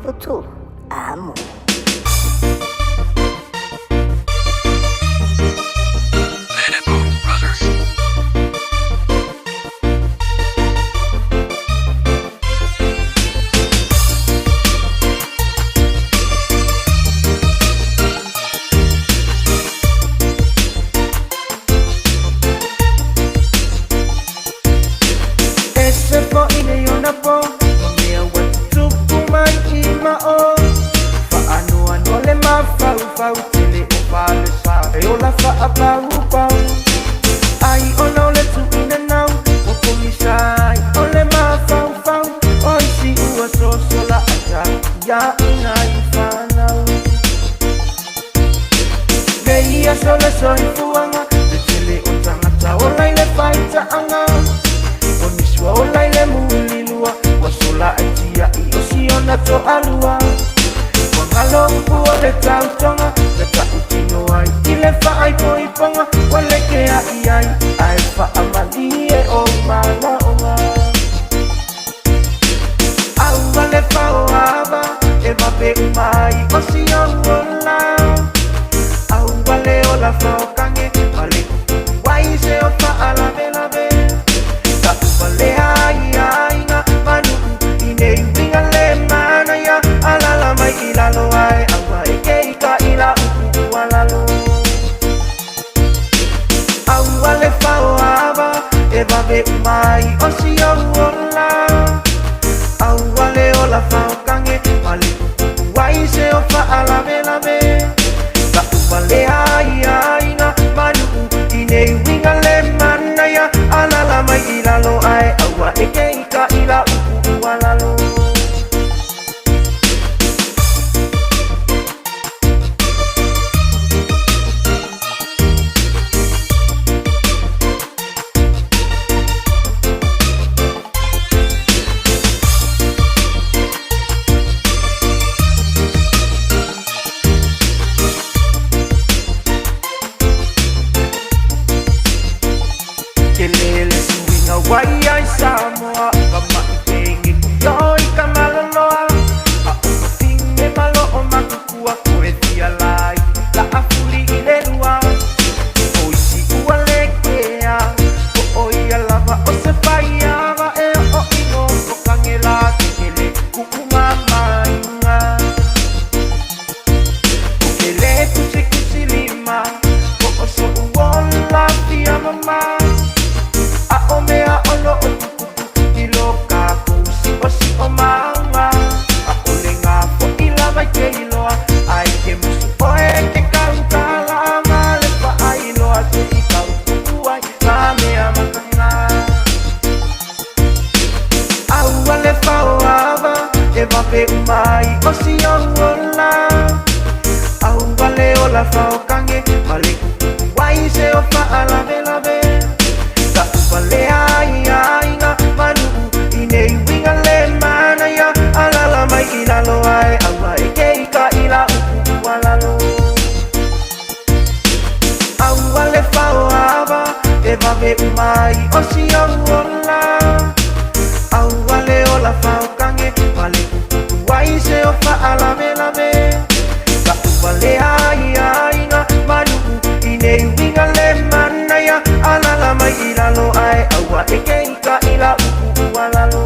Liverpool. Amo. Ese foʻi nei ona po Ma mea ua tutupu mai i mao Faanoanoa le mafaufau Tele o falesa e ola faapaupau Ai ona o le tuuina nau Ua pogisa ai o le mafaufau O isi ua sosola ata Ia ina i fanau Nei aso le soifuaga Le tele o tagata ola i le faitaaga O nisi ua ola i le mulilua Ua sola ai tiai o siona toalua Ua galo upu o le tautoga Na tautino ai i le faaipoipoga Ua lekeai ai ae faamalie ou manaoga Aua le faoava e vave uma ai o si ou ola Aua le ola faokage ma le kukuku ai se o faalavelave Taʻuvalea ai aiga ma nuu i nei uiga le manaia Alala mai i lalo ae aua e ke i ka ila upu ua lalo Aua le faoava e vave uma ai o si ou ola Aua le ola faokage ma le pupupu ai se o faalavelave Taʻuvalea ai aiga ma nuu i nei uiga le manaia Alala mai i lalo ae aua e ke i ka ila upu ua lalo. Tele le suiga ua i ai Samoa Ka maʻi penge kuio i ka maloloa A o ka pinge malo o makukua Koe fia lai la a fuli i le lua O isi ua le kea Po o ia lava o se faiava E o ino o kage la kekele Kuu mamainga O ke le kusikusi lima Po o soʻu ola fia mama A o mea o lo o tupupu I lo kākou siʻosiʻo maga ʻAʻole ngā foʻi lava i ke iloa Ai ke musu ʻoe ke kaukala Ma le paʻailoa se i kau kuku ai ka mea makana Aua le faoava e vave uma ai o si ou ola Aua le ola faokage ma le kukuku ai se o faalavelave Taʻuvalea ai aiga ma nuu i nei uiga le manaia Alala mai i lalo ae aua e ke i ka ila upu ua lalo Aua le faoava e vave uma ai o si ou ola Aua le ola faokage ma le pupupu ai se o faalavelave Taʻuvalea ai aiga ma nuu i nei uiga le manaia Alala mai i lalo ae aua e ke i ka ila upu ua lalo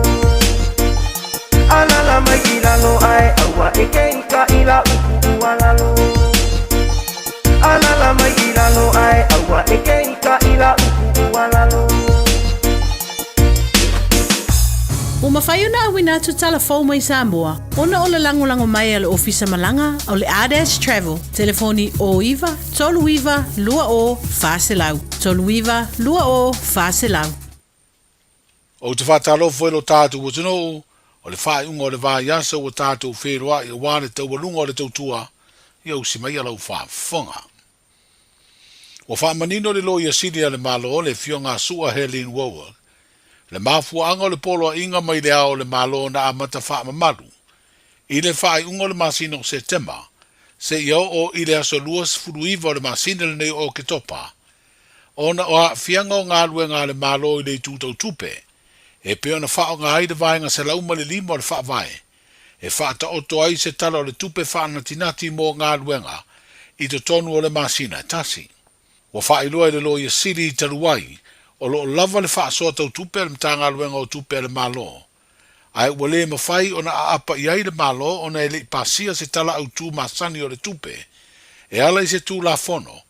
Alala mai i lalo ae aua e ke i ka ila upu ua lalo Alala mai i lalo ae aua e ke i ka ila upu ua lalo. Ua mafai ona auina atu tala fou mai Samoa ona o le lagolago mai a le Ofisa Malaga o le Ardash Travel, telefoni 09 39 20 400, 39 20 400. Ou te faatalofa i lo tatou atunuu, o le faaiuga o le vaiaso ua tatou feiloai aua le taualuga o le tautua, ia usi maia lau faafofoga. Ua faamanino le Loia Sili a le Malo, le Afioga a Sua Helene Wowok, le mafuaaga o le poloaiga mai le ao o le Malo na amata faamamalu i le faaiuga o le masina o Setema seia oo i le aso 29 o le masina lenei o Oketopa, ona o aafiaga o galuega a le Malo i le itu tau tupe, e pei ona faaaoga ai le Vaega 105 o le Faavae. e faataoto ai se Tala o le Tupe faanatinati mo galuega i totonu o le masina e tasi. Ua faailoa e le Loia Sili talu ai, o lo o lava le faasoa tau tupe a le Matagaluega o Tupe a le Malo, ae ua le mafai ona aapa i ai le Malo ona e le i pasia se Tala Autu masani o le Tupe e ala i se Tulafono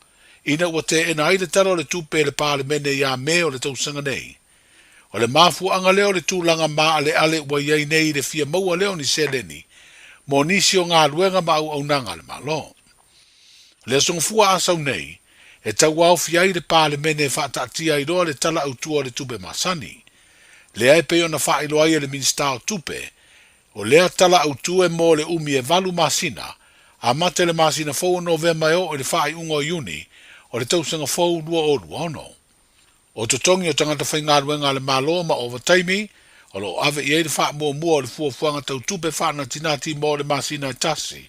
ina ua teena ai le Tala o le Tupe e le Palemene ia Me o le tausaga nei. O le mafuaaga lea o le tulaga maaleale ua i ai nei i le fia maua lea o ni seleni mo nisi o galuega ma auaunaga a le Malo. O le Aso Gafua Asau nei, e tauaofi ai le Palemene e faataatia ai loa le Tala Autu o le Tupe masani. Lea e pei ona faailoa ai e le Minisita o Tupe, o lea Tala Autu e mo le umi e valu masina, amata i le masina fou o Novema e oo i le faaiuga o Iuni o le tausaga fou 2026. O totogi o tagata faigaluega a le Malo ma ovataimi, o lo o ave i ai le faamuamua o le fuafuaga tau tupe faanatinati mo le masina e tasi,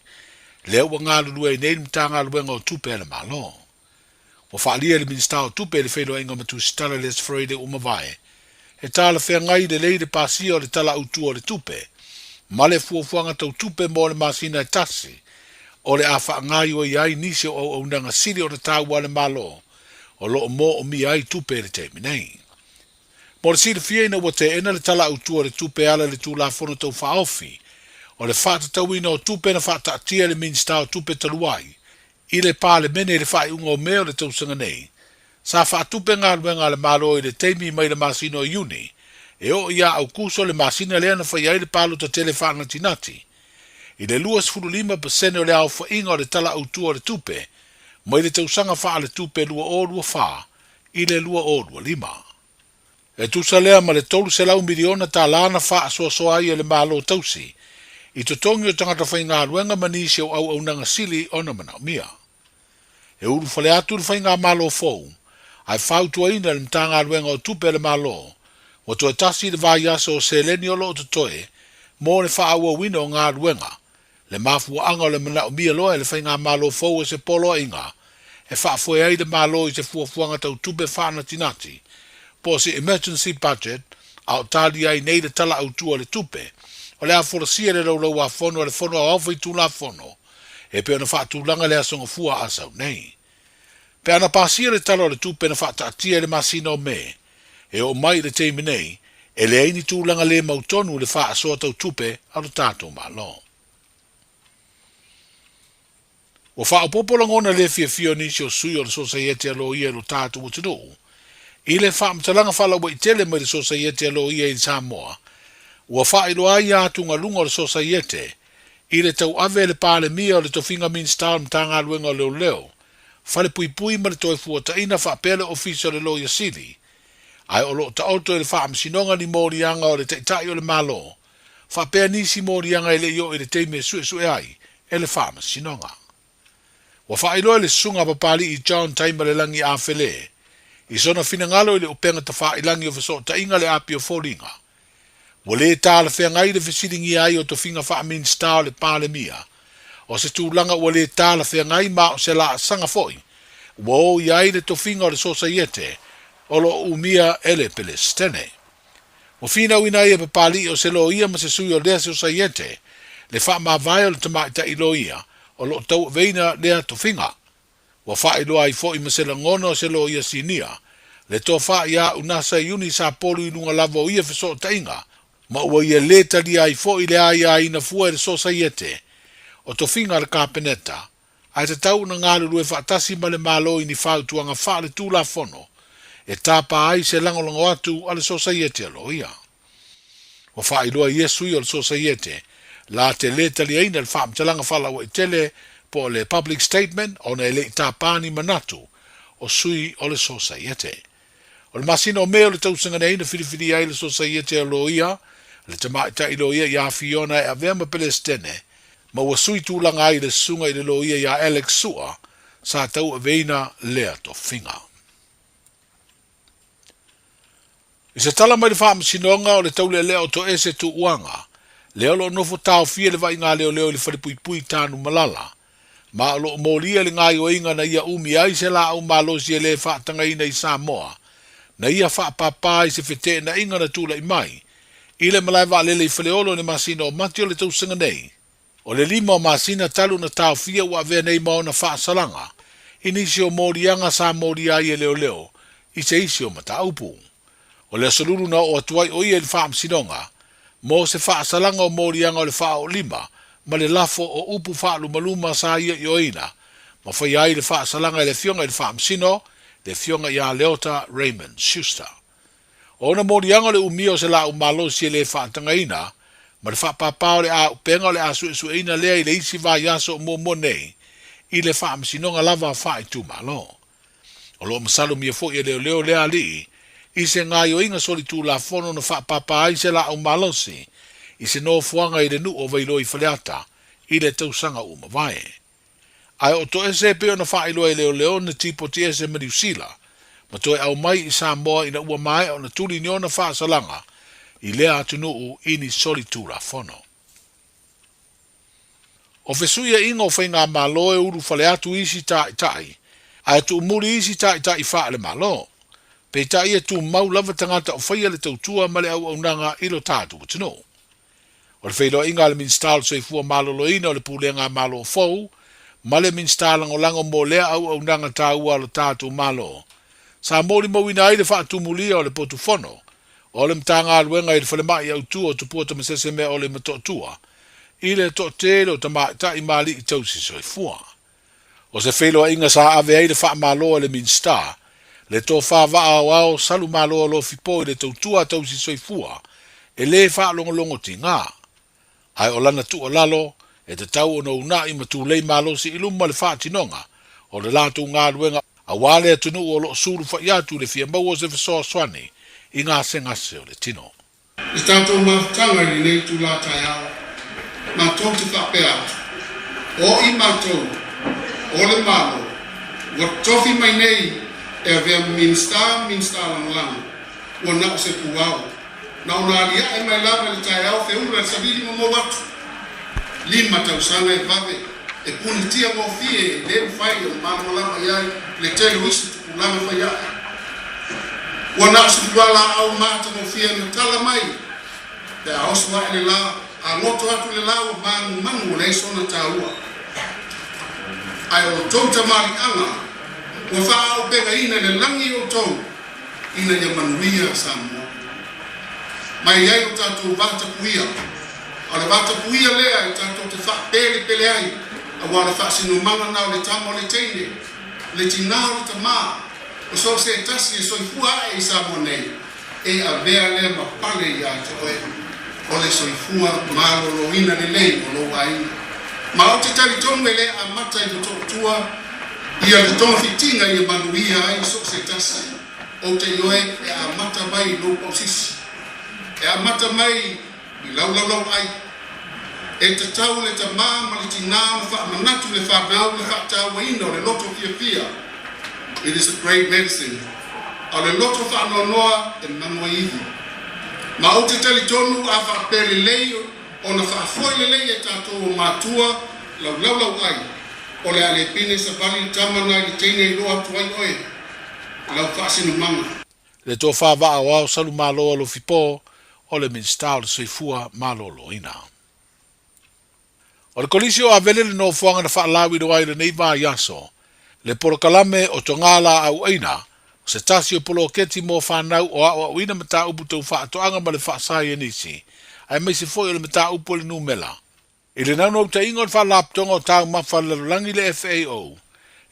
lea ua galulue ai nei le Matagaluega o Tupe a le Malo. Ua faaalia e le Minisita o Tupe i le feiloaiga ma Tusitala i le Aso Faraile ua mavae, he talafeagai lelei le pasia o le Tala Autu o le Tupe ma le fuafuaga tau tupe mo le masina e tasi o le a faagaoioi ai nisi o auaunaga sili ona taua a le Malo o lo o moomia ai tupe i le taimi nei. Mo le silafia ina ua teena le Tala Autu o le Tupe e ala i le Tulafono Tau Faaofi o le Faatatauina o Tupe na faataatia e le Minisita o Tupe talu ai i le Palemene i le faaiuga o Me o le tausaga nei, sa faatupe galuega a le Malo i le taimi mai le masina o Iuni e oo ia Aukuso le masina lea na faia ai le palota tele faanatinati i le 25% o le aofaiga o le Tala Autu o le Tupe mai le tausaga faaletupe 2024 i le 2025. E tusa lea ma le $300 miliona tala na faasoasoa ai e le Malo tausi i totogi o tagata faigaluega ma nisi o auaunaga sili ona manaomia. E ulufale atu le faigamalo fou, ae fautuaina e le Matagaluega o Tupe a le Malo, ua toe tasi le vaiaso o seleni o lo o totoe mo le faaauauina o galuega Le mafuaaga o le manaomia loa e le faigamalo fou o se poloaiga e faafoe ai le Malo i se fuafuaga tau tupe faanatinati po o se emergency budget a o talia ai nei le Tala Autu o le Tupe o le a folasia i le Laulau-a-Fono a le Fono Aoao Faitulafono e pei ona faatulaga i le Aso Gafua a sau nei. Pe ana pasia le Tala o le Tupe na faataatia i le masina o Me, e oo mai i le taimi nei, e leai ni tulaga le mautonu i le faasoa tau tupe a lo tatou Malo. Ua faaopoopo lagona le fiafia o nisi o sui o le Sosaiete a Loia i lo tatou atunuu i le faamatalaga faalauaitele mai le Sosaiete a Loia i Samoa, ua faailoa ai atugaluga o le Sosaiete i le tauave e le Palemia o le tofiga Minisita o le Matagaluega o Leoleo, Falepuipui ma le Toefuataiga faapea le Ofisa o le Loia Sili, ae o lo o taoto i le Faamasinoga ni moliaga o le Taitai o le Malo, faapea nisi moliaga e le i oo i le taimi e suesue ai e le Faamasinoga. Ua faailoa e le Susuga a Papali'i John Taimalelagi Afele i sona finagalo i le upega tafailagi o fesootaiga le api o foliga, Ua lē talafeagai le fesiligia ai o tofiga faa-Minisita o le Palemia, o se tulaga ua lē talafeagai ma o se laasaga foi ua o i ai le tofiga o le Sosaiete o lo o umia e le Pelesitene. Ua finauina ai e Papali'i o se loia ma se sui o lea Sosaiete le faamavae o le tamaitai loia o lo o tauaveina lea tofiga. Ua faailoa ai foi ma se lagona o se loia sinia, le tofa iā Unasa Iuni Sapolu i luga lava o ia fesootaiga, ma ua ia lē talia ai foi le aiaina fua e le Sosaiete o tofiga a le Kapeneta, ae tatau ona galulue faatasi ma le Malo i ni fautuaga faaletulafono e tapa ai se lagolago atu a le Sosaiete a Loia. Ua faailoa ia sui o le Sosaiete la te lē taliaina le faamatalaga faalauaitele po o le public statement ona e le i tapa ni manatu o sui o le Sosaiete. O le masina o Me o le tausaga nei na filifilia ai le Sosaiete o Loia, le tamaitai loia ia Fiona e avea ma Pelesitene, ma ua sui tulaga ai le susuga i le loia ia Alex Sua sa tauaveina lea tofiga. I se tala mai le Faamasinoga o le Taulealea o Toese Tuuaga, lea o lo o nofo taofia le vaaiga leoleo i le falepuipui i Tanumalala, ma o lo o molia le gaoioiga na ia umi ai se laau malosi e le faatagaina i Samoa, na ia faapapa i se feteenaiga na tulai mai. i le malae vaalele i Faleolo i le masina o Mati o le tausaga nei. O le lima o masina talu ona taofia ua avea nei ma ona faasalaga i nisi o moliaga sa molia ai e leoleo i se isi o mataupu. O le Aso Lulu na oo atu ai o ia i le Faamasinoga mo se faasalaga o moliaga o le faaoolima ma le lafo o upu faalumaluma sa ia ioeina ma faia ai le faasalaga e le Afioga i le Faamasino, le Afioga ia Leota Raymond Schuster. O ona moliaga o le umia o se laau malosi e le faatagaina ma le faapāpā o le auupega o le a suesueina lea i le isi vaiaso o muamua nei i le Faamasinoga lava Faaitumalo. O lo o masalomia foi e leoleo lea alii i se gaoioiga solitulafono na faapāpā ai se laau malosi i se nofoaga i le nuu o Vailoa i Faleata i le tausaga ua mavae. Ae o toese e pei ona faailoa e leoleo na tipoti ese ma Niu Sila ma toe aumai i Samoa ina ua maea ona tuli ni ona faasalaga i lea atunuu i ni solitulafono. O fesuiaiga o faigamalo e ulufale atu isi taitai ae tuumuli isi taitai faale-Malo. Peitai e tumau lava tagata o faia le tautua ma le auaunaga i lo tatou atunuu. O le feiloaiga a le Minisita o le Soifua Maloloina o le Pulega a Malo Fou ma le Minisita Lagolago mo lea auaunaga taua a lo tatou Malo, sa molimauina ai le faatumulia o le potu fono o le Matagaluega i le Falemai Autu o Tupua Tamasese-Meaole i Motootua i le toatele o tamaitai ma alii tausi soifua. O se feiloaiga sa ave ai le faamalo a le Minisita, le tofa vaa aoao Salumalo Alofi Po i le tautua a tausi soifua e lē faalogologo tigā. Ae o lana tuualalo, e tatau ona uunai ma tulei malosi i luma le faatinoga o le latou galuega aua le atunuu o lo o sulufai atu i le fia maua o se fesoasoani i gasegase o le tino. Le tatou mafutaga i lenei itula taeao, matou te faapea atu, o i matou, o le Malo, ua tofi mai nei e avea ma Minisita ma Minisita Lagolago, ua na o se puao, na ona aliae mai lava i le taeao feula le savili ma mou atu. Lima tausaga e vave, e punitia gofie e le mafai ona malamalama i ai le tele o isi tupulaga fai ae. Ua na o se fualaau matagofie na tala mai pe a oso ae le la, a goto atu le la ua manumanu ua leai sona taua. Ae o outou tamaliiaga ua faaaupegaina i le lagi outou ina ia manuia Samoa. Ma e i ai lo tatou vatapuia, a o le vatapuia lea e tatou te faapelepele ai, aua o le faasinomaga na o le tama o le teine, le tinā o le tamā, o so o se tasi e soifua ae i Samoa nei, e avea lea ma pale iā te oe, o le soifua maloloina lelei o lou aiga. Ma ou te talitonu e le amata i Motootua ia le togafitiga ia manuia ai so o se tasi. Ou te ioe e amata mai i lou pausisi, e amata mai i lau laulauai. E tatau le tamā ma le tinā ona faamanatu le fanau le faatauaina o le loto fiafia, it is a great medicine, a o le loto faanoanoa e manu ai ivi. Ma ou te talitonu a faapea lelei ona faafoi lelei e tatou o matua lau laulauai, o le a le pine savali le tama na i le teine i loa atu ai oe lau faasinomaga. Le tofa vaa aoao Salumalo Alofi Po o le Minisita o le Soifua Maloloina. O le Kolisi o Avele le nofoaga na faalauiloa ai lenei vaiaso le polokalame o Togā Laau Aina, o se tasi o poloketi mo fanau o aoaoina mataupu tau faatoaga ma le faasaienisi, aemaise foi o le mataupu o le numela. I le naunautaiga o le Faalapotopotoga o Taumafa a le Lalolagi le FAO,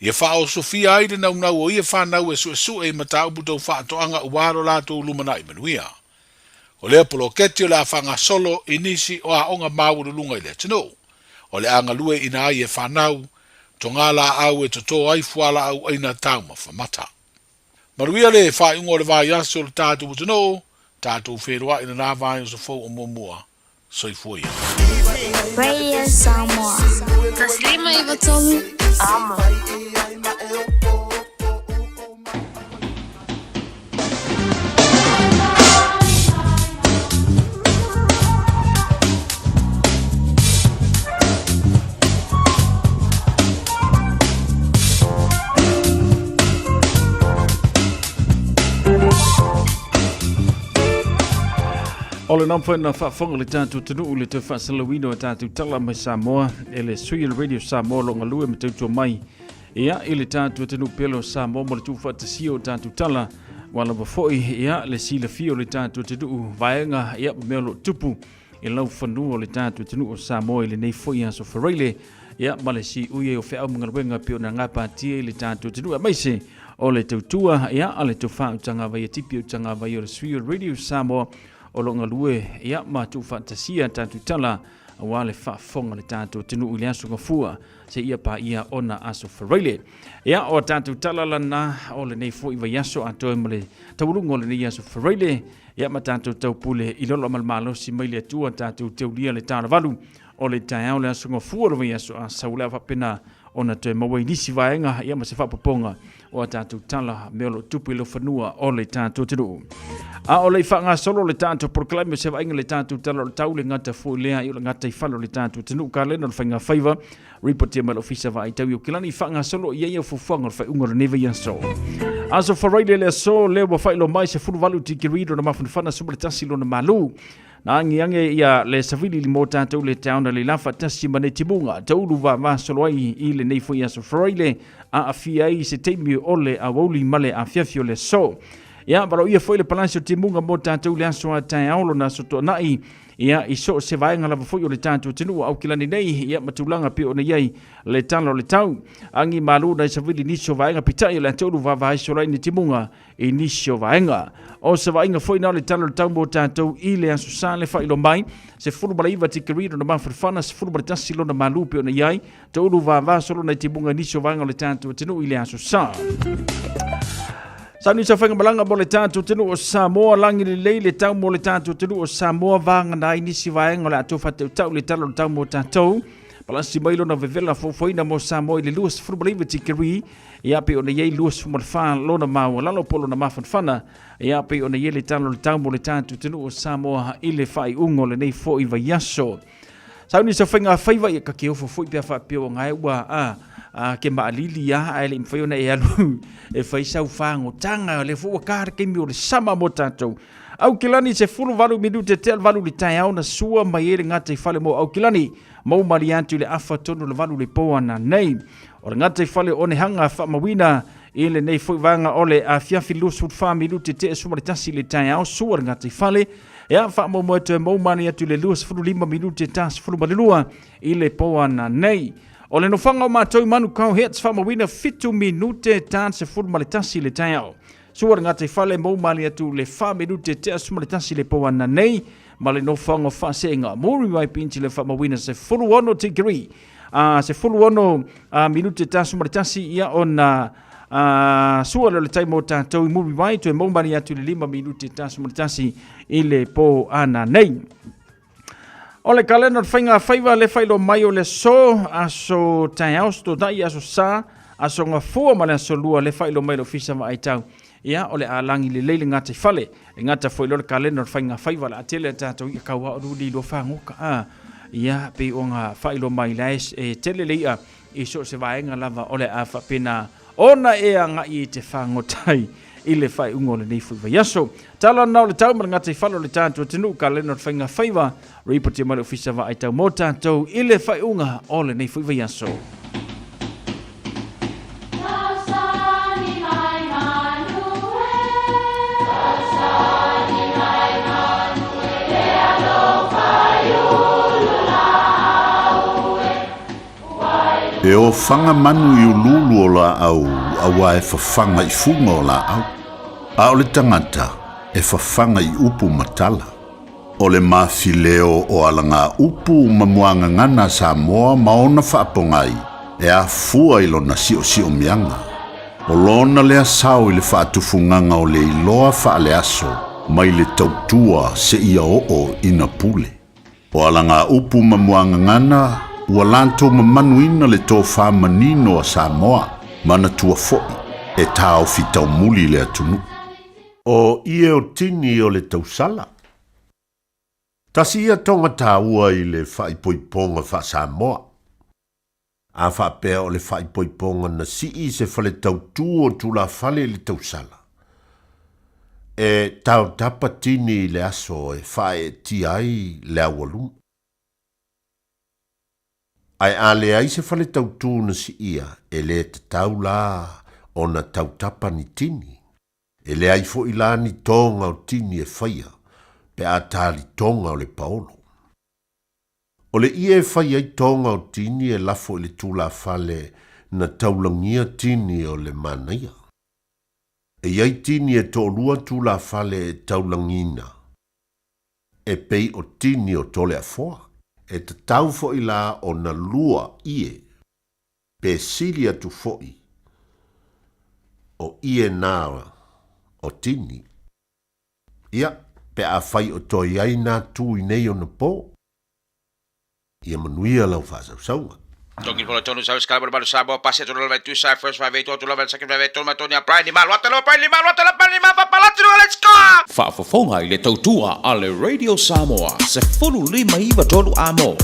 ia faaosofia ai le naunau o ia fanau e suesue i mataupu tau faatoaga aua lo latou lumanai manuia. O lea poloketi o le a faagasolo i nisi o aoga maualuluga i le atunuu, o le a galue ina ai e fanau, togā laau e totō ai fualaau aina taumafa mata. Manuia le faaiuga o le vaiaso o le tatou atunuu, tatou feiloai i lena vaiaso fou o muamua. Soifua ia. Radio Samoa. 153 Amo. O le namfa na faafofoga le tatou atunuu i le toe faasalalauina o tatou tala mai Samoa e le sui o le Radio Samoa o lo o galue ma tautua mai ia i le tatou atunuu pele o Samoa mo le tuufaatasia o tatou tala ua lava foi ia le silafia o le tatou atunuu vaega ia ma mea o lo o tupu i lau fanua o le tatou atunuu o Samoa i lenei foi aso Faraile ia ma le siui ai o feau ma galuega pei ona gapatia i le tatou atunuu aemaise o le tautua ia a le tofa utagavai a tipi utagavai o le sui o Radio Samoa o lo o galue ia ma tuufaatasia tatou tala aua le faafofoga le tatou atunuu i le aso gafua seia paia ona aso Faraile. Ia, o a tatou tala lana o lenei foi vaiaso atoe ma le taualuga o lenei aso Faraile, ia ma tatou taupule i lolo ma le malosi mai le Atua tatou teulia le talavalu o le taeao le aso gafua o le vaiaso a sau le a faapena ona toe maua i nisi vaega ia ma se faapopoga o a tatou tala mea o lo o tupu i laufanua o le tatou atunuu. A o le i faagasolo le tatou polokalame o se vaaiga le tatou tala o le tau le gata foi lea i o le gataifale o le tatou atunuu kalena o le faiga faiva ripotia mai le ofisa vaai tau i Aukilani i faagasolo i ai au fuafuaga o le faaiuga o lenei vaiaso. Aso Faraile le aso lea ua faailoa mai 18 tikeri lona mafanafana 11 lona malu. Na agiage ia le savili li mo tatou le taona le lafa tasi ma nei timuga taulu vava solo ai i lenei foi aso Faraile a afia ai se taimi o le aoauli ma le afiafi o le aso. Ia, valoia foi le palasi o timuga mo tatou le aso a taeao lona aso toanai, ia, i so o se vaega lava foi o le tatou atunuu Aukilani nei, ia, ma tulaga pei ona i ai le tala o le tau. Agi malu nai savili nisi o vaega pita'i o le atoulu vaavaai solo ai ni timuga i nisi o vaega. O se vaaiga foi na o le tala o le tau mo tatou i le Aso Sa le faailoa mai, 19 tikeri lona mafanafana, 11 lona malu pei ona i ai, Toulu vava solo nai timuga nisi o vaega o le tatou atunuu i le aso sa. Sauni sa whainga malanga mo le tatou atunuu o Samoa, langi lelei le tau mo le tatou atunuu o Samoa, vāngana ai nisi vaega o le a faatautau le tala o le tau mo tatou. Palasi mai lona vevela fofoina mo Samoa i le 29 tikeri, ia pei ona i ai 24 lona maualalo po lona mafanafana, ia pei ona i ai le tala o le tau mo le tatou atunuu o Samoa i le faaiuga o lenei foi vaiaso. Sauni sa faiga faiva ia ka ke ofo foi pea faapea ua ngae ua a a ke maalili a ae le i mafai ona e alu e fai sau fagotaga lea foi ua ka le taimi o le sama mo tatou. Aukilani 18 minute tea le valu i le taeao na sua mai ai le gataifale mo Aukilani mau malie atu i le afa tonu le valu i le po ana nei. O le gataifale o Onehanga faamauina i lenei foi vaega o le afiafi 24 minute tea 11 i le taeao sua le gataifale Ea faamoemoe toe mou mani atu i le 25 minute ta 12 i le po ana nei. O le nofoaga o matou i Manukau Heads faamauina 7 minute ta 11 i le taeao. Sua le gataifale mou mali atu le 4 minute tea 11 i le po ana nei ma le nofoaga o Faaseenga Muriwai Beach le faamauina 16 degree. A 16 minute ta 11 ia ona A sua lea o le taimi o tatou i Muriwai, toe maumali atu i le 5 minute 11 i le po ana nei. O le kalena o le faiga faiva le faailoa mai o le aso, aso taeao, aso totai, aso sa, aso gafua ma le aso lua le faailoa mai le ofisa vaai tau. Ia, o le a lagi lelei le gataifale. E gata foi loa le kalena o le faiga faiva le a tele a tatou ia kau a o luli lua whangoka. A, ia, pei o ngā faailoa mai la e tele le ia I so o se vaega lava o le a faapena ona e agai i te fagotai i le faaiuga o lenei foi vaiaso. Tala na o le tau ma le gataifale o le tatou atunuu, kalena o le faiga faiva, ripotia mai le Ofisa Vaai Tau mo tatou i le faaiuga o lenei foi vaiaso. E ofaga manu i uluulu o laau auā e fafaga i fuga o laau, a o le tagata e fafaga i upu ma tala. O le mafileo o alagaupu ma muagagana a Samoa ma ona faapogai e afua i lona siosiomiaga. O lona lea sao i le faatufugaga o le iloa faaleaso mai le tautua seia oo ina pule. O alagaupu ma muagagana ua latou mamanuina le tofa manino a Samoa, manatua foi e taofi taumuli le atunuu. O ie o tini o le tausala. Tasi ia tonga taua i le faaipoipoga faa-Samoa. A faapea o le faaipoipoga na sii se fale tautu o tulafale i le tausala. E taotapa tini i le aso e faaeetia ai le aualuma. Ae a leai se fale tautu na siia, e lē tatau la ona tautapa ni tini. E leai foʻi la ni toga o tini e faia pe a talitoga o le paolo. O le ie e fai ai toga o tini e lafo i le tulafale na taulagia tini o le manaia. E i ai tini e toʻalua tulafale e taulagiina, e pei o tini o Toleafoa. E tatau foʻi la ona lua ie pe sili atu foʻi o ie na o tini. Ia, pe afai o toe i ai nā tū i nei ona pō, ia manuia lau faasausauga. Tongi Polo Tonu Saus Kalabara Baru Samoa Pasi Atu Lava Tusa First 5 8 Atu Lava Second 5 8 Tonu Tony Brian Lima Luata Lava Brian Lima Luata Lava Lima Papalati Let's go! Faafofoga i le tautua a le Radio Samoa, 15 93 Amo.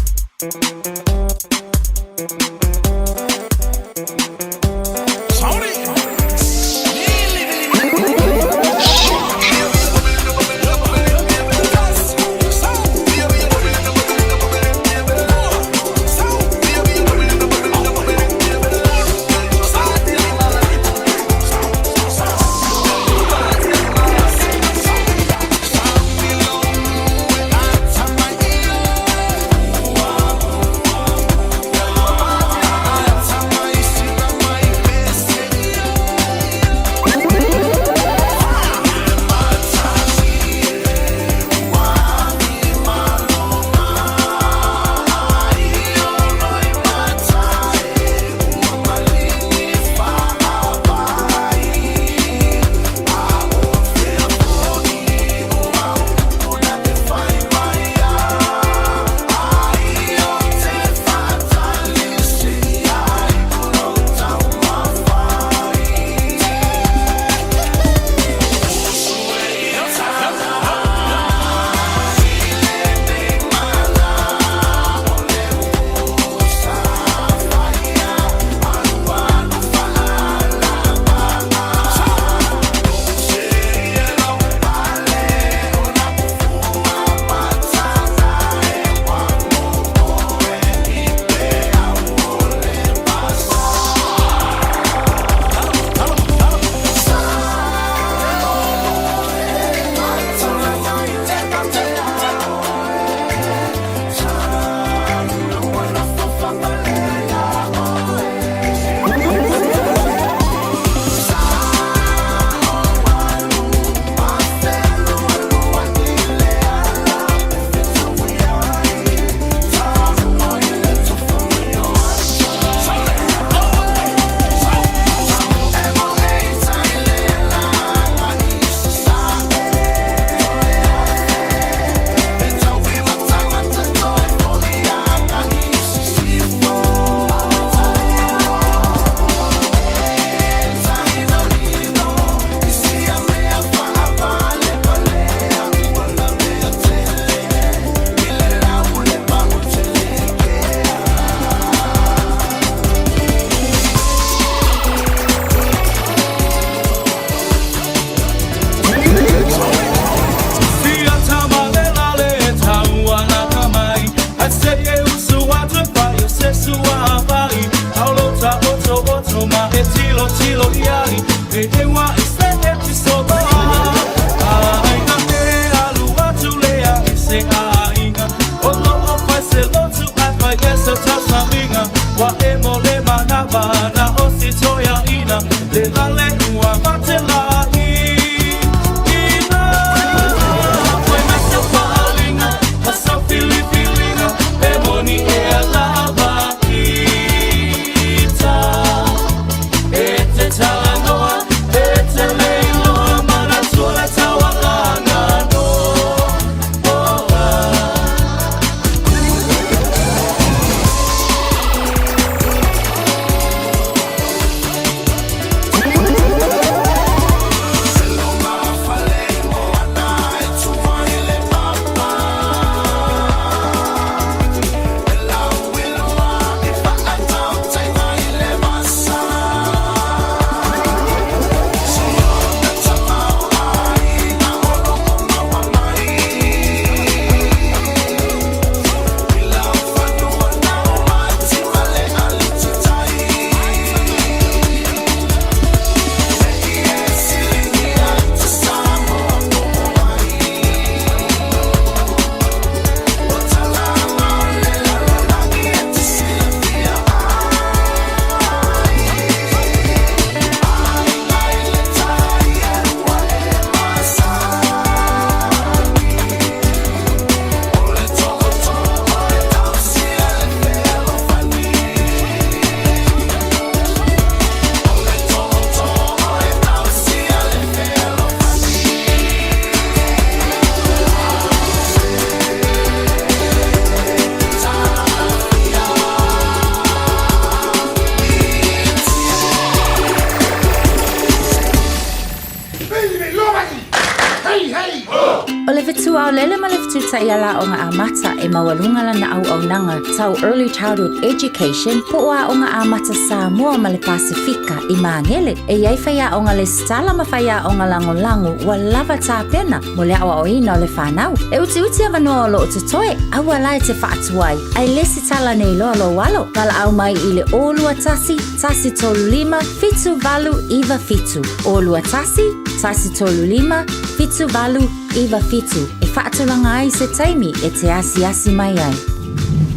O le fetu aolele ma le fetu taiala aoga amata e maualuga lana auaunaga tau Early Childhood Education po o Aoga Amata Samoa ma le Pasefika i Magele. E i ai faiaoga lesitala ma faiaoga lagolago ua lava tapena mo le aoaoina o le fanau. E utiuti avanoa o lo o totoe, aua la e te faatuai, ae lesitala nei loa lou alo. Valaau mai i le 021 135 7897. 021 135 7897 e faatulaga ai se taimi e te asiasi mai ai.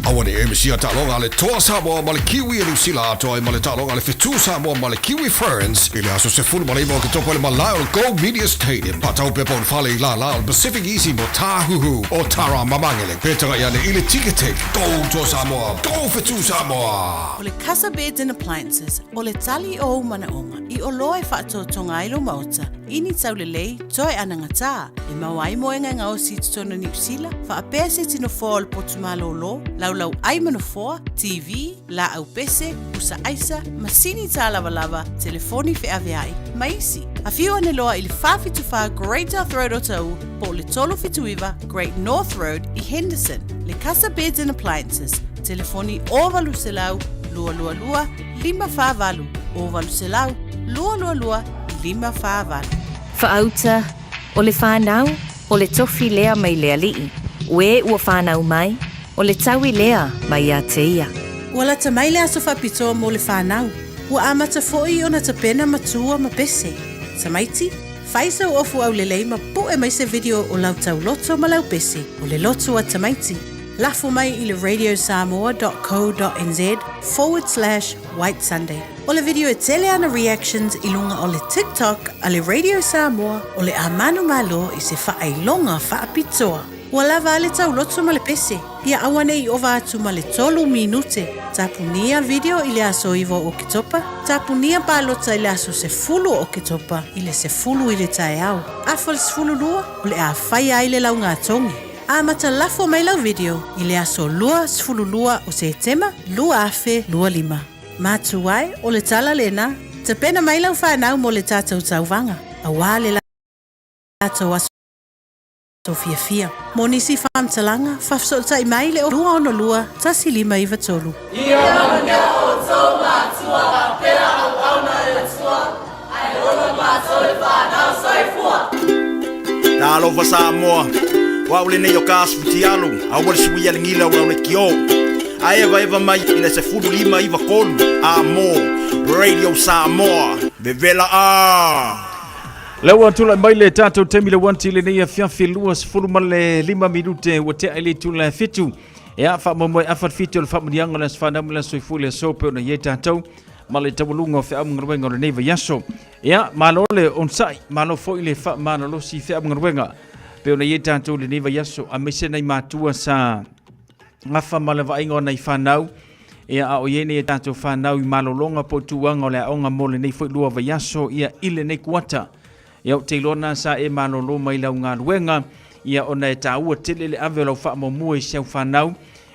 Aua ne i misia taaloga a le Toa Samoa ma le Kiwi e Niu Sila atoa ai ma le taaloga a le Fetu Samoa ma le Kiwi Ferns i le aso 19 o Oketopa i le malae o le Go Media Stadium. Faatau pepa o le fale i lālā o le Pacific Easy mo Tāhuhu o Tara Mamangele. Pe tagai ane i le Ticketek. Go Toa Samoa! Go Fetu Samoa! O le Casa Beds and Appliances, o le tali o ou manaoga i oloa e faatotoga ai lou maota, i ni taulelei, toe anagatā, e maua ai moega e gaosi i totonu o Niu Sila, faapea se tino foa o le potu malōlō, laulau ai ma nofoa, TV, laau pese, pusa aisa, masini tālavalava, telefoni feaveai, ma isi. Afio ane loa i le 474 Great South Road o Taʻu po o le 379 Great North Road i Henderson. Le Casa Beds and Appliances, telefoni 0800 222 548, 0800 222 548. Faauta, O le fanau, o le tofi lea mai le Alii, o e ua fanau mai, o le taui lea mai ia te ia. Ua lata mai le aso faapitoa mo le fanau. Ua amata foi ona tapena matua ma pese. Tamaiti, fai sau ofu aulelei ma pu'e mai se video o lau tauloto ma lau pese, o le loto a tamaiti. Lafo mai i le radiosamoa.co.nz forward slash white sunday. O le video e tele ana reactions i luga o le TikTok a le Radio Samoa o le a manumalo i se faailoga faapitoa. Ua lava a le tauloto ma le pese, ia aua ne i ova atu ma le tolu minute. Tapunia video i le aso 9 o Oketopa, tapunia palota i le aso 10 o Oketopa i le 10 i le taeao. Afa le 12, o le a faia ai le laugatogi. Amata lafo mai lau video i le aso 22 o Setema 2025. Matua e, o le tala lena, tapena mai lau fanau mo le tatou tauvaga, aua le latou aso fiafia. Mo nisi faamatalaga, faafesootai mai le 262 1593. Ia manuia outou matua faapea auauna a le Atua ae ola matou le fanau. Soifua! Talofa Samoa, o au lenei o ka asu futialu, aua le suia le gila o lau lekiō. A evaeva mai i le 15 93 a mo Radio Samoa, vevela a! Lea ua tulai mai le tatou taimi le uanti lenei afiafi 25 minute ua tea i le itula e fitu. Ia, faamoemoe afa le fitu o le faamuniaga o le aso fanau ma le aso soifua i le aso pei ona i ai tatou ma le taualuga o feau ma galuega o lenei vaiaso. Ia, malo le onosai, malo foi le faamalolosi i feau ma galuega pei ona i ai tatou i lenei vaiaso, aemaise nai matua sa gafa ma le vaaiga o nai fanau, ia a o i ai nei a tatou fanau i malologa po o tulaga o le aoga mo lenei foi lua vaiaso, ia i lenei kuata. Ia ou te iloa na sa e malolo mai lau galuega, ia ona e taua tele le ave o lau faamuamua i si au fanau,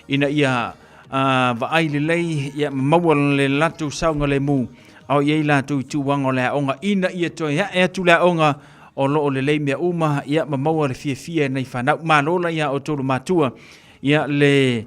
ina ia vaai lelei, ia ma maua le latou saogalemu, a o i ai latou i tulaga o le aoga, ina ia toe ae atu le aoga o lo o lelei mea uma, ia ma maua le fiafia e nai fanau. Malo la ia outou le matua, ia le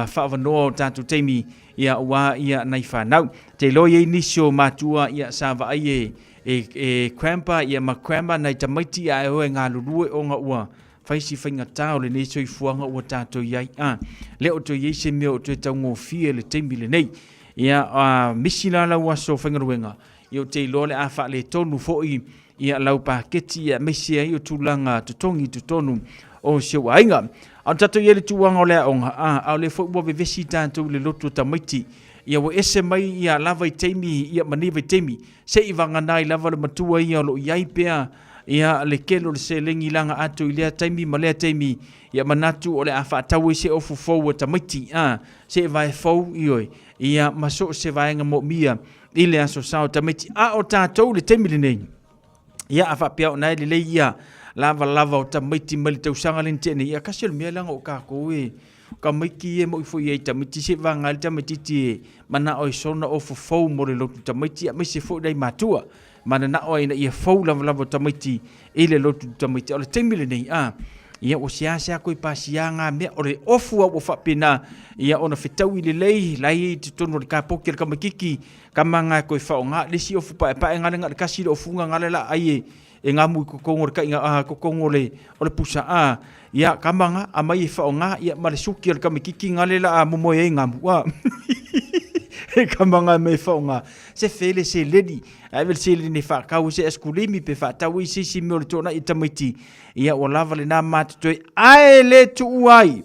faavanoa o tatou taimi, ia aua ia nai fanau. Te iloa i ai nisi o matua, ia sa vaai e e grandpa ia ma grandma nai tamaiti ae o e galulue ona ua fai si faigata o lenei soifuaga ua tatou i ai. A, le o toe i ai se mea o toe taugofie le taimi lenei. Ia, a misi la lau aso faigaluega, ia ou te iloa o le a faaletonu foi ia lau paketi ia aemaise ai o tulaga totogi i totonu o si ou aiga. A o tatou i ai le tulaga o le aoga, a, a o lea foi ua vevesi tatou i le lotu o tamaiti. Ia ua ese mai ia la vaitaimi ia ma nei vaitaimi. Se i vagana ai lava le matua ia o lo o i ai pea ia le kele o le seleni laga atu i lea taimi ma lea taimi, ia manatu o le a faatau ai se ofu fou a tamaiti, a, se vae fou, ioe, ia ma so o se vaega moomia i le aso sa o tamaiti. A o tatou i le taimi lenei, ia a faapea o na e lelei ia lavalava o tamaiti mai le tausaga lea na tea nei, ia kasi o le mea leaga o tatou e. Tamaiti e mo'i foi ai tamaiti se vaga ai le tamaititi e mana'o ai sona ofo fou mo le lotu tamaiti aemaise foi nai matua manana'o ai ina ia fou lavalava o tamaiti i le lotu tamaiti. A o le taimi lenei a ia ua seasea koe pasia ngā mea o le ofu a ua faapena ia ona fetaui lelei la e i ai i totonu o le kapoki a le tamaititi ka maga e koe faaaoga le isi ofu paepae gale na o le tasi le ofuga gale la ai e e ngamu i kokongo o le kaiga a kokongo o le o le pusa a ia ka maga amai e faaaoga ia ma le suki o le tamaititi gale la a momoe ai ngamu a e ka maga mai e faaaoga se fele seleni ae ave le seleni e faatau ai se aisikulimi pe faatau ai se isi mea o le tuanai i tamaiti ia ua lava lena matotoe ae le tuua ai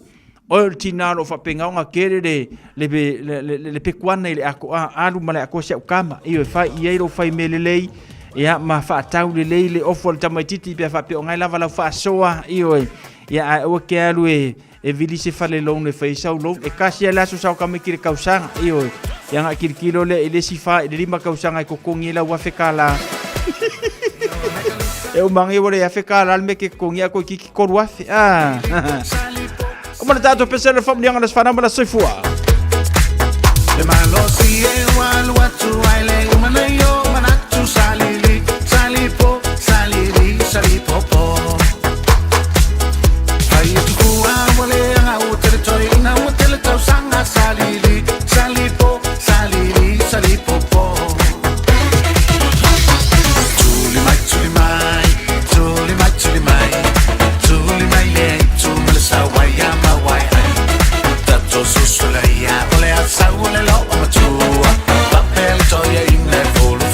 oe o le tina o lo o faapena ona kele le, le, le, le, le, le pekuana i le atoa alu ma le atoa si au kama io e fai i ai lou fai mea lelei ia ma faatau lelei le ofo a le tamaititi pe a faapea o ngai lava lau faasoa io e ia ae aua ke alu e e vili se fale loan e fai sau loan e kasi ai le aso sau tamaiti i le tausaga ioe ia na kilokilo lea i le isi fa i le 5 tausaga e totogi ai lau $1,000 e uma ane ua le $1,000 le mea ke totogi ai koe kiki 3,000 ah o ma le tatou pese le faamanuiaga o le aso fanau ma le aso soifua. Le malosi e ua alu atu ai le uma nei o manatu salili salipo salili salipopo Fai atu kua ua leaga ua tele toeina ua tele tausaga salili salipo salili salipopo Tuli mai tuli mai tuli mai tuli mai tuli mai le aitu ma le sauai a mauai ai Tato susu le ia o le asau o le loo matua Papele toia ina e fulu.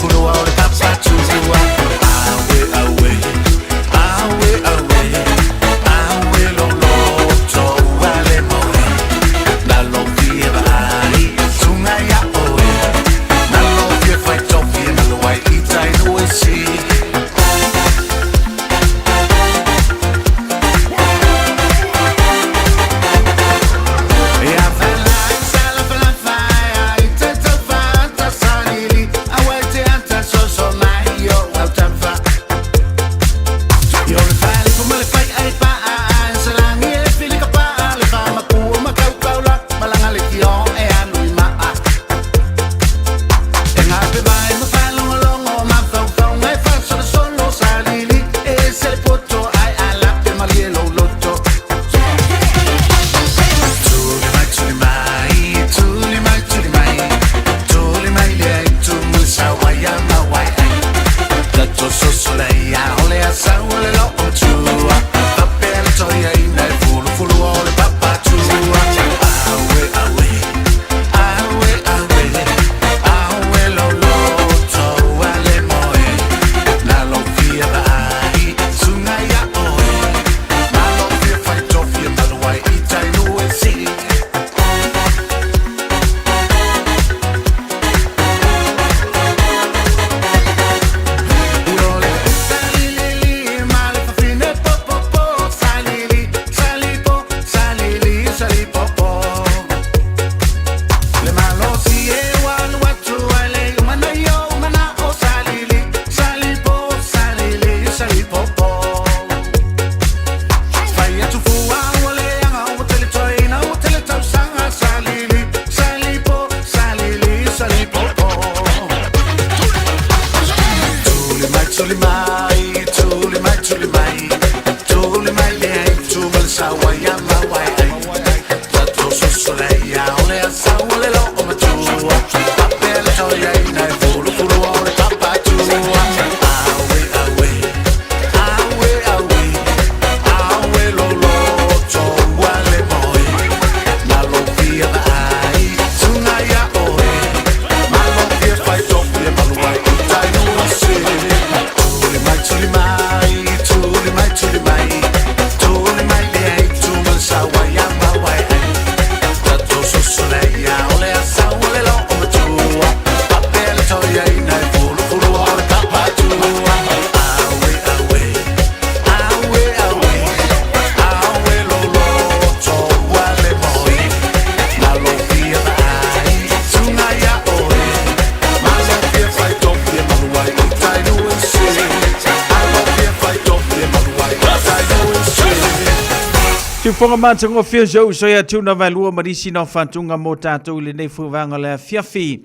Tufoga matagofie o si ou uso ia Tuna Vaelua ma nisi na o faatuga mo tatou i lenei fuevaga o le afiafi.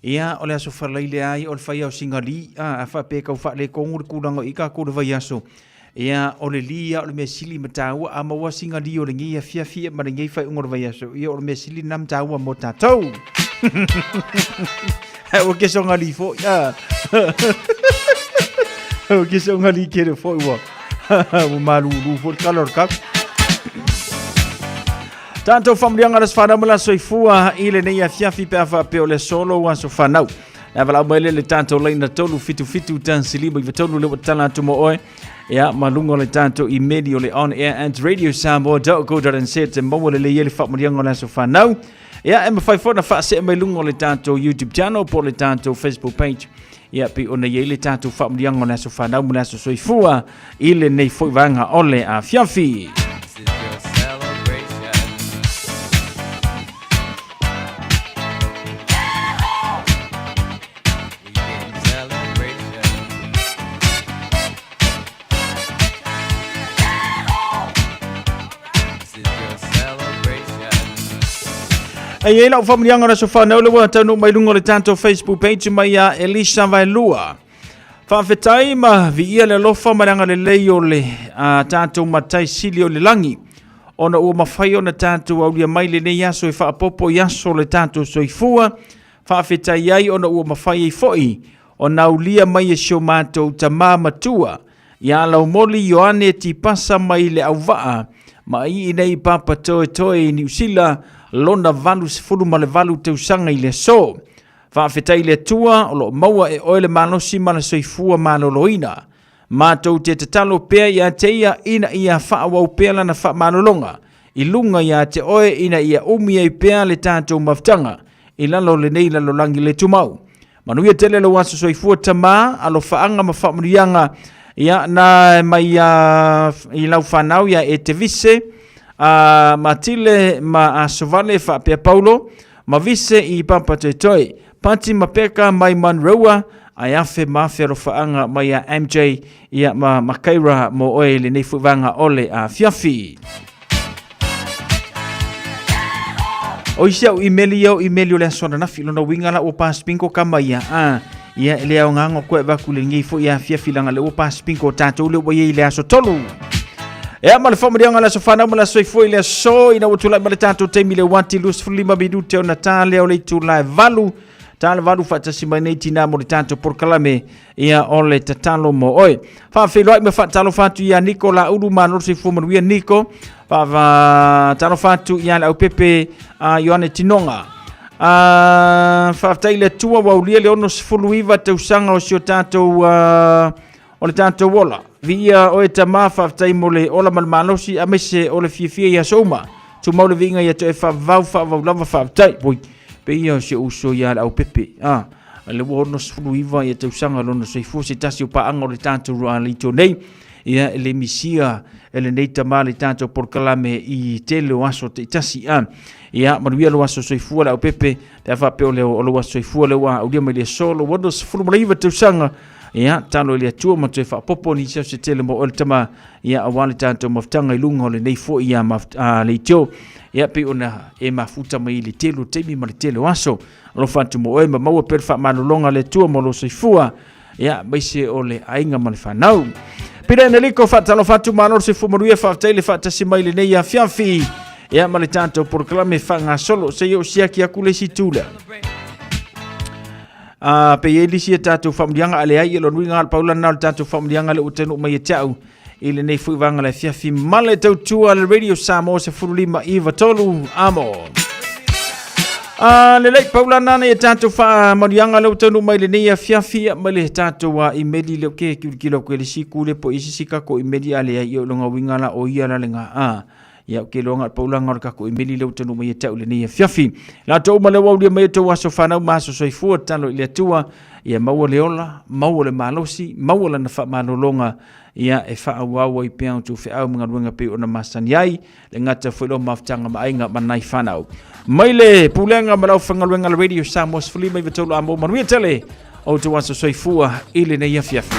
Ia, o le aso Faraile ai o le fai o Singali, a, a faapea e tau faaletonu le tulaga o i tatou i le vaiaso. Ia, o le li ia o le mea sili ma taua, a maua sina li o lenei afiafi ma lenei faaiuga o le vaiaso, ia o le mea sili lena ma taua mo tatou. Ai ua ke songa li foi, a. Ua ke songa li kere foi ua. Ua malulu foi le kala o le kau. Tatou faamaliaga le aso fanau ma le aso soifua i lenei afiafi pe a faapea o le aso lou aso fanau. E valaau mai lea le tatou laina 377 1 5 93 le ua tatala atu mo oe. Ia, ma luga o le tatou imeli o le on air at radiosamoa.co.nz e maua lelei ai le faamaliaga o le aso fanau. Ia, e mafai foi ona faasee mai luga o le tatou YouTube channel po o le tatou Facebook page. Ia, pei ona i ai le tatou faamaliaga o le aso fanau ma le aso soifua i lenei foi vaega o le afiafi. E i ai lau faamaliaga o le aso fanau le ua taunuu mai luga o le tatou Facebook page mai ia Elisa Vaelua. Faafetai ma viia le alofa ma le agalelei o le a tatou Matai Sili o le lagi, ona ua mafai ona tatou aulia mai lenei aso e faaopoopo i aso o le tatou soifua, faafetai ai ona ua mafai ai foi ona aulia mai e si o matou tama matua, ia Laumoli Ioane Tipasa mai le auvaa ma ii nei Papatoetoe i Niu Sila lona 88 tausaga i le aso. Faafetai i le Atua o lo o maua e oe le malosi ma le soifua maloloina. Matou te tatalo pea ia te ia ina ia faaauau pea lana faamalologa i luga ia te oe ina ia umi ai pea le tatou mafutaga i lalo o lenei lalolagi le tumau. Manuia tele lou aso soifua tama, alofaaga ma faamanuiaga ia na mai ia i lau fanau ia Etevise, a Matile ma Asovale faapea Paulo, ma Vise i Papatoetoe, Pati ma Peka mai Monroe, ae afe ma afe alofaaga mai ia MJ ia ma Makaira mo oe i lenei foi vaega o le afiafi. O isi au imeli ia o imeli o le aso ananafi lona uiga la ua pasipingo kama ia a ia e le aogaga koe vaku lenei foi afiafi langa le ua pasipingo tatou le ua iai le aso tolu. Ea ma le faamaliaga le aso fanau ma le aso soifua i le aso ina ua tulai ma le tatou taimi le uati 25 minute ona tā lea o le itula e valu tā le valu faatasi mai nei tinā mo le tatou polokalame ia o le tatalo mo oe. Faafeiloai ma faatalofa atu ia Niko Laulu malo le soifua manuia Niko. Faatalofa atu ia le aupepe a Ioane Tinoga. Faafetai i le Atua ua aulia le 69 tausaga o si o tatou o le tatou ola. Viia oe tama, faafetai mo le ola ma le malosi, aemaise o le fiafia i aso uma. Tumau le viiga ia toe faavavau, faavavau lava, faafetai. Oi, pei ia o si ou uso ia le aupepe. Ah, le ua 69 ia tausaga lona soifua, se tasi o paaga o le tatou leitio nei. Ia, e le misia e lenei tama le tatou polokalame i tele o aso taitasi. Ah, ia, manuia lou aso soifua le aupepe, pe a faapea o le o lou aso soifua le ua aulia mai le aso, lou 69 tausaga. Ia, talo i le Atua ma toe faapopo nisi o se tele mo oe le tama, ia, aua le tatou mafutaga i luga o lenei foi ia leitio. Ia, pei ona e mafuta mai i le tele o taimi ma le tele o aso. Alofa atu mo oe ma maua pea le faamalologa a le Atua mo lou soifua, ia, aemaise o le aiga ma le fanau. Pita Eneliko, faatalofa atu, malo le soifua manuia, faafetai le faatasi mai i lenei afiafi. Ia, ma le tatou polokalame faagasolo, se i ou siaki aku le isi itu lea. A pe i ai nisi a tatou faamanuiaga, a leai, ia lona uiga lava o le paula lena o le tatou faamanuiaga lea ua taunuu mai ia te au i lenei foi vaega le afiafi ma le tautua a le Radio Samoa 1593 amo. A lelei paula lena ia tatou faamanuiaga lea ua taunuu mai lenei afiafi mai le tatou imeli lea ke kilikilo atu i le isi itu lea po o isi tatou imeli a leai ia o lona uiga la o ia la lena a Ia, ou te iloa na o le paulaga o le tatou imeli lea ua taunuu mai ia te au i lenei afiafi. Latou uma lea ua aulia mai outou aso fanau ma aso soifua, tatalo i le Atua, ia maua le ola, maua le malosi, maua lana faamalologa, ia e faaauau ai pea outou feau ma galuega pei ona masani ai, le gata foi lea o mafutaga ma aiga ma nai fanau. Mai le pulega ma le aufaigaluega a le Radio Samoa 15 93 a mo manuia tele outou aso soifua i lenei afiafi.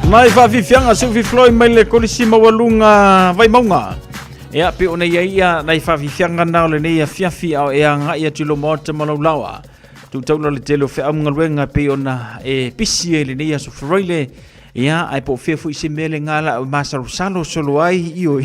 Nai faafiafiaga seu fifiloi mai le Kolisi Maualuga Vaimauga. Ia, pe ona ia ia nai faafiafiaga na o lenei afiafi a o e agai atu i lo maota ma laulaua. Tutaula le tele o feau ma galuega pei ona e pisi ai lenei aso Faraile. Ia, ae po o fea foi se mea le gala o masalosalo solo ai, io.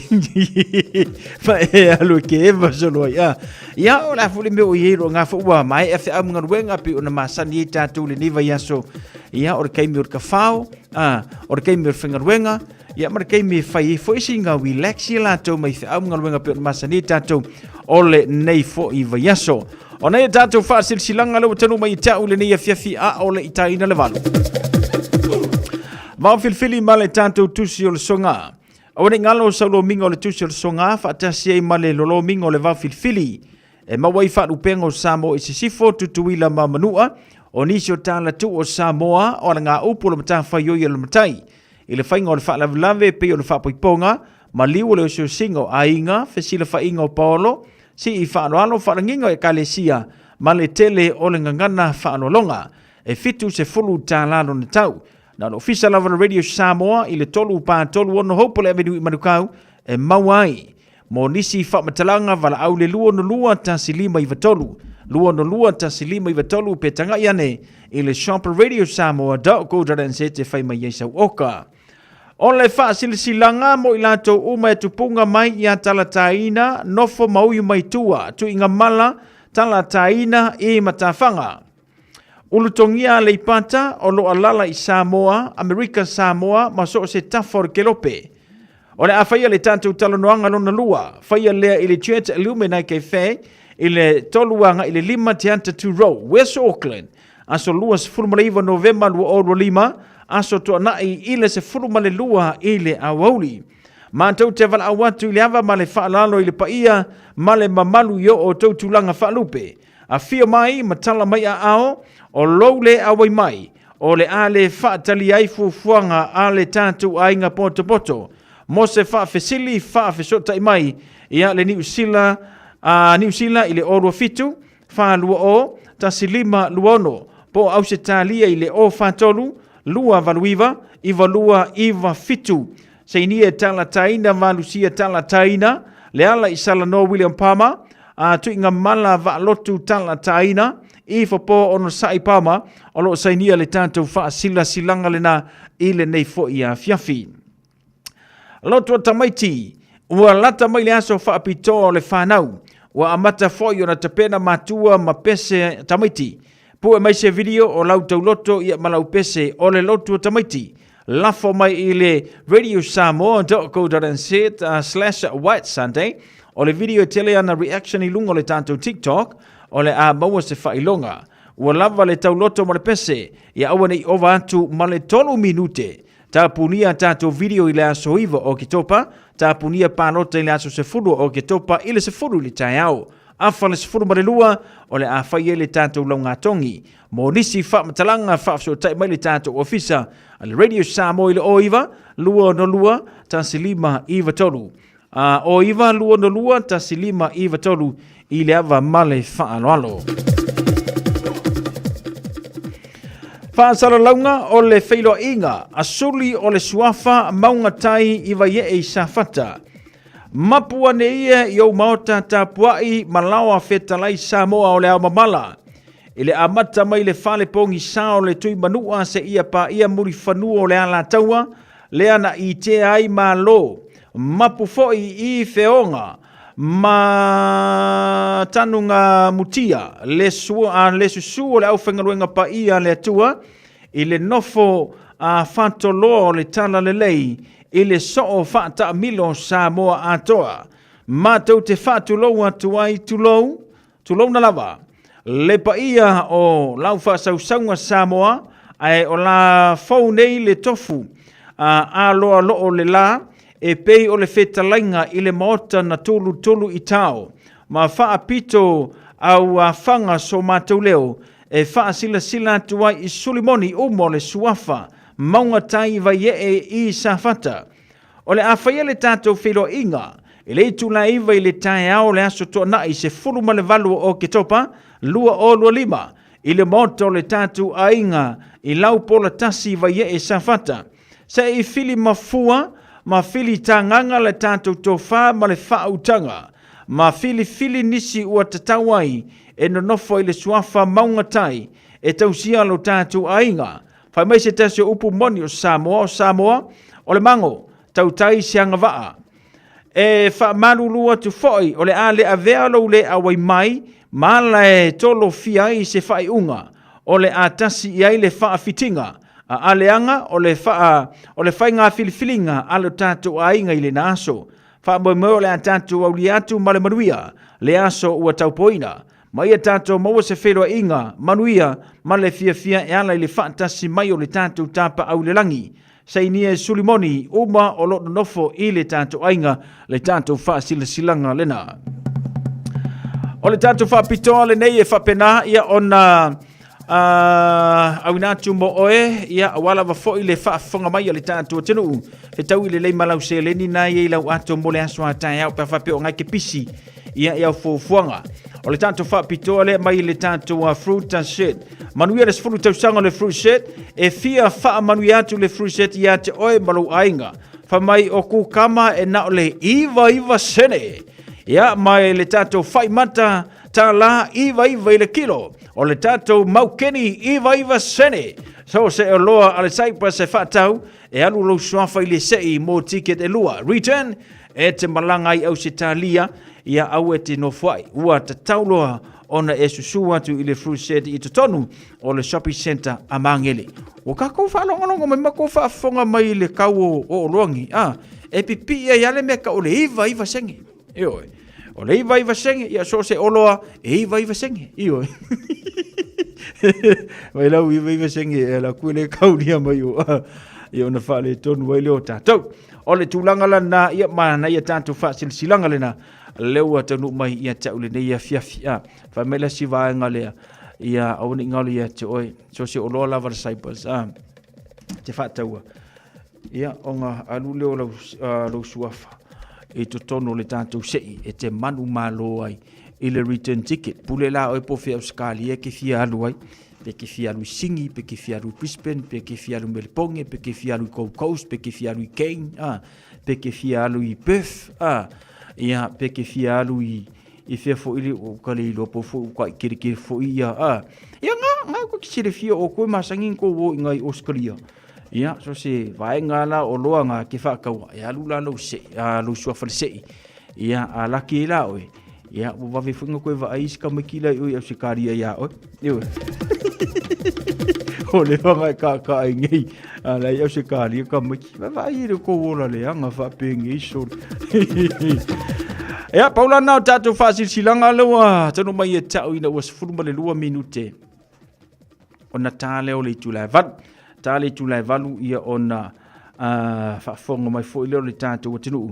Ma e alu e ke eva solo ai. Ah. Ia, o la foi le mea o i ai lo ngā fo ua mae e feau ma galuega pei ona masani ai tātou lenei vaiaso. Ia, o le kaimi o le kawhao, ah, o le kaimi o le whengaruenga, ia, ma le kaimi e whai e fo isi ngā relax i lātou mai feau ma galuega pei ona masani ai tātou o lenei foi vaiaso. O nei e tātou whaasilsilanga le ua mai i tau le nei afiafi a o le itaina le valu. Vao filifili ma le tātou tusi o le songa. Aua nei ngalo sau lomiga o le tusi o le songa faatasi ai ma le lolomiga o le vao filifili. E maua ai faalupega o Samoa i Sisifo, Tutuila ma Manua, o nisi o tala tuu o Samoa o alagaupu o le matafaioi a le matai. I le faiga o le faalavelave e pei o le faapoipoga, maliu o le osiosiga o aiga, fesilafaiga o paolo, Sii faaaloalo faalagiga o Ekalesia ma le tele o le gagana faaaloaloga. E $70 lona tau. Na o le Ofisa lava o le Radio Samoa i le 3 4 3 6 Hopewell Avenue i Manukau e maua ai. Mo nisi faamatalaga valaau le 262 1593, 262 1593 pe tagai ane i le shop radiosamoa.co.nz e fai mai ai sau oka. O le faasilasilaga mo i latou uma e tupuga mai ia talataina, nofo ma uiu mai tua, tuiga mala, talataina i matafaga. Ulutogia Aleipata o lo alala i Samoa, Amerika Samoa ma so o se tafa o le kelope. O le a faia le tatou talanoaga lona lua, faia lea i le Church Illumina Cafe i le 3 agai i le 5 Te Ata 2 Row, West Auckland, aso 29 Novema 2025, aso Toanai i le 12 i le aoauli. Matou te valaau atu i le ava ma le faaaloalo i le paia ma le mamalu i o outou tulaga faalupe. Afio mai ma tala mai aao, o lou le auai mai, o le a le faatalia ai fuafuaga a le tatou aiga potopoto. Mo se faafesili faafesootai mai ia le Niu Sila, a Niu Sila i le 027 420 1526 po o Ausetalia i le 043 289 9297. Sainia talataina valusia talataina le ala i Salanoa William Palmer a tuiga mala vaalotu talataina i Fopo Onosai Palmer o lo o sainia le tatou faasilasilaga lena i lenei foi afiafi. Loto tamaiti, ua lata mai le aso faapitoa o le fanau. Ua amata foi ona tapena matua ma pese tamaiti. Pue mai se video o lau tauloto ia ma lau pese o le lotu o tamaiti. Lafo mai i le radiosamoa.co.nz slash white sunday. O le video e tele ana reaction i luga o le tatou TikTok o le a maua se faailoga. Ua lava le tauloto ma le pese, ia aua ne i ova atu ma le 3 minute. Tapunia tatou video i le aso 9 o Oketopa, tapunia palota i le aso 10 o Oketopa i le 10 i le taeao. Afa le 12 o le a fai ai le tatou laugatogi. Mo nisi faamatalaga faafesootai mai le tatou ofisa a le Radio Samoa i le 09 262 1593. A 09 262 1593 i le ava ma le faaaloalo. Faasalalauga o le feiloaiga a suli o le suafa Maugatai i Vaiee i Safata. Mapu ane ia i ou maota tapuai ma laoa fetalai Samoa o le ao mamala. I le amata mai le fale pogisa o le Tuimanua seia paia mulifanua o le Alataua, lea na itea ai Malo, mapu foi i Feoga ma Tanuga Mutia, le sua, le susu o le aufaigaluega paia a le Atua, i le nofo a Fatoloa o le Talalelei, i le soo faataamilo Samoa atoa. Matou te faatulou atu ai, tulou, Tulouna lava le paia o lau faasausauga Samoa, ae o la fou nei le tofu a aloa loo le la, e pei o le fetalaiga i le maota na tulutulu i tao, ma faapito au afaga so matou leo e faasilasila atu ai i sulimoni uma o le suafa mauga tai Vaiee i Safata. O le a faia le tatou feiloaiga i le itula e 9 i le taeao o le aso Toonai 18 o Oketopa 2025 i le maota o le tatou aiga i Laupola 1 Vaiee Safata. Se i fili mafua ma fili tagaga le tatou tofa ma le faautaga, ma filifili nisi ua tatau ai e nonofo i le suafa maugatai e tausia lo tatou aiga. Fai mai se tasi o upu moni o Samoa, o Samoa, o le mago, tautai se agavaa. E faamalulu atu foi, o le a le avea lou le auai mai ma ala e tolofia ai se faaiuga, o le a tasi i ai le faafitiga, a aleaga o le faa, o le faiga filifiliga a lo tatou aiga i lena aso. Faamoemoe o le a tatou aulia atu ma le manuia le aso ua taupoina. Ma ia tatou maua se feiloaiga manuia ma le fiafia e ala i le faatasi mai o le tatou tapaau i le lagi. Sainia e Sulimoni uma o lo o nonofo i le tatou aiga le tatou faasilasilaga lena. O le tatou faapitoa lenei e faapena ia ona auina atu mo oe ia aua lava foi le faafofoga mai a le tatou atunuu. Fetaui lelei ma lau seleni na i ai lau ato mo le aso a taeao pe a faapea o ngai ke pisi ia i au fuafuaga. O le tatou faapitoa lea mai le tatou fruit shirt. Manuia le 10 tausaga o le fruit shirt, e fia faamanuia atu le fruit shirt ia te oe ma lou aiga. Fai mai o kukama e na o le 99 sene. Ia mai le tatou faimata tālā 99 i le kilo. O le tatou maukeni 99 sene. So se oloa a le Cyprus e faatau, e alu lou suafa i le sei mo ticket e lua. Return, e te malaga ai Ausetalia, ia aua e te nofoai. Ua tatau loa ona e susu atu i le fruit shed i totonu o le shopping centre a Magele. Ua kākou faalogologo mai ma kou faafofoga mai i le kau o Oloangi, a, e pipii ai lava le mea tau o le 99 sene. Ioe. O le 99 sene, ia so o se oloa e 99 sene. Ioe. Mai lau 99 sene e ala ku le kaulia mai o ia ona faaletonu ai lea o tatou. O le tulaga lana ia manaia tatou faasilasilaga lena lea ua taunuu mai ia te au lenei afiafi. A, fai mai le isi vaega lea, ia aua ne i galo ia te oe, so se oloa lava le Cyprus, a, te faataua. Ia, ona alu lea o lau, lou suafa i totonu o le tatou sei e te manumalo ai i le return ticket. Pule la oe po o fea Ausetalia e ke fia alu ai, pe ke fia alu i Singi, pe ke fia alu i Brisbane, pe ke fia alu i Meliponge, pe ke fia alu i Gold Coast, pe ke fia alu i Cairns, a, pe ke fia alu i Perth, a, ia, pe ke fia alu i, i fea foi le, o ka le iloa po foi o ka i kerekere foi ia, a. Ia, ngā, ngā koe ki silafia o koe masangi ko o i ngai Australia. Ia, so se vaega la o loa ngā ke whaakaua, e alu la lou se, a, lou suafa le sei. Ia, a laki e la oe. Ia, ua vave foi nga koe vaai isi tamaiti la i oe i Ausetalia iā oe. Ioe. O le wanga e kākā ai nei, a la i Ausetalia tamaiti. Vai vaai e le kou ola leaga faapenei sole. Ia, pau lana o tatou faasilasilaga lea ua taunuu mai ia te au ina ua 12 minute ona tā lea o le itula e valu. Tā le itula e valu ia ona faafofoga mai foi lea o le tatou atunuu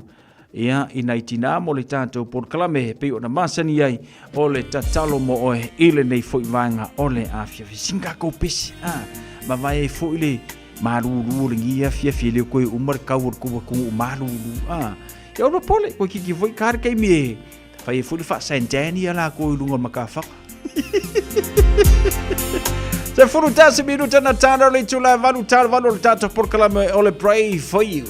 ia i nai tinā mo le tatou polokalame e pei ona masani ai o le tatalo mo oe i lenei foi vaega o le afiafi. Sina tatou pese, a, mavae ai foi le malulu o lenei afiafi e le toe uma le kau o le tou atunuu malulu, a. Ia o pole, koe kiki foi ka le taimi e fai ai foi le faa-Santani ia latou i luga o le matafaga. 11 minuta na tala o le itula e valu tala valu o le tatou polokalame o le Pray For You.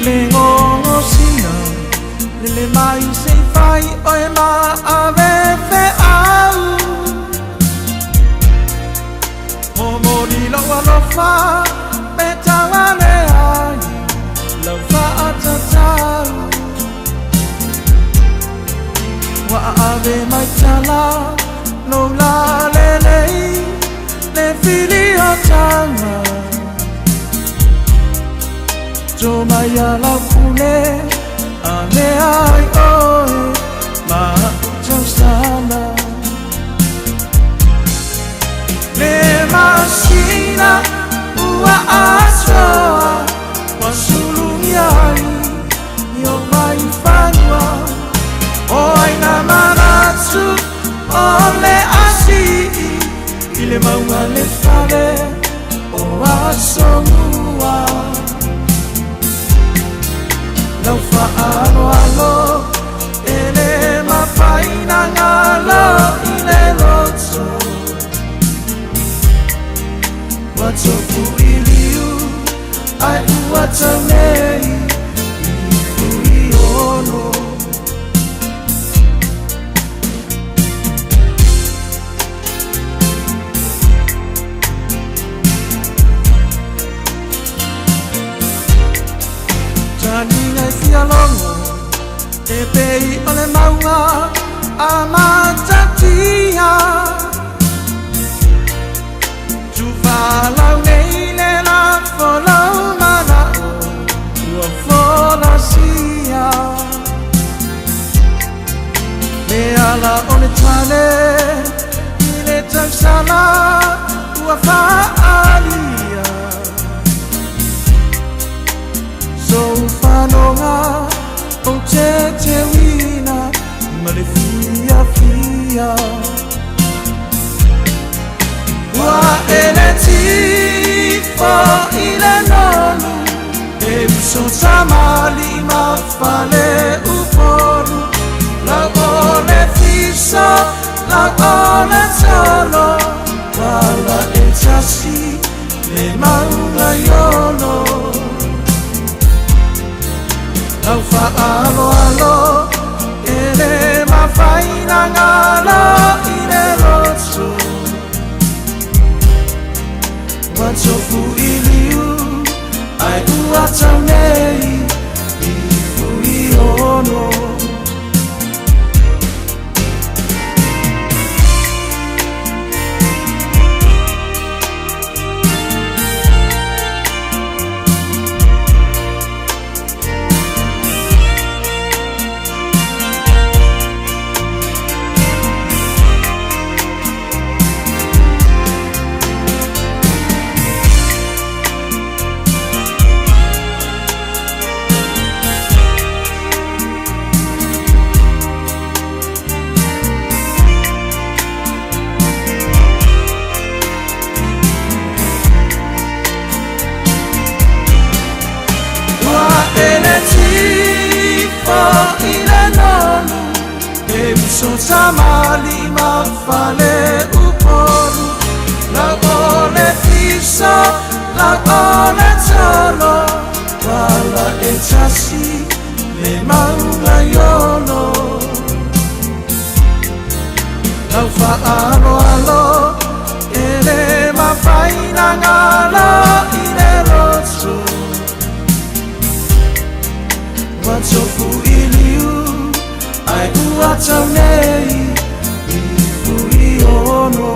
Le gogosina lele mai se i fai oe ma ave feau Momoli lou alofa pe tauale ai lau faatatau Ua ave mai tala lou lalelei le filiotaga To mai a lau pule a mea ai oe ma a'u tausala Le masina ua atoa ua sulugia ai i o mai fanua O ai na manatu o le asii i le mauga le fale o Asomua. Ua tofu i liu ai ua tau nei i Fuiono. Taniga i fialogo e pei o le mauga a matatia. Tuvalau nei le lafo lau mana'o ua folasia. Le ala o le tale i le tausala ua fa'aalia. Sou fanoga ou teteuina ma le fiafia. Ua ele tifo i le nonu e uso tamali'i ma fale upolu. Lau o le fiso, lau o le tolo, wala e tasi le mauga iolo. Lau fa'aloalo e le mafaina galo i le loto. Ua tofu i liu ai ua tau nei i Fuiono. Ua ele tifo i le nonu e uso tamali'i ma fale upolu. Lau o le fiso, lau o le tolo, wala e tasi le mauga iolo. Lau fa'aloalo e le mafaina galo i le loto. Ua tofu i liu ai ua tau nei i Fuiono.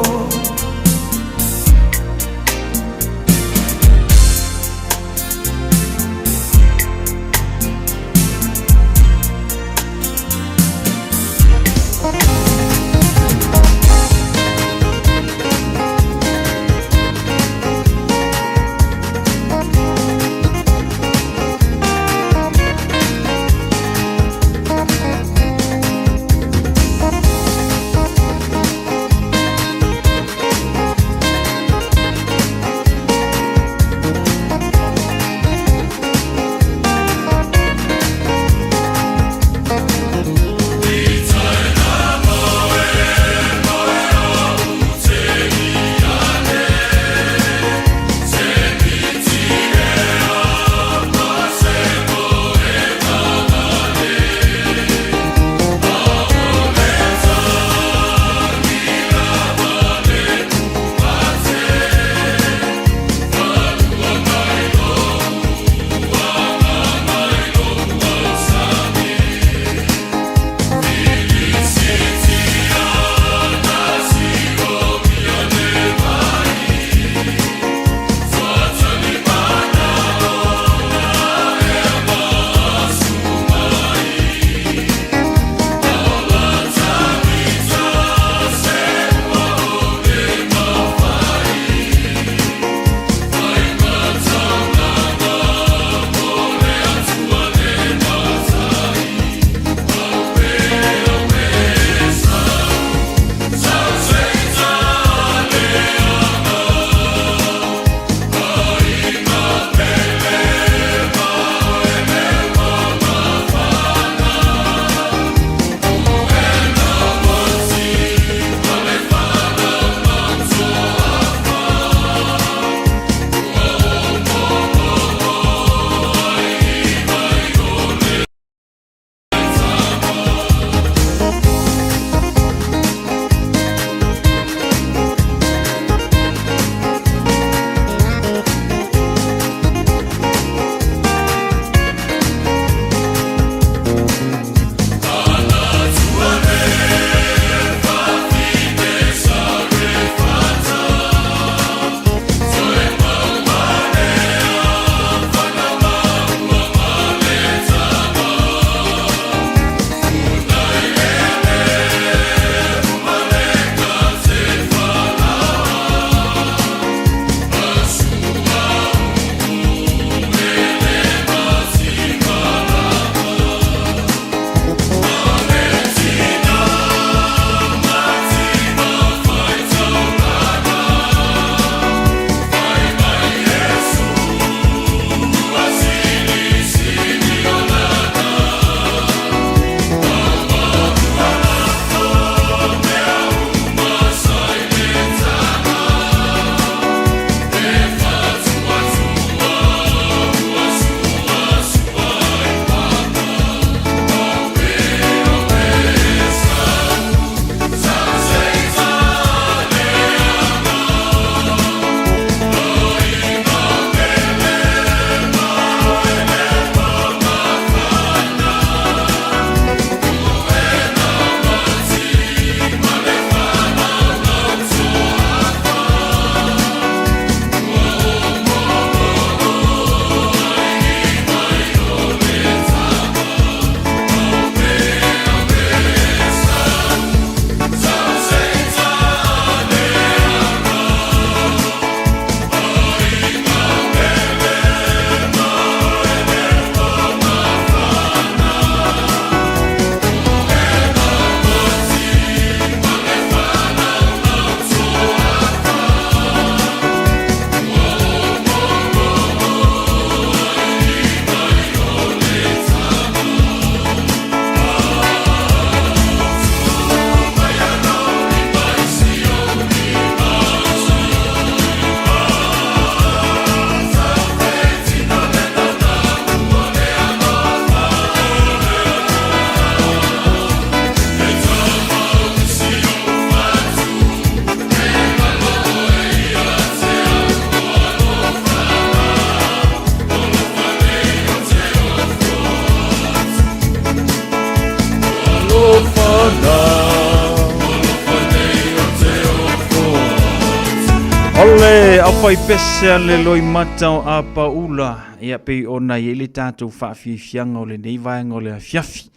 Le aufaipese a le loimata o Apaula, ia pei ona i ai le tatou faafiafiaga o lenei vaega o le afiafi.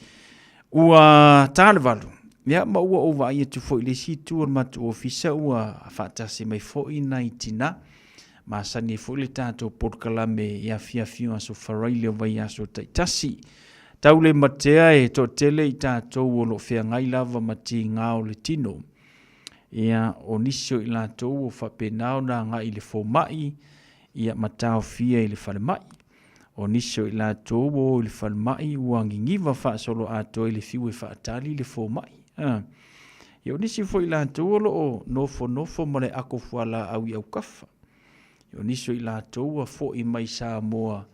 Ua ta le 8, ia ma ua ou vaai atu foi i le isi itu o le matou ofisa ua faatasi mai foi nai tina. Masani ai foi le tatou polokalame i afiafi o Aso Faraile o vaiaso taitasi. Tau le matea e toatele i tatou o lo o feagai lava ma tiga o le tino. Ia, o nisi o i latou ua faapena ona agai i le fomai, ia ma taofia i le falemai. O nisi o i latou ua o i le falemai ua gigiva faasoloatoa i le fiu e faatali le fomai. A. Ia o nisi foi i latou o lo o nofonofo ma le ako fualaau i autafa. Ia o nisi o i latou ua foi mai Samoa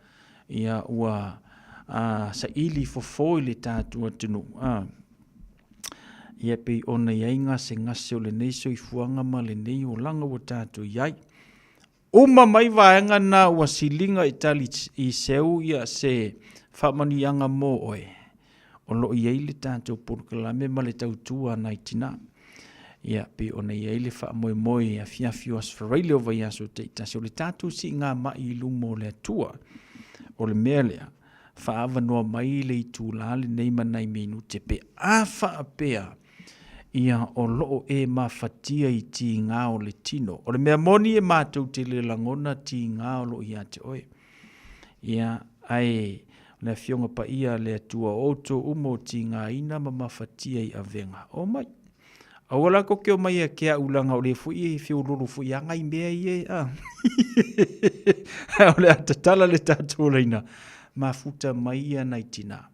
ia ua a, saili fofo i le tatou atunuu. A. Ia pei ona i ai gasegase o lenei soifuaga ma lenei olaga ua tatou i ai. Uma mai vaega na ua siliga i tali i seu ia se faamanuiaga mo oe. O lo o i ai le tatou polokalame ma le tautua a nai tina. Ia, pei ona i ai le faamoemoe afiafi o Aso Faraile o vaiaso taitasi o le tatou siigamai i luma o le Atua. O le mea lea, faaavanoa mai le itula lenei ma nai minute pe a faapea ia o lo o e mafatia i tiga o le tino. O le mea moni e matou te le lagona tiga o lo o ia te oe. Ia, ae o le Afioga Paia a le Atua o outou uma o tigaina ma mafatia i avega. Omai. Aua la tou te omai ia te au leaga o lea foi e feololo foi lava nai mea ia e a. O le a tatala le tatou laina, mafuta mai ia nai tina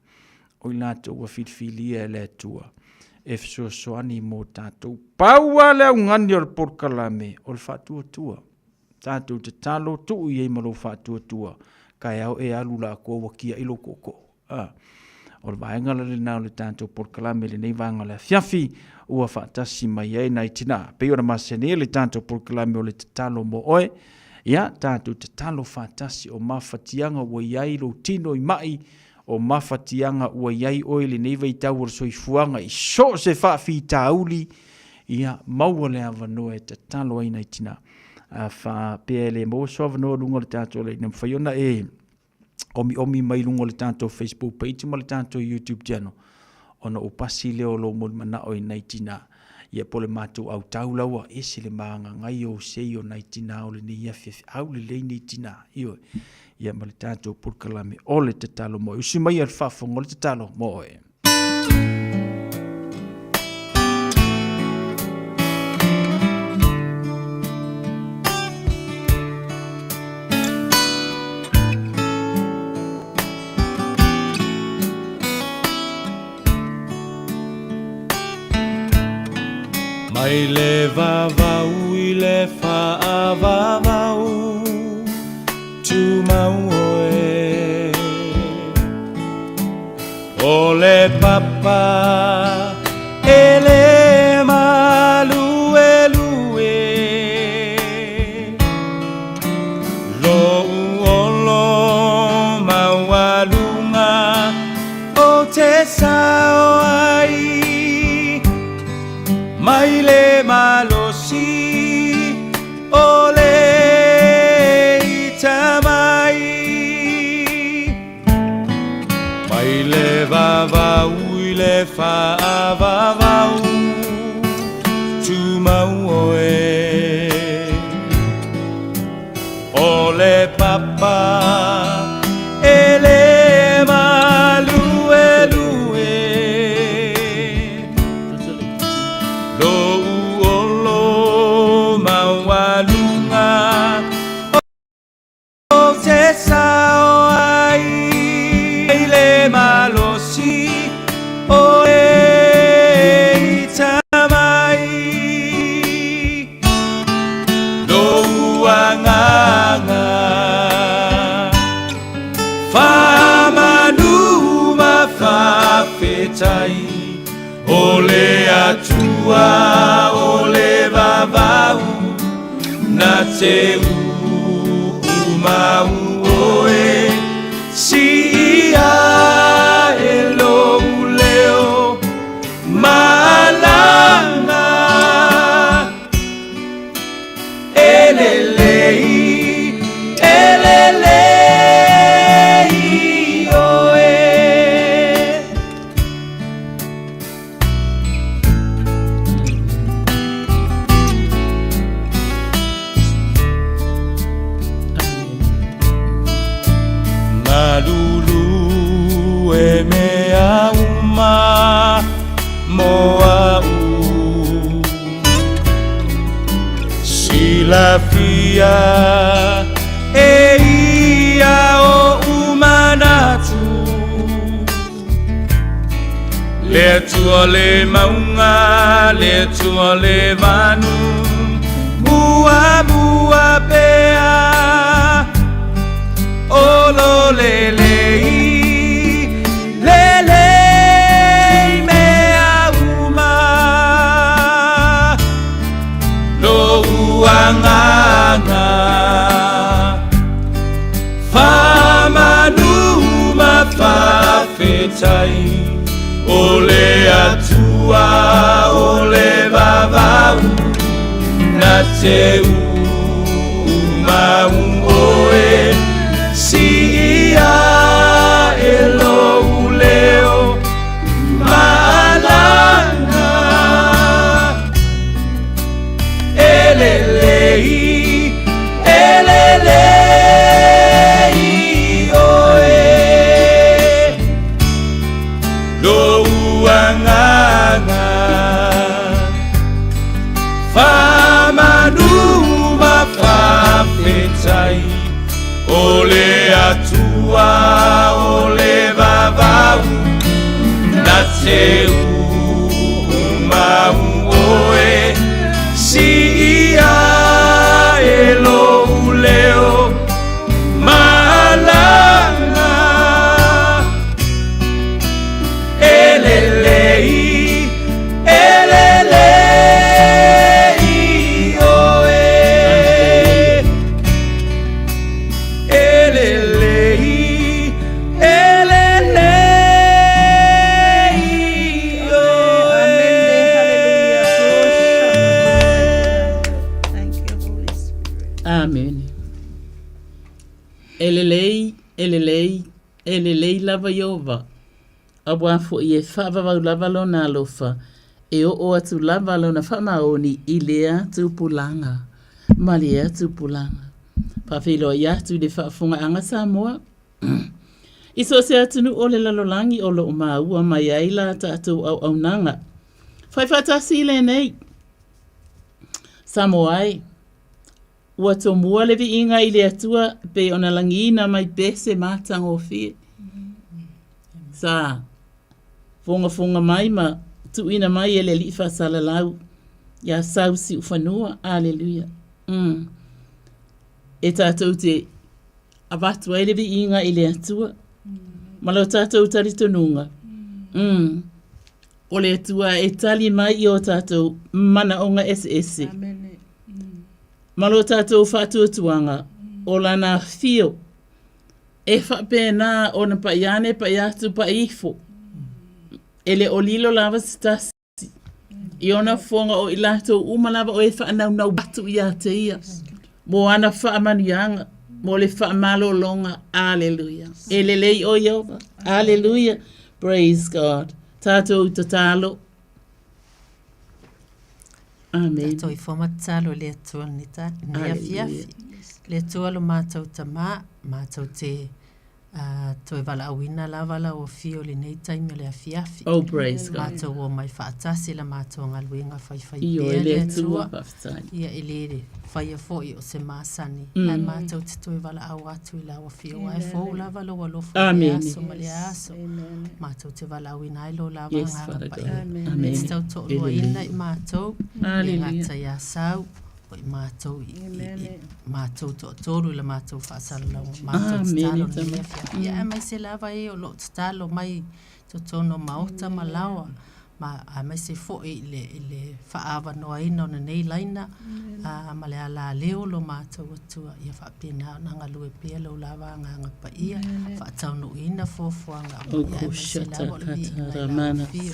o i latou ua filifilia e le Atua e fesoasoani mo tatou. Pau lava le augani o le polokalame o le faatuatua. Tatou tatalo, tuu i ai ma lou faatuatua, taeao e alu la atoa ua tiai lou tootoo. A, o le vaega la lena o le tatou polokalame i lenei vaega o le afiafi ua faatasi mai ai nai tina. Pei ona masani ai le tatou polokalame o le tatalo mo oe. Ia, tatou tatalo faatasi o mafatiaga ua i ai lou tino i mai, o mafatiaga ua i ai oe i lenei vaitau o le soifuaga i so o se faafitauli, ia maua le avanoa e tatalo ai nai tina. A faapea e le maua so avanoa i luga o le tatou laina, mafai ona e omiomi mai luga o le tatou Facebook page ma le tatou YouTube channel ona ou pasi lea o lou molimanao i nai tina ia po o le matou autau la ua ese le magagai o sei o nai tina o lenei afiafi au lelei nei tina ioe ia ma le tatou polokalame o le tatalo mo oe. Usi mai a le faafofoga o le tatalo mo oe. Mai le vavau i le faavavau Tumau oe O le papa e le maluelue Lou olo maualuga o te sao ai Mai le malosi o le ita mai Mai le vavau i le faavavau Tumau oe O le papa e le maluelue Lou olo maualuga o te sao ai le malosi o e ita mai Lou agaga faamanu ma faafetai O le Atua o le vavau na te uumau oe Siia e lou leo malama E lelei. fiafia e ia oʻu manatu. Le Atua le mauga, le Atua le vanu, muamua pea o lo lelei, lelei mea uma, lou agaga. Faamanu ma faafetai, o le Atua o le vavau, na te umau oe, siia e lou leo maalaga. E lelei, e lelei oe, lou agaga. Faamanu ma faafetai, o le Atua o le vavau, na te umau oe, siia e lou leo maalaga. E lelei, e lelei oe, e lelei, e lelei oe. Amene. E lelei, e lelei, e lelei lava Ieova, auā foʻi e faavavau lava Lona alofa, e oo atu lava Lona faamaoni i lea tupulaga ma lea tupulaga. Faafeiloai atu i le faafofogaaga Samoa. I so o se atunuu o le lalolagi o lo o maua mai ai la tatou auaunaga fai faatasi i lenei Samoa e. Ua tomua le viiga i le Atua pei ona lagiina mai pea se matagofie. Sa fogafoga mai ma tuuina mai e le Alii Faasalalau ia sau siufanua. Aleluia. Mm. E tātou te avatu ai le viiga i le Atua ma lo tātou talitonuga. Mm. O le Atua e tali mai i o tātou manaoga eseese. Ma lo tātou faatuatuaga o Lana afio e faapena ona paʻi ane paʻi atu paʻi ifo. E le o lilo lava se tasi i ona fofoga o i latou uma lava o e faanaunau atu ia te ia mo ana faamanuiaga, mo le faamalologa. Aleluia. E lelei ʻo Ieova. Aleluia. Praise God. Tatou tatalo. Amen. Tatou ifo ma tatalo i le Atua lenei ta, lenei afiafi. Le Atua lo matou Tamā, matou te uh, toe valaauina lava lau afio i lenei taimi o le afiafi. Oh, praise God. Matou o mai faatasi la matou galuega faifai Ioe, pea le le Atua, Atua. faafetai. Ia e le faia foi o se masani. Ae matou te toe valaau atu i lau afio, aua e fou lava lou alofa i lea Amene. aso ma lea aso. Matou te valaauina ai lou lava Yes, agaga Father God. paia. Amen. E te tautoaluaina i matou, e le Hallelujah. gata iā Sau, o i matou i, i, i matou toatolu i la matou faasalalauga, matou Amene, tatalo tama. lenei afiafi. Ia aemaise lava e o lo o tatalo mai i totonu o maota ma laoa, ma aemaise foi i le, i le faaavanoaina o lenei laina, a, ma le alaleo o lo matou Atua, ia faapena ona galue pea lou lava agaga paia, faataunuuina fuafuaga O uma, ia aemaise koshata lava o le viiga i lau kataramana. afio.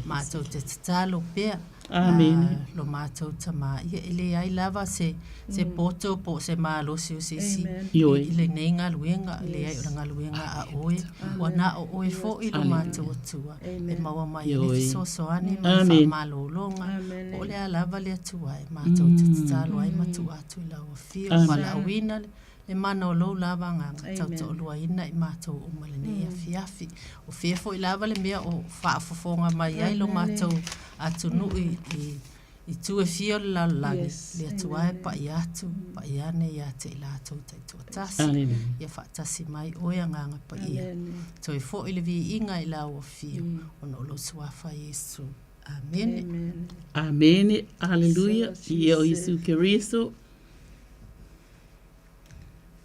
Matou te tatalo pea, Amene. a, lo matou Tamā, ia e leai lava se, se poto po o se malosi o se isi i, Ioe. i lenei galuega, leai o le galuega a oe, ua na o oe foi lo matou Atua e maua mai ai le Ioe. fesoasoani ma le Amene. faamalologa, po o le a lava le Atua e matou te tatalo ai ma tuu atu i lau afio, valaauina le mana o lou lava agaga, tautoaluaina i matou uma i lenei afiafi. O fea foi lava le mea o faafofoga mai ai lo matou atunuu i, i. Itu e fia o le lalolagi, le Atua e paia atu, paia ane ia te i latou taitoatasi. Ia faatasi mai oe Agaga Paia. Toe foi le viiga i lau afio, ona o lou Suafa Iesu. Amene. Amene. Aleluia. Ia o Iesu Keriso.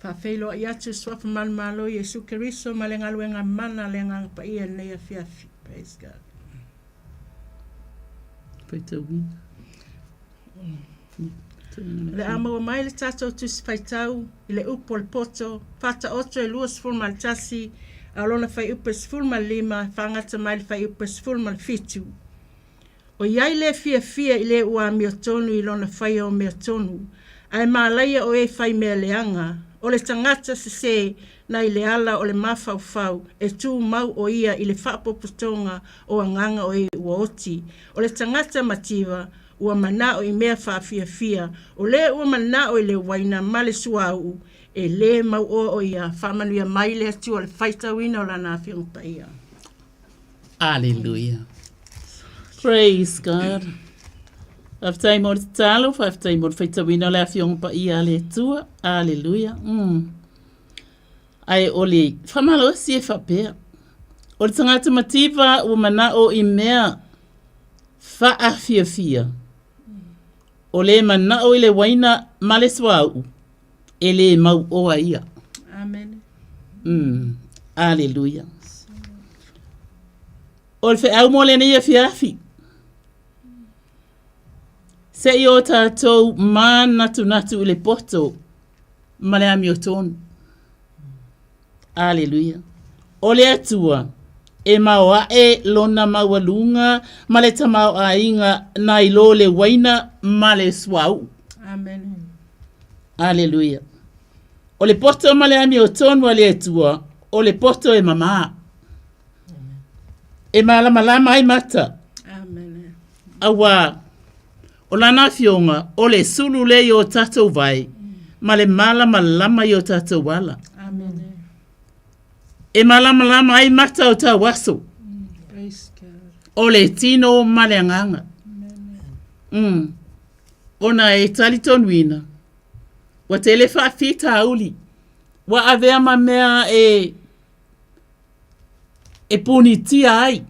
Faafeiloai atu i Suafa Manumalo Iesu Keriso ma le galuega mana a le Agaga Paia i lenei afiafi. Praise God. Faitauina. O le a maua mai le tatou Tusi Faitau i le upu o le poto, Faataoto e 21, a o lona fuaiupu e 15, e faagata mai le fuaiupu e 17. O i ai le fiafia i le ua amiotonu i lona faia o mea tonu, ae malaia o e fai mea leaga, o le tagata sesē na i le ala o le mafaufau e tumau o ia i le faapopotoga o agaga o e ua oti. O le tagata mativa ua manao i mea faafiafia, o le ua manao i le uaina ma le suauu, e lē mauoa o ia. Faamanuia mai le Atua i le faitauina o Lana Afioga Paia. Aleluia. Praise God. Faafetai mo le tatalo, faafetai mo le faitauina o le Afioga Paia a le Atua. Aleluia. Ae o le faamalosi e faapea, o le tagata mativa ua manao i mea faafiafia, o le manao i le uaina ma le suauu, e lē mauoa ia. Amen. Aleluia. O le feau mo lenei afiafi, se i o tatou manatunatu i le poto ma le amiotonu. Aleluia. O le Atua e maoae lona maualuga ma le tamaoaiga nai lo le uaina ma le suauu. Amen. Aleluia. O le poto ma le amiotonu a le Atua, o le poto e mamā. E malamalama ai mata. Amen. Auā, o Lana Afioga, o le sulu lea i o tatou vai, ma le malamalama i o tatou ala. Amen. E malamalama ai mata o tau aso. Praise God. O le tino ma le agaga. Ona e talitonuina, ua tele faafitauli, ua avea ma mea e e punitia ai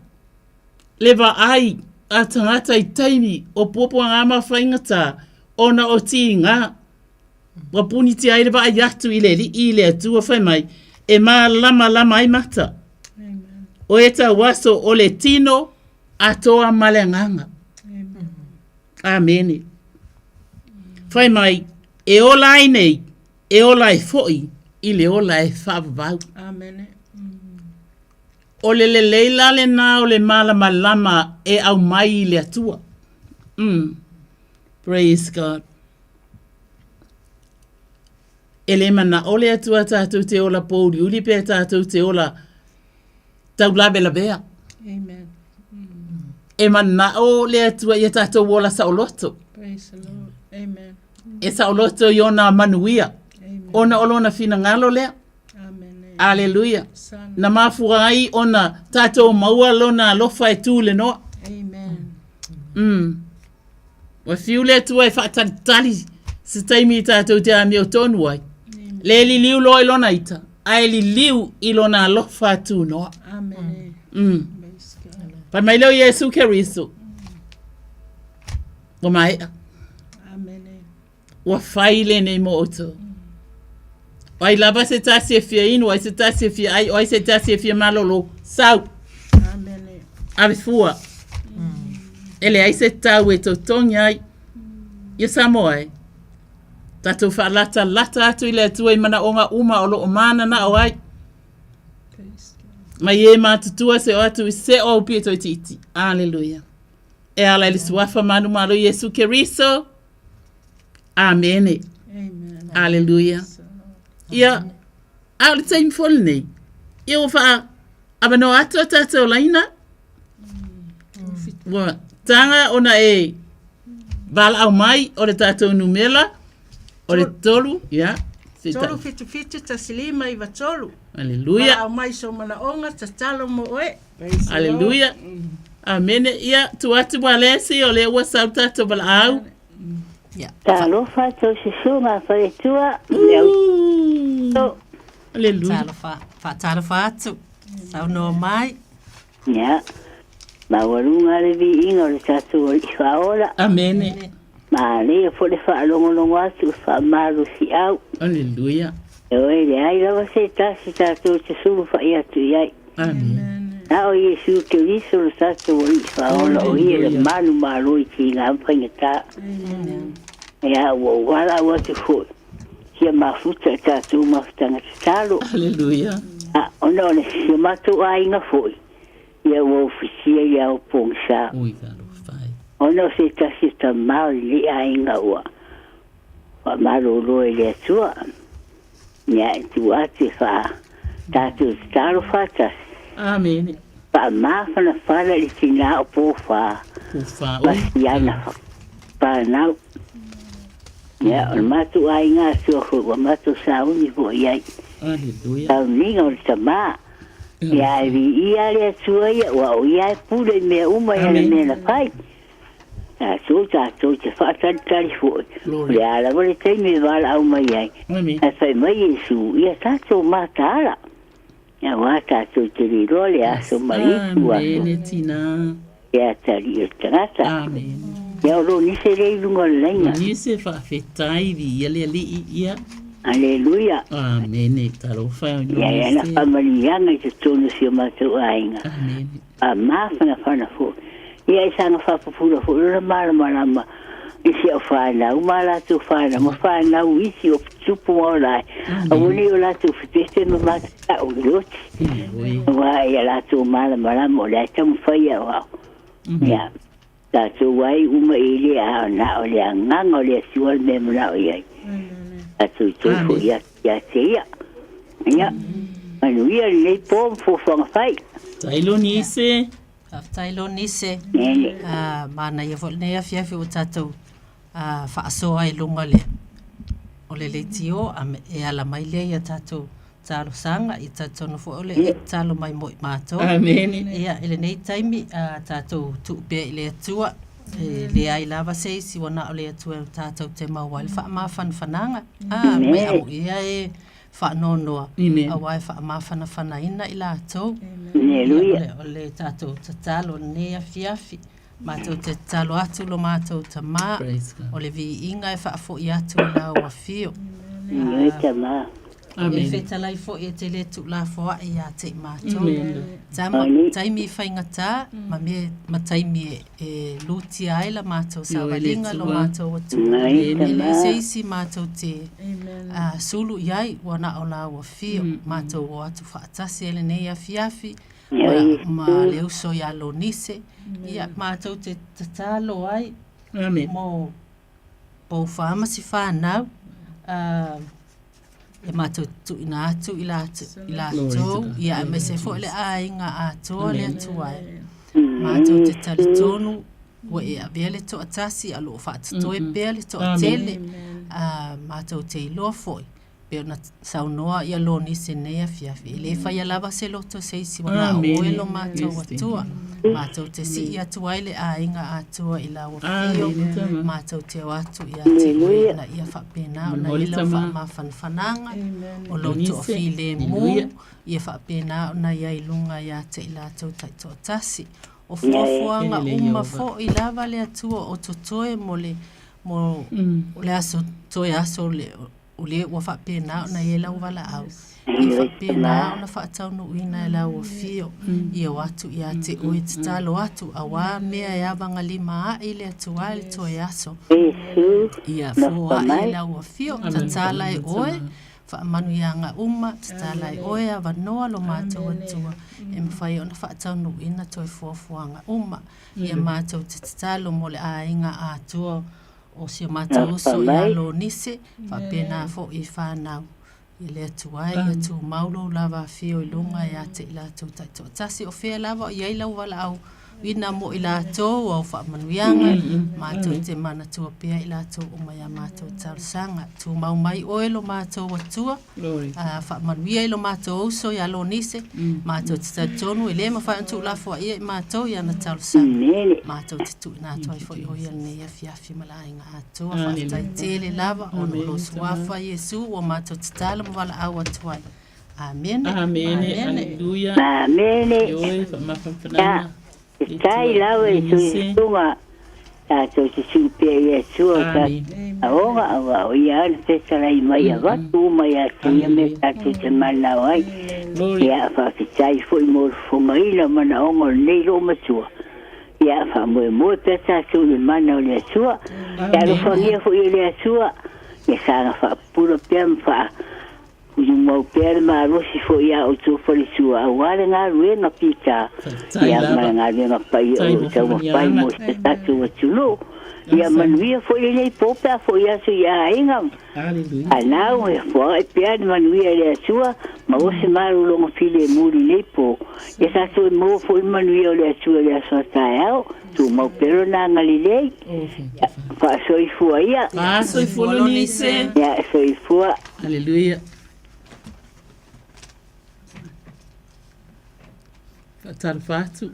le vaai a tagata i taimi o puapuaga ma faigata ona o tiga ua punitia ai le vaai atu i le Alii i le Atua fai mai e malamalama ai mata. O e tau aso o le tino atoa ma le agaga. Amene. Fai mai e ola ai nei e ola ai foi i le ola e faavavau. Amene. O le lelei la lena o le malamalama e aumai i le Atua. Praise God. E le manao le Atua tatou te ola pōuliuli pe tatou te ola taulavelavea. Amen. E manao le Atua ia tatou ola saoloto. Praise the Lord. Amen. E saoloto i ona manuia. Ona o lona finagalo lea. Aleluia. Na mafua ai ona tatou maua lona alofa e tu le noa. Amen. Ua fiu le Atua e faatalitali se taimi i tatou te amiotonu ai. Le liliu loa i lona ita, ae liliu i lona alofa tunoa. Amen. Fai mai lea o Iesu Keriso. Ua maea. Ua fai lenei mo outou. O ai lava se tasi e fia inu, o ai se tasi e fia ai, o ai se tasi e fia malolo, sau. Ave fua. E leai se tau e totogi ai. Ia Samoa e. Tatou faalatalata atu i le Atua i manaoga uma o lo o mananao ai. Mai e matutua se o atu i se o au pito itiiti. Aleluia. E ala i le suafa manumalo Iesu Keriso. Amene. Aleluia. Ia, a o le taimi foi lenei, ia ua faaavanoa atu a tatou laina. Ua taga ona e valaau mai o le tatou numera o le tolu, ia. Se i 377 1593. Aleluia. Valaau mai sou manaoga, tatalo mo oe. Aleluia. Amene. Ia, tuu atu Walesi, o lea ua sau le tatou valaau. Talofa tou susuga a faletua. Aleluia. Talofa, faatalofa atu. Saunoa mai. Ia, maualuga le viiga o le tatou Alii Faaola. Amene. Manaia foi le faalogologo atu i faamalosiau. Aleluia. Ioe, leai lava se tasi tatou te sulufai atu i ai. Amen. Na o Iesu Keriso lo tatou Alii Faaola, o ia le malu malo i tiga ma faigata. Ia, ua ou valaau atu foi, sia mafuta i tatou mafutaga tatalo. Aleluia. A, ona o le si o matou aiga foi, ia ua ofitia i le ao pogisa. Ui, talofa e. Ona o se tasi o tama o lenei aiga ua faamalolo e le Atua. Ia, e tuu atu e faa tatou tatalo faatasi. Amene. Faamafanafana i le tinā o Pofa. Pofa, ma siana fanau. Ia, o le matou aiga atoa foi ua matou sauni foi i ai. Aleluia. Sauniga o le tama. Ia, e viia le Atua ia, ua o ia e pule i mea uma i ana mea na fai. Tatou, tatou te faatalitali foi. O le a lava le taimi e valaau mai ai. Ae fai mai Iesu, ia tatou mataala. Aua tatou te le iloa le aso ma le itu aso. Amene, tina. E atalii o le tagata. Amene. Ia o lo nise lea i luga o le laina. Nise faafetai, viia le Alii, ia. Aleluia. Amene, talofa e Ia e ana faamanuiaga i totonu o si o matou aiga. Amene. Faamafanafana foi. Ia e saga faapupula foi lona malamalama i si au fanau ma a latou fanau ma fanau isi o tupu ma ola ai. Aua ne i o latou fepepe ma matou ta'u i le oti. Aua ia latou malamalama o le a e taumafai e aoao. Ia, tatou ai uma i le a na o le agaga o le Atua le mea e manao i ai. Tatou toe foi atu ia te ia. Ia, manuia lenei po ma fuafuaga fai. Tai lo nise. Faafetai lo nise. Manaia foi lenei afiafi ua tatou faasoa i luga le o le leitio e ala mai lea ia tatou talosaga ia talitonu foi o le e tatalo mai mo i matou. Amene. Ia i lenei taimi tatou tuu pea i le Atua e leai lava se isi ua na o le Atua tatou te maua ai le faamafanafanaga. Mai amuia e faanoanoa aua e faamafanafanaina i latou. Aleluia. O le tatou tatalo i lenei afiafi, matou te tatalo atu lo matou Tama, o le viiga e faafoi atu i lau afio. Ioe Tama. E fetalai foi e te le tuulafoai ia te i matou. Tama, taimi faigata ma mea ma taimi e lutia ai la matou savaliga lo matou Atua. E leai se isi matou te sulu i ai ua na o lau afio. Matou o atu faatasi ai lenei afiafi ma le uso ia Lonise. Ia, matou te tatalo ai mo Poufa ma si fanau e matou te tuuina atu i latou, ia aemaise foi le aiga atoa le Atua e. Matou te talitonu ua e avea le toatasi a o lo o faatotoe pea le toatele, a matou te iloa foi pei ona saunoa ia Lonise i lenei afiafi, e le faia lava se loto i se isi ua na o oe lo matou Atua. Matou te sii atu ai le aiga atoa i lau afio, matou te o atu ia te oe ina ia faapena ona i ai lau faamafanafanaga, o lou toafilemu, ia faapena ona i ai i luga ia te i latou taitoatasi. O fuafuaga uma foi lava le Atua o totoe mo le, mo le aso, toe aso o le, o lea ua faapena ona i ai lau valaau, ia faapena ona faataunuuina e lau afio, ia o atu ia te oe tatalo atu, auā mea e avagalima ae i le Atua i le toe aso. Ia foai e lau afio, tatala e oe, faamanuiaga uma, tatala e oe avanoa lo matou Atua, e mafai ona faataunuuina toe fuafuaga uma. Ia matou te tatalo mo le aiga atoa o si o matou uso ia Lonise, faapena foi i fanau i le Atua e, ia tumau lou lava afio i luga ia te i latou taitoatasi. O fea lava o i ai lau valaau uina mo i latou, au faamanuiaga, matou te manatua pea i latou uma i a matou talosaga. Tumau mai oe lo matou Atua, faamanuia i lo matou uso ia Lonise, matou te talitonu e le mafai ona tuulafoaia i matou i ana talosaga. Matou te tuuina atu ai foi o ia lenei afiafi ma le aiga atoa. Faafetai tele lava ona o lou suafa Iesu ua matou tatalo ma valaau atu ai. Amene. Amene. Aleluia. Amene. Ioe, faamafanafanaga. Tai lava i soifuaga tatou te sui pea i le Atua o tatou aoga aua o ia lava na fetalai mai avatu uma ia te ia mea tatou te manao ai. Ia faafetai foi mo le fofogaina o manaoga o lenei loomatua. Ia faamoemoe pea tatou i le mana o le Atua. Ia alofagia foi e le Atua ia saga faapupula pea ma faa Tumau pea le malosi foi ia outou faletua aua le galuega pita ia ma le galuega paia o lo o taumafai mo si o tatou atunuu. Ia manuia foi lenei po pe a foi atu i aiga fanau e foaai pea le manuia e le Atua maua se malologa filemu i lenei po. Ia tatou e maua foi le manuia o le Atua i le aso a taeao. Tumau pea lona agalelei. Faasoifua ia. Faasoifua Lonise. Ia soifua. Aleluia. Faatalofa atu.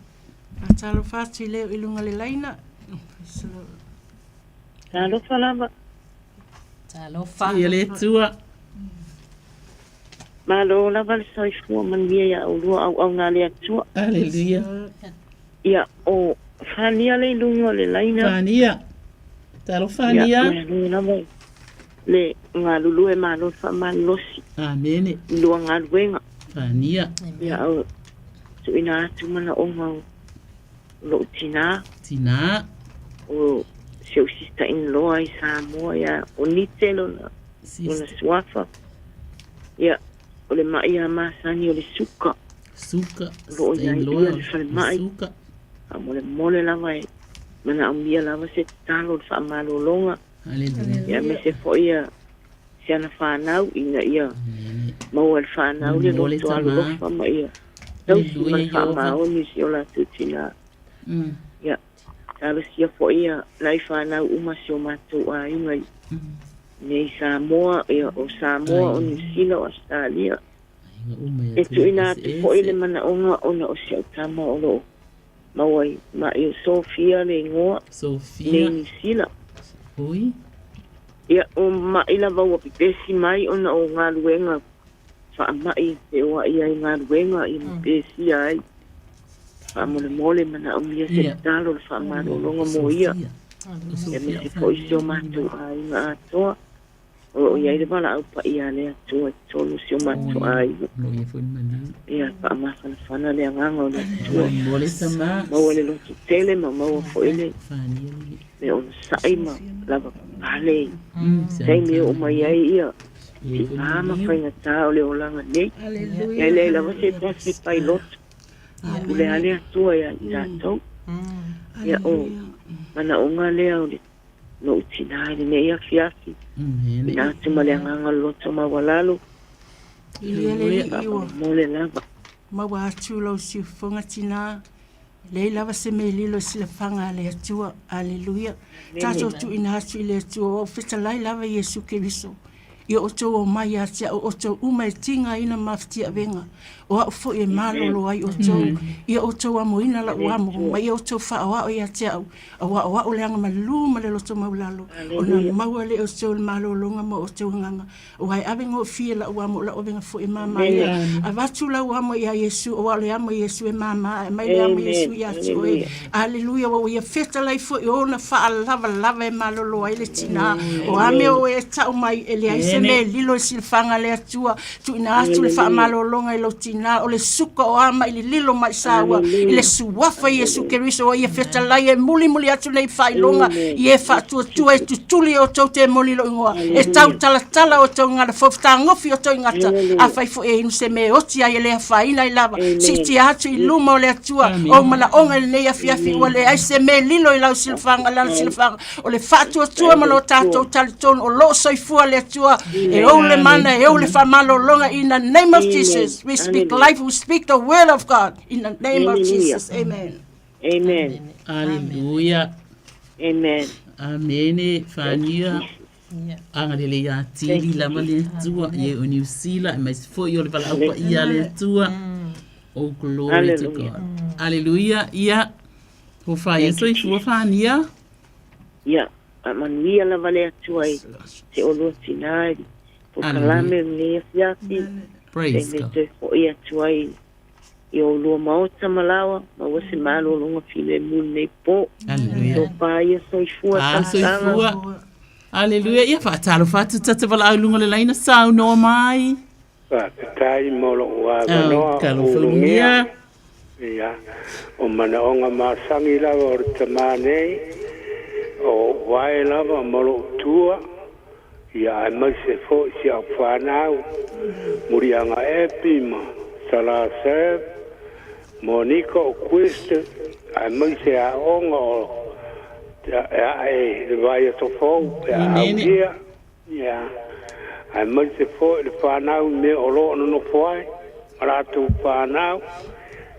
Faatalofa atu i leo i luga le laina. Talofa lava. Talofa. Ia le Atua. Malo lava le soifua manuia ia oulua auauna a le Atua. Aleluia. Ia, o Fania le i luga o le laina. Fania. Talofa Fania. Ia, malo lava le galulue malo le faamalolosi. Amene. I lua galuega. Fania. Ia, o tuuina atu manaoga o lou tinā. Tinā. O si ou sister in law i Samoa ia o Nite lona, lona suafa. Ia, o le ma'i a masani o le suka. Suka. O lo o i ai ia le falemai. Suka. Faamolemole lava e manaomia lava se tatalo o le faamalologa. Haleluia. Ia aemaise foi ia si ana fanau ina ia maua e le fanau le loto alolofa ma ia tausi ma le faamaoni i si o latou tinā. Ia, talosia foi ia nai fanau uma si o matou aiga i nei Samoa, ia o Samoa, o Niu Sila, o Ausetalia. E tuuina atu foi le manaoga ona o si au tama o lo o maua i ma'i o Sofia le igoa, nei Niu Sila. Ia, o ma'i lava ua pepesi mai ona o galuega faama'i e feoai ai galuega ia ma pesia ai. Faamolemole manaomia se tatalo le faamalologa mo ia, aemaise foi si o matou aiga atoa. O lo o i ai le valaau paia a le Atua i totonu o si o matou aiga. Ia faamafanafana le agaga o le Atua. Maua le loto tele ma maua foi le le onosai ma lava papale i taimi e oo mai ai ia tiga ma faigata o le olaga nei. Ia e leai lava se tasi e pai loto. Pule lava le Atua ia i tatou. Ia o manaoga lea o le lou tinā i lenei afiafi. Ina atu ma le agaga o le loto maualalo. Faamolemole lava. Maua atu lou siufofoga tinā, leai lava se mea lilo i silafaga a le Atua. Aleluia. Tatou tuuina atu i le Atua, ua ou fetalai lava Iesu Keriso. Ia outou omai ia te au outou uma e tigaina ma fitiavega, o au foi e malolo ai outou. Ia outou amoina la'u amo, ma ia outou faaoao ia te au, auā o a'u le agamalu ma le loto maulalo, ona maua lea e outou le malologa mo outou agaga. Auā e ave gofie la'u amo, o la'u avega foi e māmā ia. Avatu lau amo iā Iesu, auā o le amo a Iesu e māmā, ae aumai le amo a Iesu ia te oe. Aleluia, ua ia fetalai foi ona faalavalava e malolo ai le tinā. O a mea oe e tau mai, e leai se mea e lilo i silafaga a le Atua. Tuuina atu le faamalologa i lou tinā, o le suka o a mai lililo mai saua i le suafa Iesu Keriso, ua ia fetalai e mulimuli atu nei faailoga i e faatuatua e tutuli e outou te moli lou igoa, e tautalatala outou i gala fou, fetagofi outou i gata, afai foi e inu se mea e oti ai e le afaina ai lava, siitia atu i luma o le Atua ou manaoga i lenei afiafi, ua leai se mea e lilo i lau silafaga, lana silafaga, o le faatuatua ma lo tatou talitonu o lo o soifua le Atua, e ou le mana, e ou le faamalologa, in the name of Jesus, we speak life, we speak the word of God, in the name of Jesus, amen. Amen. Aleluia. Amen. Amene Fania. Agalelei atili lava le Atua i e o Niu Sila aemaise foi o le valaau paia a le Atua. Oh glory to God. Aleluia. Ia tofa ia soifua Fania. Ia, faamanuia lava le Atua i se olua tinā i polokalame o lenei afiafi. Praise Se i God. toe fo'i atu ai i o ulua maota ma laoa, maua se malologa filemu i lenei po. Aleluia. Tofa ia soifua Ah, talosaga. soifua. Aleluia. Ia faatalofa atu tata valaau i luga o le laina saunoa mai. Faafetai mo lou avanoa Oh, talofa ulugia. ulugia. Ia, o manaoga masani lava o le tamā nei, o ou vae lava ma lou tua, ia aemaise foi si au fanau, Muliaga Epi ma Salasef, Monika o Quist, aemaise aoga o e ae i le vaiaso fou pe a Amene. aulia, ia, aemaise foi le fanau i mea o lo o nonofo ai, ma latou fanau,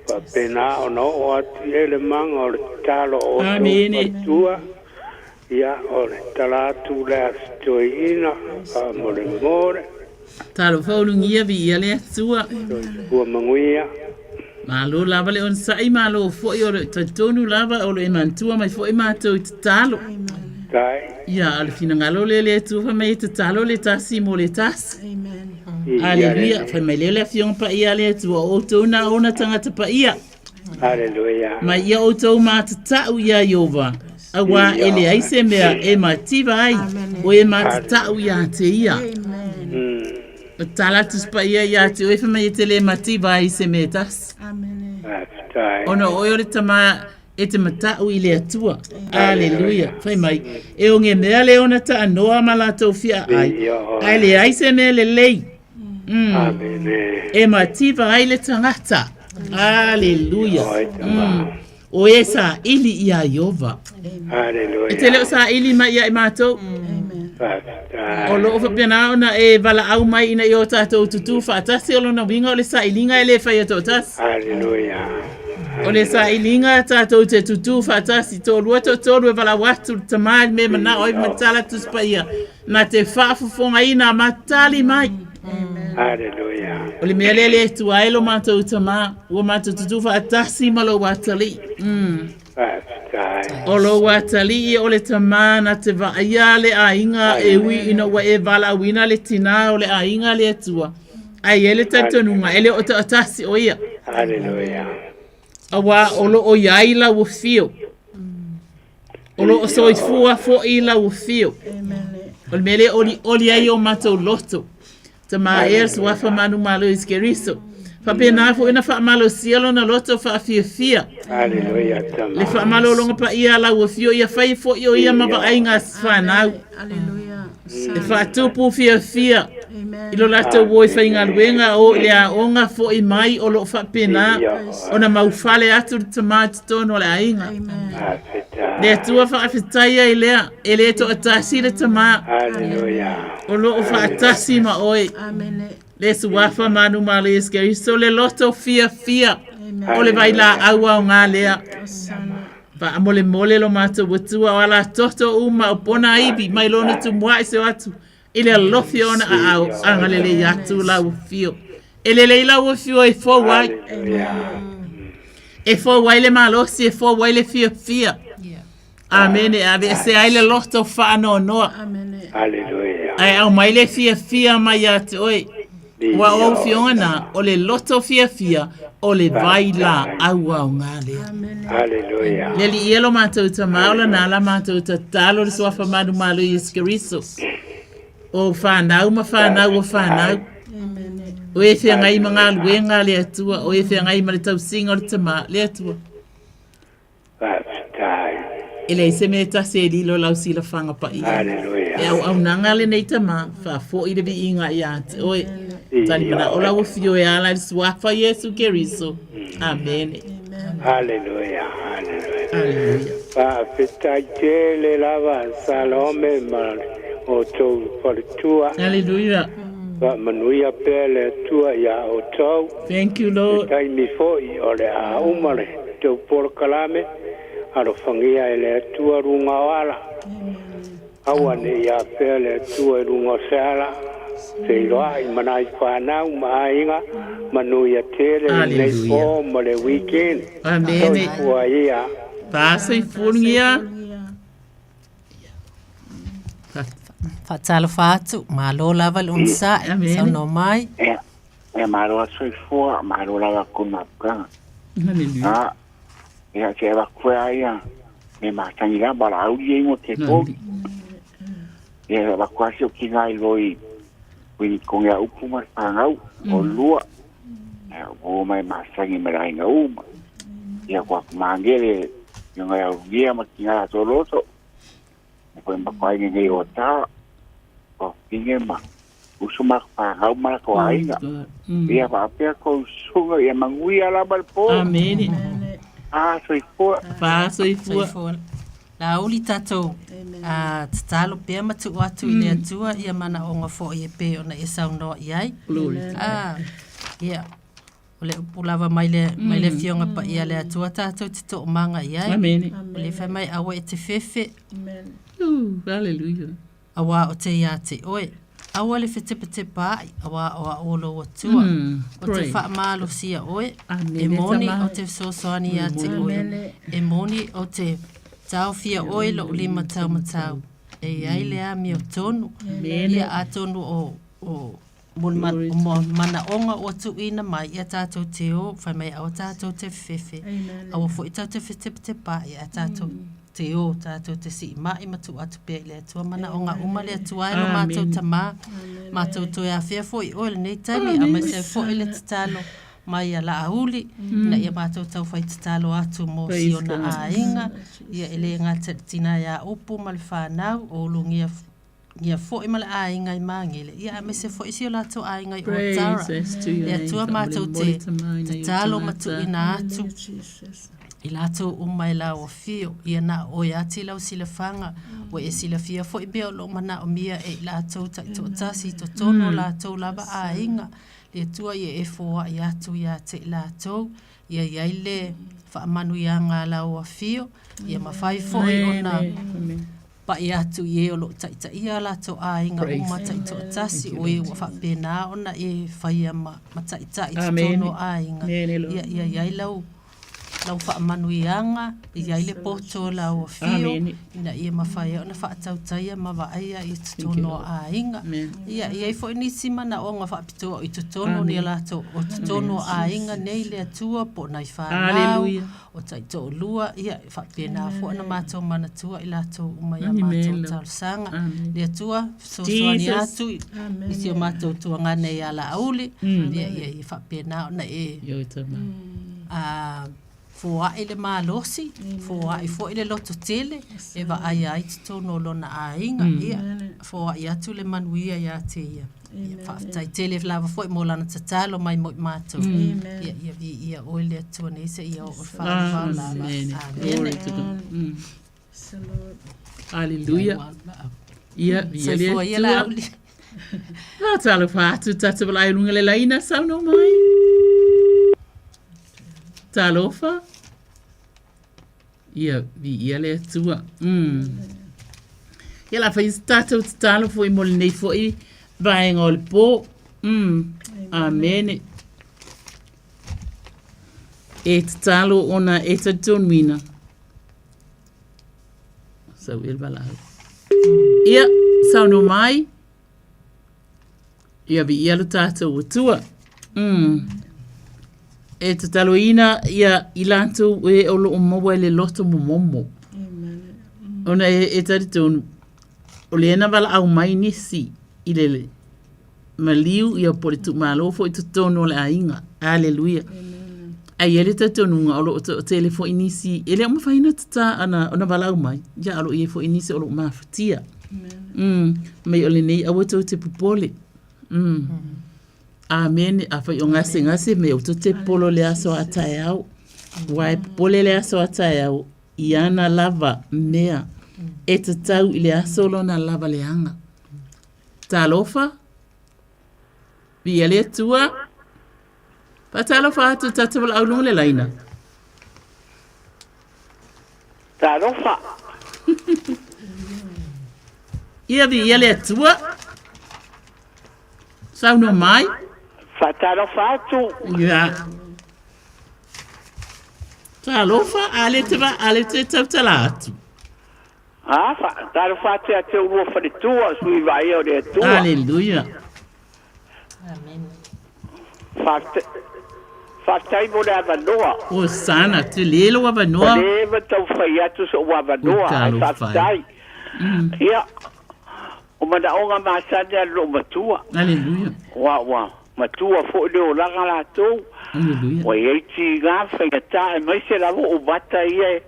faapena ona oo atu i ai le maga o le tatalo o outou Amene. faletua, ia, o le tala atu le Aso Toeaina, faamolemole. Talofa ulugia viia le Atua. Soifua manuia. Malo lava le onosai, malo foi o le talitonu lava o lo e manatua mai foi matou i tatalo. Tai. Ia, o le finagalo lea le Atua fai mai e tatalo le tasi mo le tasi. Ia, Aleluia. le- Fai mai lea le Afioga Paia a le Atua, o outou na ona tagata paia. Aleluia. Ma ia outou matatau iā Ieova, auā e leai se mea e mativa ai, o e matatau iā te ia. O tala Tusi Paia iā te oe, fai mai e te lē mativa ai i se mea e tasi. Faafetai. Ona o oe o le tama e te matau i le Atua. Aleluia. Fai mai, e oge mea le ona taanoa ma latou fiaai, ae leai se mea lelei. Amene. E mativa ai le tagata. Aleluia. O e saili iā Ieova. Aleluia. E te le o saili mai ia i matou. Faafetai. O loo faapena ona e valaau mai ina ia o tatou tutū faatasi o lona uiga o le sailiga e le faia toatasi. Aleluia. O le sailiga tatou te tutū faatasi, toalua toatolu e valaau atu le Tama i le mea e manao ai ma tala Tusi Paia na te faafofogaina ma tali mai. Aleluia. O le mea lea le Atua e lo matou Tama, ua matou tutū faatasi ma lou atalii. Faafetai. O lou atalii o le Tama na te vaaia le aiga e ui ina ua e valaauina le tinā o le aiga a le Atua, ae i ai le talitonuga e le o toatasi o ia. Aleluia. Auā o lo o i ai lau afio. O lo o soifua foi lau afio. O le mea lea e olioli ai o matou loto. Tama ea le Suafa manumalo Iesu Keriso. Faapena foi ona faamalosia lona loto faafiafia. Aleluia tama. Le faamalologa paia a lau afio ia fai foi o ia ma vaaiga fanau. E faatupu fiafia i lo latou o i faigaluega o i le aoga foi mai o lo o faapena ona maufale atu le tama i totonu o le aiga. Le Atua faafetai ai lea, e le toatasi le tama o lo o faatasi ma oe. Le Suafa manumalo Iesu Keriso le loto fiafia o le vailaau aoga lea. Faamolemole lo matou Atua o alatoto uma o pona ivi mai lona tumuai se o atu i le alofi o ona aao agalelei atu lau afio. E lelei lau afio e fou ai. E fou ai le malosi, e fou ai le fiafia. Amene. E aveesea ai le loto faanoanoa. Aleluia. Ae aumai le fiafia mai ia te oe. Ua o afioga na, o le loto fiafia, o le vailaau aoga lea. Aleluia. Le Alii e lo matou Tama, o lana la matou tatalo le Suafa manumalo Iesu Keriso. O fanau ma fanau o fanau. O e feagai ma galuega a le Atua, o e feagai ma le tausiga o le Tama, le Atua. Faafetai. E leai se mea e tasi e lilo lau silafaga paia. Aleluia. E auaunaga lenei tama, faafoi le viiga ia te oe. Talimanao lau afio e ala i le Suafa Iesu Keriso. Amene. Aleluia. Aleluia. Aleluia. Faafetai tele lava Salome ma outou faletua. Aleluia. Faamanuia pea le Atua iā outou. Thank you Lord. Se taimi foi o le a uma le tou polokalame, alofagia e le Atua luga o ala. Aua ne i afea le Atua i luga o se ala, feiloai ma nai fanau ma aiga, manuia tele lenei po ma le weekend. Amene. Soifua ia. Faasoifualugia. Faatalofa atu, malo lava le onosai, saunoa mai. Ia, ia malo lava soifua, malo lava kou mafutaga. Hallelujah. A, ia se avatu foi a ia me masani lava la auli ia ingoa te poli. Ia avatu a si o tina i loi kui konge a upu ma le fanau o lua. Ia o mai masani ma le aiga uma. Ia kua kumangele i ngai aulia ma tina a toloto. Ma koe makuaine nei o tā. Kua kinge ma uso ma fanau ma la ko aiga. Ia faapea kou susuga ia manuia lava le po. Amene. A soifua. Faasoifua. Soifua. Lauli tatou a tatalo pea ma tuu atu i le Atua ia manaoga foi e pei ona e saunoa i ai. Glory to God. A, ia, o le upu lava mai le, mai le Afioga Paia a le Atua tatou te toomaga i ai. Amene. O le fai mai aua e te fefe. Ooh, hallelujah. Auā o te iā te oe. Aua le fetepatepaai, auā o a'u o lou Atua. O te faamalosia oe, e moni o te fesoasoani iā te oe, e moni o te taofia oe lo'u lima taumatau. E i ai le amiotonu, ia atonu o, o, mo le mo manaoga ua tuuina mai ia tatou te o, fai mai aua tatou te fefefe, aua foi tatou te fetepatepaai ae tatou te o, tatou te siimai ma tuu atu pea i le Atua manaoga uma le Atua e lo matou Tamā, matou toe afea foi i oe i lenei taimi, aemaise ai foi le tatalo mai a Laauli, ina ia matou taufai tatalo atu mo si ona aiga, ia e le gata i le tina ia Upu ma le fanau, o ulugia ia foi ma le aiga i Magele, ia aemaise foi si o latou aiga i Otara. Le Atua matou te tatalo ma tuuina atu i latou uma e lau afio, ia na o oe ati lau silafaga, ua e silafia foi mea o lo o manaomia e i latou taitoatasi i totonu o latou lava aiga. Le Atua ia e foai atu ia te i latou, ia i ai le faamanuiaga a lau afio, ia mafai foi ona pai atu i e o lo o taitaia a latou aiga uma taitoatasi, o e ua faapena ona e faia ma, ma taitai i totonu o aiga. Ia, ia i ai lau, lau faamanuiaga, ia i ai le poto o lau afio, ina ia mafai ai ona faatautaia ma vaaia i totonu o aiga. Ia, e i ai foi nisi manaoga faapitoa o i totonu o ni a latou, o totonu o aiga nei le Atua po o nai fanau, o taitoalua, ia, e faapena foi ona matou manatua i latou uma i a matou talosaga. Le Atua, fesoasoani atu i si o matou tuagana ia Laauli, ia, ia, ia faapena ona e foai le malosi, foai foi le lototele e vaaia ai totonu o lona aiga, ia, foai atu le manuia ia te ia. Ia, faafetai tele lava foi mo lana tatalo mai mo i matou. Ia, ia viia oe le Atua nei seia oo i le faavavau lava. Amene. Hallelujah. Ia, ia le Soifua ia Atua. Laauli. Ah, talofa atu tatou valaai i luga le laina, saunoa mai. Talofa. Ia, viia le Atua. Ia la fai se tatou tatalo foi mo lenei foi vaega o le po. Amene. E tatalo ona e talitonuina. Sau e le valaau. Ia, saunoa mai. Ia viia lo tatou Atua. E tataloina ia i latou e o lo o maua i le loto momomo. Ona e talitonu, o lea na valaau mai nisi i le maliu ia po o le tuumalo foi i totonu o le aiga. Aleluia. Ae i ai le talitonuga o lo o toatele foi nisi e le o mafai ona tata ona valaau mai, ia a o lo o i ai foi nisi o lo o mafatia. Mai o lenei aua tou te popole. Amene. Afai o gasegase mea aua tou te popole o le aso a taeao. Aua e popole le aso a taeao i ana lava mea e tatau i le aso lona lava leaga. Talofa. Viia le Atua. Faatalofa atu tatou valaau luga le laina. Talofa. Ia viia le Atua. Saunoa mai. Faatalofa atu. Ia. Talofa, a le te va, a le te tautala atu. A, faatalofa atu ia te oulua faletua, o sui vaaia o le Atua. Aleluia. Faafetai mo le avanoa. Hosana, tele lou avanoa. Ua leva taumafai atu so'u avanoa, ae faafetai. Ia, o manaoga masani a le lou matua. Aleluia. Ua, ua matua foi le olaga latou. Aleluia. Ua i ai tiga ma faigata, aemaise lava ou mata ia e,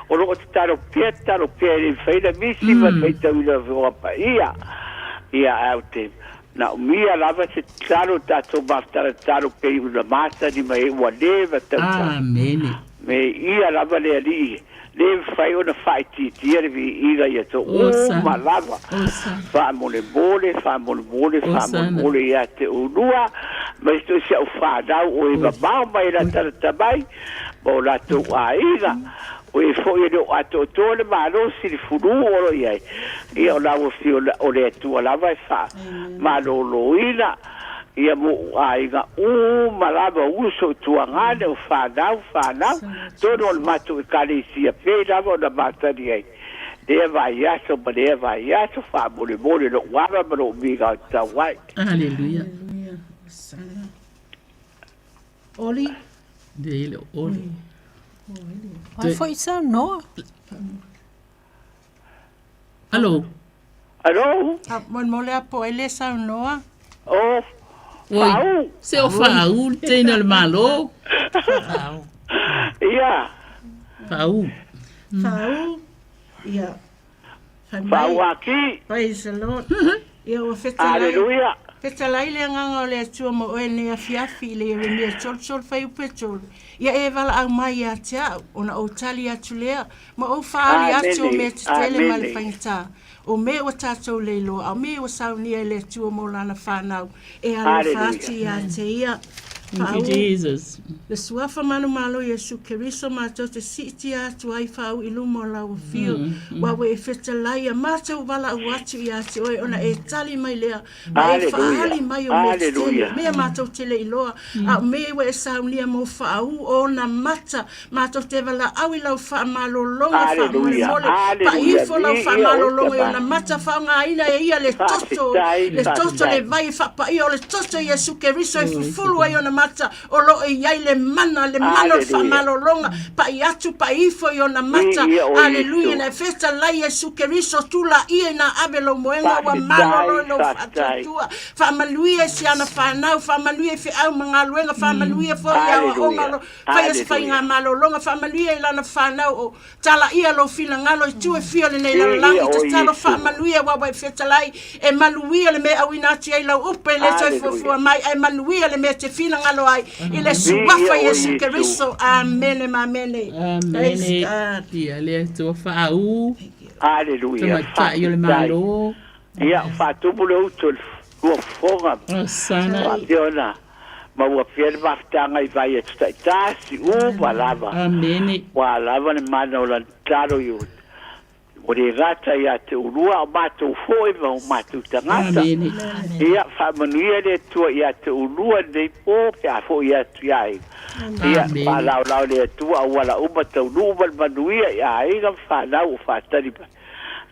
o lo o tatalo pea, tatalo pea e le mafai ona misi ma le faitauina o le Afioga Paia. Ia, ae ou te Naomia lava se tatalo tatou mafutala tatalo pei una masani mai ai ua leva tausaga. Amene. Me ia lava le Alii le mafai ona faaitiitia le viiga ia to uma lava. Faamolemole, faamolemole, faamolemole ia te oulua, ma isi si au fanau o e mamao mai la talata mai ma o latou aiga. O e foi e le o atoatoa le malosi le fulu o lo o i ai, ia o lau Afioga o le Atua lava e faamaloloina ia mo ou aiga uma lava, uso i tuagane, o fanau, fanau, tonu o le matou Ekalesia pei lava ona matani ai lea vaiaso ma lea vaiaso, faamolemole lou ava ma lou miga o tatau ai. Aleluia. Oli. Le le oli. Ai foi saunoa. Alo. Alo. Molemole a po ai le saunoa. O. Oi, se o faau le teine o le Malo. Ia. Faau. Faau. Ia. Faau aki. Praise the Lord. Ia ua fetalai. Aleluia. Fetalai le agaga o le Atua ma oe nei afiafi i le Ieremia 33 fuaiupu 3. Ia e valaau mai ia te au, ona ou tali atu lea, ma ou faaali atu o mea tetele ma le faigata, o mea ua tatou le iloa, a o mea ua saunia e le Atua mo lana fanau, e alofa atu ia te ia. Thank you, Jesus. Le Suafa manumalo Iesu Keriso matou te siitia atu ai faau i luma o lau afio, ua ua e fetalai a matou valaau atu ia te oe ona e tali mai lea ma e faaali mai o mea tetele, mea matou te le iloa, a o mea ua e saunia mo faau ona mata matou te valaau i lau faamalologa faamolemole, pai ifo lau faamalologa i ona mata faaaogaina e ia le toto, le toto le vai e faapaia o le toto Iesu Keriso e fufulu ai ona mata o lo o i ai le mana, le mana o le faamalologa, pai atu, pai ifo i ona mata. Aleluia, na e fetalai Iesu Keriso, tulaia ina ave lou moega ua malolo i lou faatuatua. Faamanuia i si ana fanau, faamanuia i feau ma galuega, faamanuia foi i aoaoga o lo faia se faigamalologa, faamanuia i lana fanau o Talaia lou finagalo i tu e fia o lenei lalolagi, tatalo faamanuia aua ua e fetalai, e manuia le mea e auina atu ai lau upu e le toe fuafua mai, ae manuia le mea e te finagalo ai i le Suafa Iesu Keriso. Amene ma amene. Amene. Ia le Atua faaū. Aleluia. Tamaitai o le Malo. Ia, faatumu le utu o le lua fofoga. Osana. Faapea ona maua pea le mafutaga i vai atu taitasi uma lava. Amene. Ua lava le mana o lana tatalo i ua le gata ia te oulua a o matou foi ma o matou tagata. Amene. Ia, faamanuia le Atua ia te oulua lenei po pe a foi atu i aiga. Ia, Amene. faalaolao le Atua auala uma taunuu ma le manuia i aiga ma fanau o faatali mai.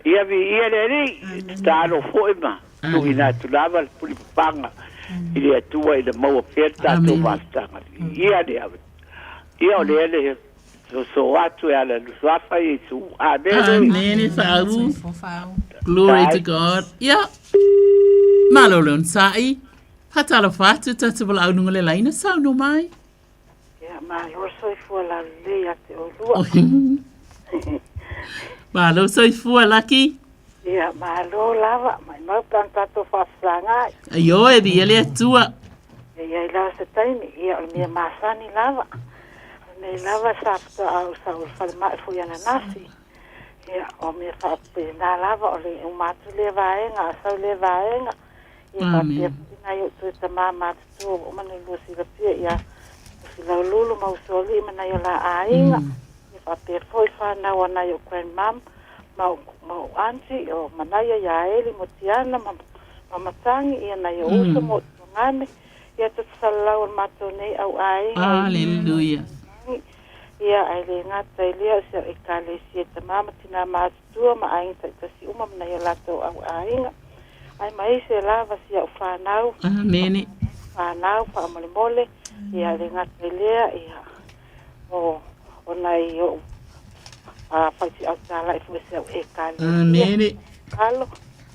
Ia viia le Alii, tatalo foi ma tuuina atu lava le pulipapaga i le Atua ina maua pea le tatou mafutaga. Viia le Ave. Ia o lea le soso atu e ala Suafa Iesu. Amene. Amene faau. Glory to God. Ia. Malo le onosai. Faatalofa atu tatou valaau luga le laina saunoa mai. Ia, malo soifua laulelei ia te oulua. Malo soifua Laki. Ia, malo lava, maimau pe ana tatou faafesagai. Ioe, viia le Atua. E i ai lava se taimi, ia o le mea masani lava. O lenei lava sa faatoa ou sau i le falemai foi ananasi. Ia, o mea faapena lava, o le uma atu lea vaega, a sau lea vaega. Ia faapea foi nai ou toe tama matutua ua uma ona lua silafia ia Usilaululu ma Usoalii ma nai o la aiga. Ia faapea foi fanau a nai o'u grandmum ma o'u ma o'u aunty o Manaia ia Eli ma Tiana ma ma Matangi ia nai o'u uso ma o'u tuagane ia toto salalau o le matou nei au aiga o Aleluia. Ia ae le gata i lea o si au ekalesia i tamā ma tinā matutua ma aiga taitasi uma ma nai o latou au aiga ae ma isi e lava si au fanau Amene. Fanau faamolemole ia le gata i lea ia o o nai o'u faifeau talai foi si au ekalesia. Amene. Alo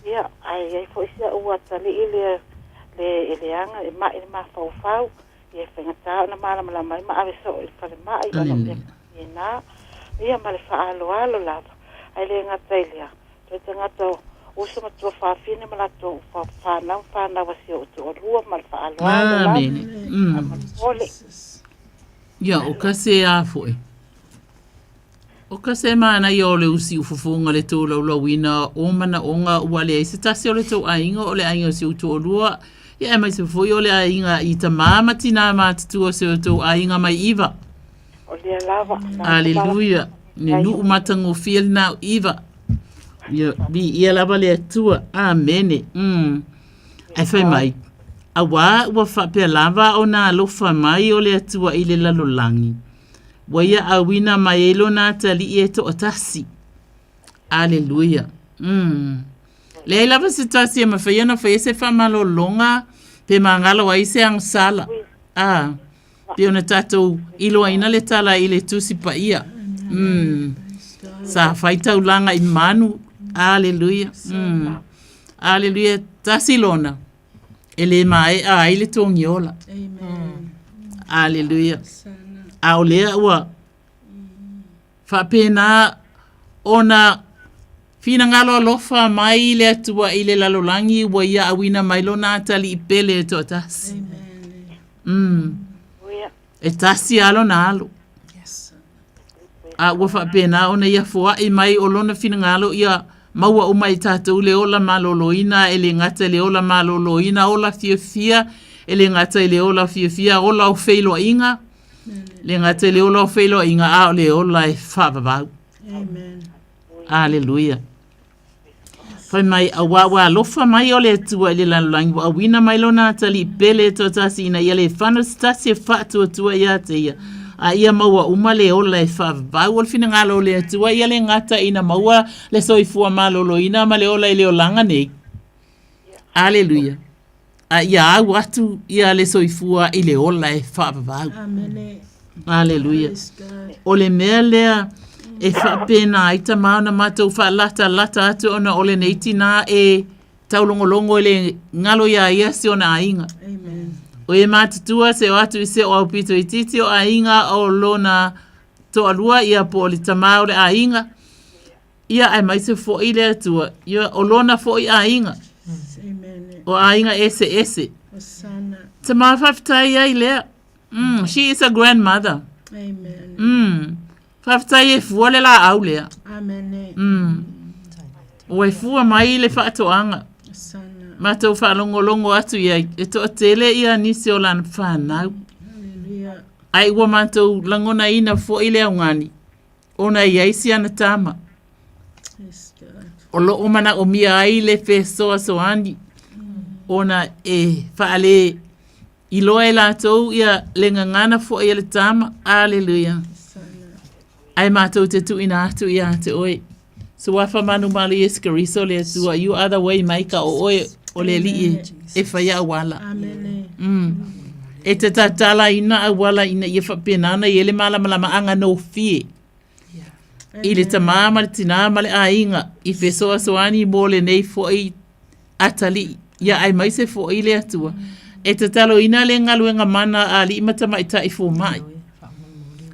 ia ae i ai foi si au atalii lea le e leaga e ma'i le mafaufau ia e faigata ona malamalama ai ma ave soo i le falemai ona o mea faapena ia ma le faaaloalo lava ae le gata i lea toe tagata uso ma tuafafine ma latou fanau ma fanau a si ou toalua ma le faaaloalo lava. Amene. Faamolemole. Ia, o ka se a foʻi. O ka se manaia o le usi ufofoga le tolaulauina o manaoga ua leai se tasi o le tou aiga o le aiga o si ou toalua, ia aemaise foi o le aiga i tamā ma tinā matutua o si o tou aiga mai iva. O lea lava. Aleluia. Ne nuu matagofie lena o iva. Ia, viia lava le Atua. Amene. Mm. Ae fai mai, auā ua faapea lava ona alofa mai o le Atua i le lalolagi. Ua ia auina mai ai lona atalii e toatasi. Aleluia. Mm. Leai lava se tasi e mafai ona faia se faamalologa pe magalo ai se agasala. A, pei ona tatou iloaina le tala i le Tusi Paia. Mm. Sa fai taulaga i manu. Aleluia. Mm. Aleluia. Tasi lona. E le maea ai le togiola. Aleluia. A o lea ua faapena ona finagalo alofa mai le Atua i le lalolagi ua ia auina mai lona atalii pele e toatasi. Mm. E tasi lava lona alo. A ua faapena ona ia foai mai o lona finagalo ia maua uma e tatou le ola maloloina, e le gata i le ola maloloina, ola fiafia, e le gata i le ola fiafia, ola o feiloaiga, le gata i le ola o feiloaiga, a o le ola e faavavau. Aleluia. Fai mai, auā ua alofa mai o le Atua i le lalolagi, ua auina mai lona atalii pele e toatasi ina ia le fano se tasi e faatuatua iā te ia, a ia maua uma le ola e faavavau. O le finagalo o le Atua ia le gata ina maua le soifua maloloina ma le ola i le olaga nei. Aleluia. A ia au atu ia le soifua i le ola e faavavau. Amene. Aleluia. O le mea lea e faapena ai tamā ona matou faalatalata atu ona o lenei tinā e taulogologo i le galo iā ia si ona aiga. Amen. O e matutua se o atu i se o aupito itiiti o aiga o lona toalua ia po o le tamā o le aiga. Ia aemaise foi le Atua, ia o lona foi aiga. Amen. O aiga eseese. Hosana. Tamā faafetai ai lea. Mm, she is a grandmother. Amen. Mm. Faafetai e fua le laau lea. Amen. Mm. Ua e fua mai le faatoaga. Hosana. Matou faalogologo atu i ai, e toatele ia nisi o lana fanau. Hallelujah. Ai ua matou lagonaina foi le augani, ona e i ai si ana tama. Yes, God. O loo manaomia ai le fesoasoani ona e faale iloa e latou ia le gagana foi a le tama. Aleluia. Ae matou te tuuina atu ia te oe. Suafa manumalo Iesu Keriso le Atua, you are the way maker, o oe o le Alii e faia auala. Amene. Mm. E te tatalaina auala ina ia faapena ona i ai le malamalamaaga gofie i le tamā ma le tinā ma le aiga i fesoasoani mo lenei foi atalii. Ia aemaise foi le Atua e tataloina le galuega mana a alii ma tamaitai fomai.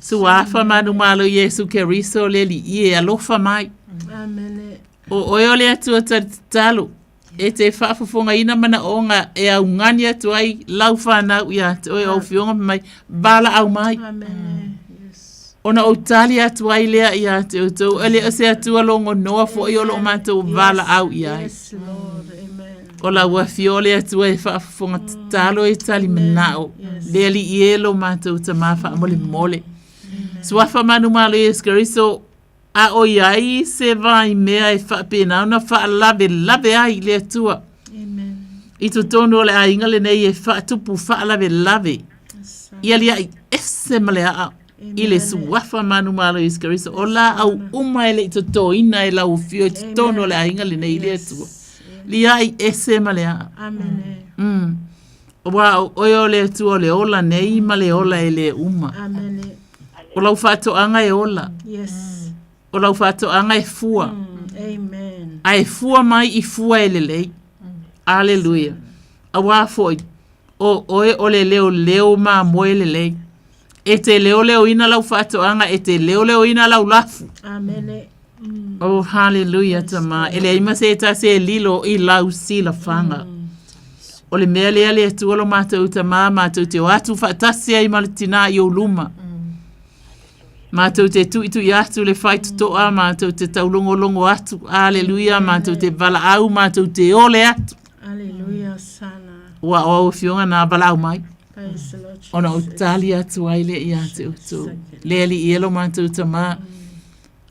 Suafa manumalo Iesu Keriso le Alii e alofa mai. Amene. O oe o le Atua tali tatalo e te faafofogaina manaoga e augani atu ai lau fanau iā te oe o afioga mai valaau mai. Amene. Yes. Ona ou tali atu ai lea iā te outou, e le o se Atua logonoa foi o loo matou valaau i ai. Yes, Lord. Amen. O lau afio o le Atua e faafofoga tatalo e tali manao. Le Alii e lo matou tamā faamolemole. Suafa manumalo Iesu Keriso, a o i ai se vaimea e faapena ona faalavelave ai i le Atua. I totonu o le aiga lenei e faatupu faalavelave. Ia liaʻi ese ma le aʻa i le suafa manumalo Iesu Keriso. O laau uma e le i totoina e lau afio i totonu o le aiga lenei i le Atua. Liaʻi ese ma le aʻa. Amen. Aua o oe o le Atua o le ola nei ma le ola e le uma. Amen. O lau faatoaga e ola. Yes. O lau faatoaga e fua. Amen. A e fua mai i fua e lelei. Aleluia. Auā foi, o oe o le leoleo mamoe lelei. E te leoleoina lau faatoaga, e te leoleoina lau lafu. Amen. Oh, haleluia, Tama. E leai ma se tasi e lilo i lau silafaga. O le mea lea le Atua lo matou Tama, matou te o atu faatasi ai ma le tinā i ou luma. Matou te tuitui atu le faitotoa, matou te taulogologo atu. Aleluia, matou te valaau, matou te ole atu. Aleluia, sana. Ua o au afioga na valaau mai. Praise the Lord. Ona ou tali atu ai lea ia te outou. Le alii e lo matou Tama.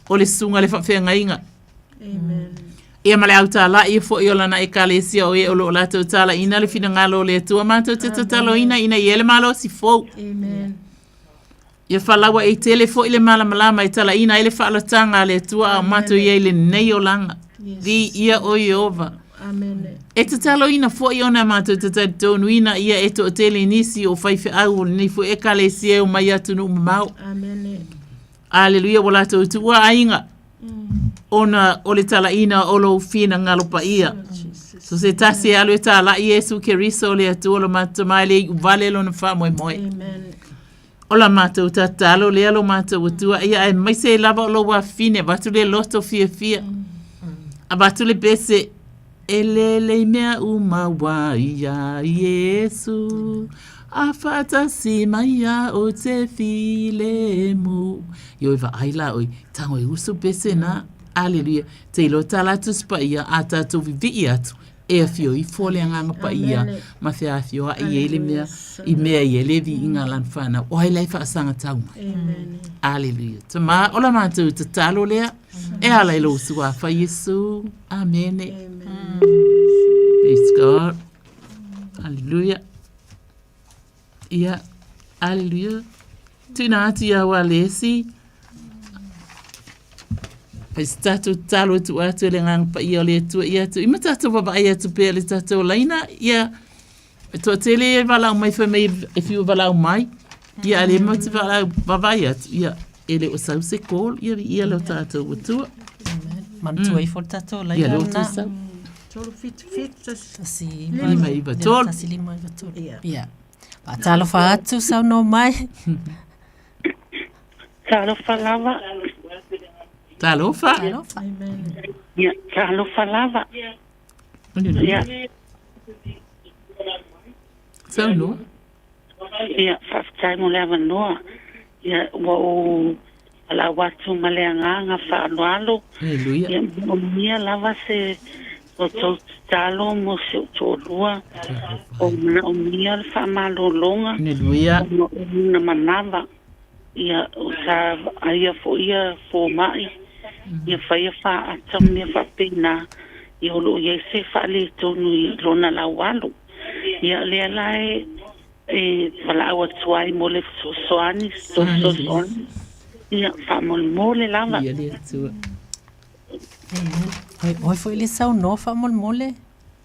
O le susuga i le faafeagaiga. Amen. Ia ma le autalaʻi foi o lana ekalesia o e o lo o latou talaʻina le finagalo o le Atua matou te tataloina ina ia le malosi fou. Amen. Ia falauaʻi tele foi le malamalama e talaʻina ai le faalataga a le Atua a o matou i ai i lenei olaga. Yes. Viia o Ieova. Amen. E tataloina foi ona matou te talitonuina ia e toatele nisi o faifeau o lenei foi ekalesia e omai atunuu mamao. Amen. Aleluia, ua latou tuua aiga, ona o le talaʻina o lou finagalo paia. So se tasi e alu e talaʻi Iesu Keriso o le Atua lo matou Tama e le iʻu vale lona faamoemoe. O la matou tatalo lea lo matou Atua ia aemaise lava o lou afafine avatu le loto fiafia. Avatu le pese E lelei mea uma ua iā Iesu, A faatasi mai ia ou te filemu. Ioe vaai la ʻoe, tago e usu pese na. Aleluia. Te iloa tā la Tusi Paia a tātou vivii atu, e afio ifo le Agaga Paia ma feafioai ai le mea i mea i ai le viiga a lana whanau. O ai la e faasagatau mai. Aleluia. Tama, o la matou tatalo lea. E ala i lou suafa Iesu. Amene. Praise God. Hallelujah. Ia, hallelujah. Tuina atu ia wa lesi. Pai se tātou talo atu atu e le nganga pa ia o le atua ia atu. I ma tātou wawai atu pea le tātou laina. Ia, E toatele e valaau mai fai mai e fiu valaau mai. Ia a le mau te valaau vavaai atu. Ia e le o sau se call ia ia le o tātou atua. Manatua ifo le tātou Ia laina le o lena. sau. Tolu fitu fitu tasi. Tasi Lima iva tolu. Tasi lima iva tolu. Ia. Faatalofa atu saunoa mai. Talofa lava. Talofa. Talofa. Ia, talofa lava. Ia. Saunoa. Ia, faafetai mo le avanoa. Ia, ua ou valaau atu ma le agaga faaaloalo. Aleluia. Ia, manaomia lava se outou tatalo mo si ou toalua. O manaomia le faamalologa. Aleluia. Ona o lona manava. Ia, o sa vaaia foi ia fomai, ia faia faata ma mea faapena, ia o lo o i ai se faaletonu i lona laualo. Ia, lea la e, e valaau atu ai mo le fesoasoani, se tou fesoasoani, ia, faamolemole lava. Ia le Atua. Oi, oi foi le saunoa faamolemole.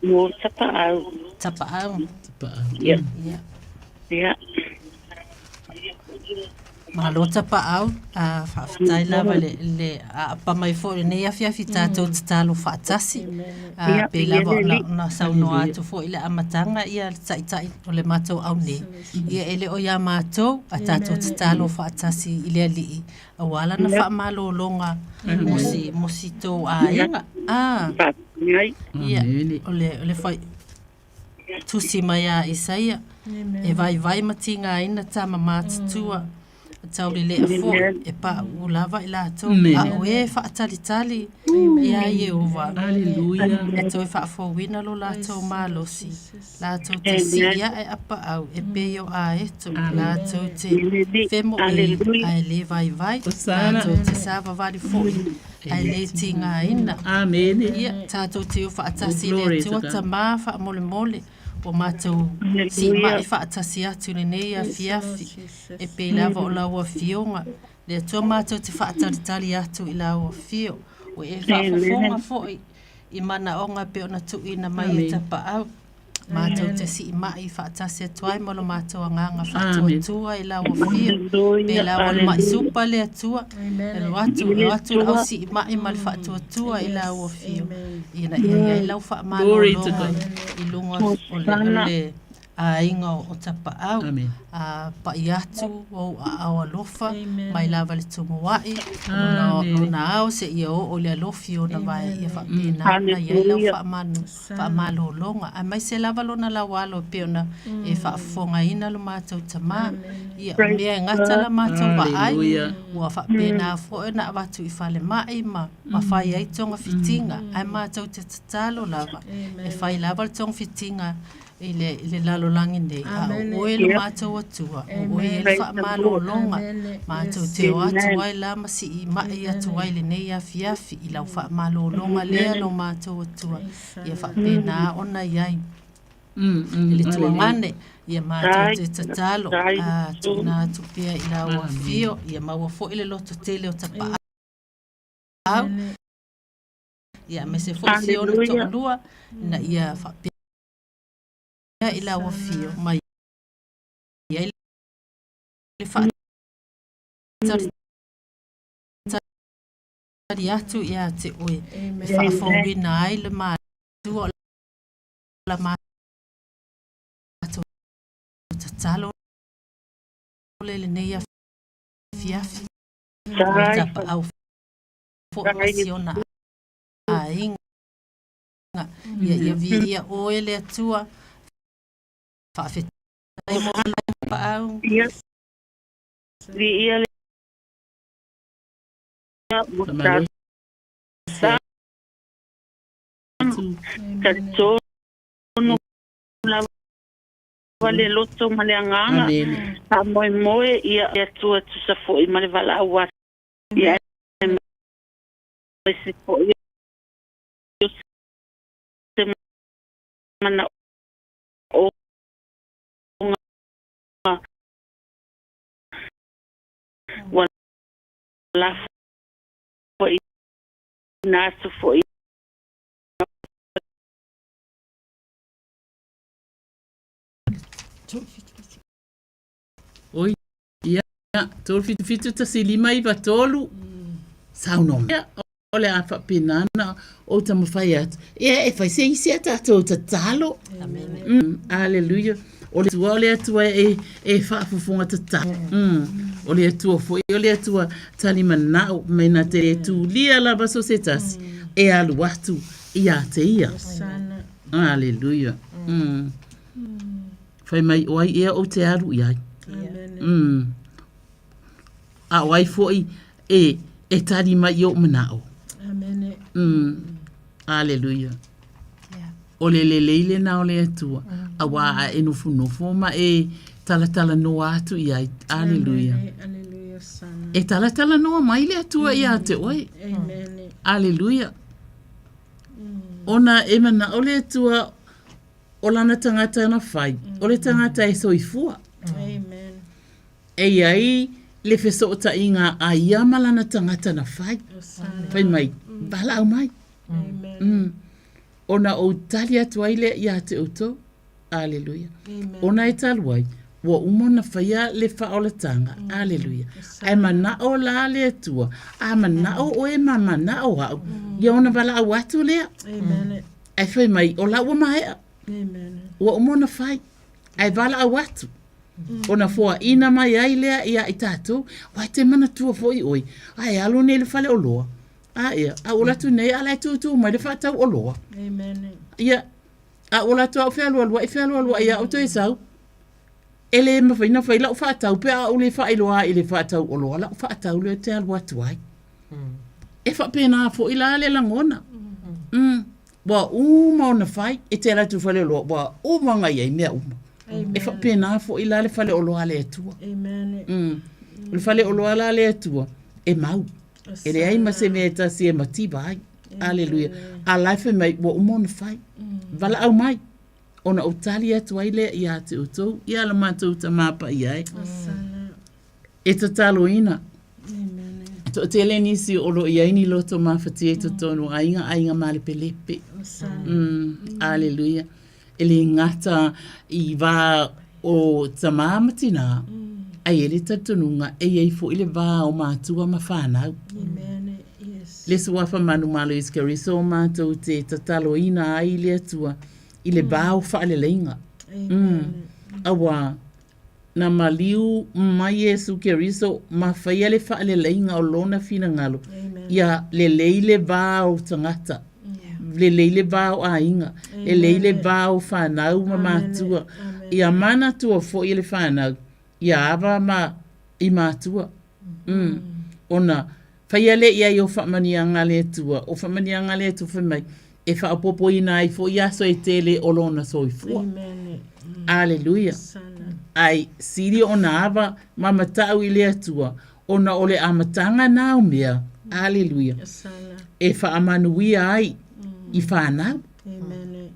Mo Tapaau. Tapaau. Tapaau. Ia. Ia. Ia. Malo Tapaau, a faafetai lava le le aapa mai foi i lenei afiafi tatou tatalo faatasi. A Ia, pei ia lava le ona alii. ona saunoa atu foi i le amataga ia le taitai o le matou au nei. Ia e le o ia matou, a tatou tatalo faatasi i le Alii aua lana Ia. faamalologa mo si mo si tou aiga. A Faafetai. ia o le o le fai tusi mai a Isaia, e vaivai ma tigaina tama matutua. Taulelea foʻi e paʻuʻu lava i latou, a o e faatalitali iā Ieova e toe faafouina lo latou malosi, latou te sii aʻe apaau e pei o aeto, latou te femoei ae lē vaivai, latou te savavali foʻi ae lē tigaina. Ia, tatou te o faatasi i le Atua Tamā faamolemole. Ua matou siimaʻi faatasi atu i lenei afiafi, e pei lava o lau Afioga, le Atua matou te faatalitali atu i lau Afio, ua e faafofoga foi i manaoga e pei ona tuuina mai e tapaau. Matou te siimaʻi faatasi atu ai ma lo matou agaga faatuatua i lau Afio, pei lava o le maʻi supa le Atua, e alu atu, e o atu le au siimaʻi ma le faatuatua i lau Afio. Ina ia i ai lau faamalologa i luga o le aiga o Tapaau. A pai atu ou aao alofa mai lava i le tumuaʻi, lona ao seia oo i le alofi o ona vae ia faapena ona i ai lau faamalologa. Aemaise lava lona laualo e pei ona e faafofogaina lo matou tama. Ia, o mea e gata la matou vaai, ua faapena foi ona avatu i falemai ma ma fai ai togafitiga, ae matou te tatalo lava e fai lava le togafitiga i le, i le lalolagi nei, a o oe lo matou Atua, o oe e le faamalologa, matou te o atu ai la ma siimaʻi atu ai lenei afiafi i lau faamalologa lea lo matou Atua, ia faapena ona i ai. I le tuagane, ia matou te tatalo, a tuuina atu pea i lau afio, ia maua foi le loto tele o tapaau. Ia aemaise foi si ona toalua ina ia faapea i lau afio ma i ai le faatalitali atu ia te oe e faafouina ai le matua o la matou tatalo le lenei afiafi o tapaau foi ma si ona aiga. Ia ia viia oe le Atua, faafetai mo tapaau. Ia, viia le Talitonu lava le loto ma le agaga, faamoemoe ia Atua tusa foi ma le valaau atu. Ia aemaise foi o se manaoga ua lafoina atu foi. Oi, ia, 3 7 1 5 9 3. Saunoa mai. O le a faapena ona ou taumafai atu. Ia, e fai se isi a tatou tatalo. Aleluia. O le Atua, o le Atua e, e faafofoga tatalo. O le Atua foi, o le Atua talimanao mai na te le tulia lava so se tasi e alu atu ia te ia. Aleluia. Fai mai, o ai ea ou te alu i ai? A o ai foi e, e tali mai i ou manaʻo. Amene. Aleluia. O le lelei lena o le Atua, auā a e nofonofo ma e talatalanoa atu i ai. Aleluia. Aleluia, sana. E talatalanoa mai le Atua iā te oe. Amene. Aleluia. Ona e manaʻo le Atua o lana tagata na fai, o le tagata e soifua. Amen. E i ai le fesootaiga a ia ma lana tagata na fai. Fai mai, valaau mai. Ona ou tali atu ai lea ia te outou. Aleluia. Ona e talu ai, ua uma ona faia le faaolataga. Aleluia. Ae manao la le Atua, a manao oe ma manao au, ia ona valaau atu lea. Amen. Ae fai mai, o la ua maea. Amen. Ua uma ona fai. Ae valaau atu. Ona foaina mai ai lea ia i tatou, aua e te manatua foi oe, a e alu nei i le faleoloa, a ea, a ua alu atu nei a la e tutu mai le faatau oloa. Amen. Ia, a ua alu atu au fealualuai, fealualuai au toe sau. E lē mafai ona fai la'u fa'atau pe a ou lē fa'ailoa ai i le fa'atau oloa la'u fa'atau lea ou te alu atu ai. E fa'apena fo'i la le lagona. Mm. Ua uma ona fai, e te alu atu i le faleoloa, ua uma ona i ai mea uma. E fa'apena fo'i la le faleoloa a le Atua. Mm. O le faleoloa la a le Atua, e mau. E leai ma se mea e tasi e mativa ai. Aleluia. A la e fai mai, ua uma ona fai. Valaau mai. Ona ou tali atu ai lea ia te outou, ia la matou Tamā Paia e. E tataloina. Toatele nisi o lo o i ai ni loto mafatia i totonu o aiga, aiga malepelepe. Mm, aleluia. E le gata i va o tamā ma tinā, ae i ai le talitonuga e i ai foi le va o matua ma whanau. Le suafa manumalo Iesu Keriso o matou te tataloina ai i le Atua i le va o faaleleiga. Mm. Auā, Na maliu mai Iesu Keriso ma faia le faaleleiga o Lona finagalo, ia lelei le va o tagata, lelei le va o aiga, lelei le va o fanau ma matua, ia manatua foi e le fanau, ia ava ma i matua. Mm. Ona faia lea i ai o faamanuiaga a le Atua, o faamanuiaga a le Atua fai mai, e faaopoopoina ai foi aso e tele o lona soifua. Aleluia. Ai sili ona ava ma matau i le Atua, ona o le amataga na o mea, aleluia, e faamanuia ai i fanau.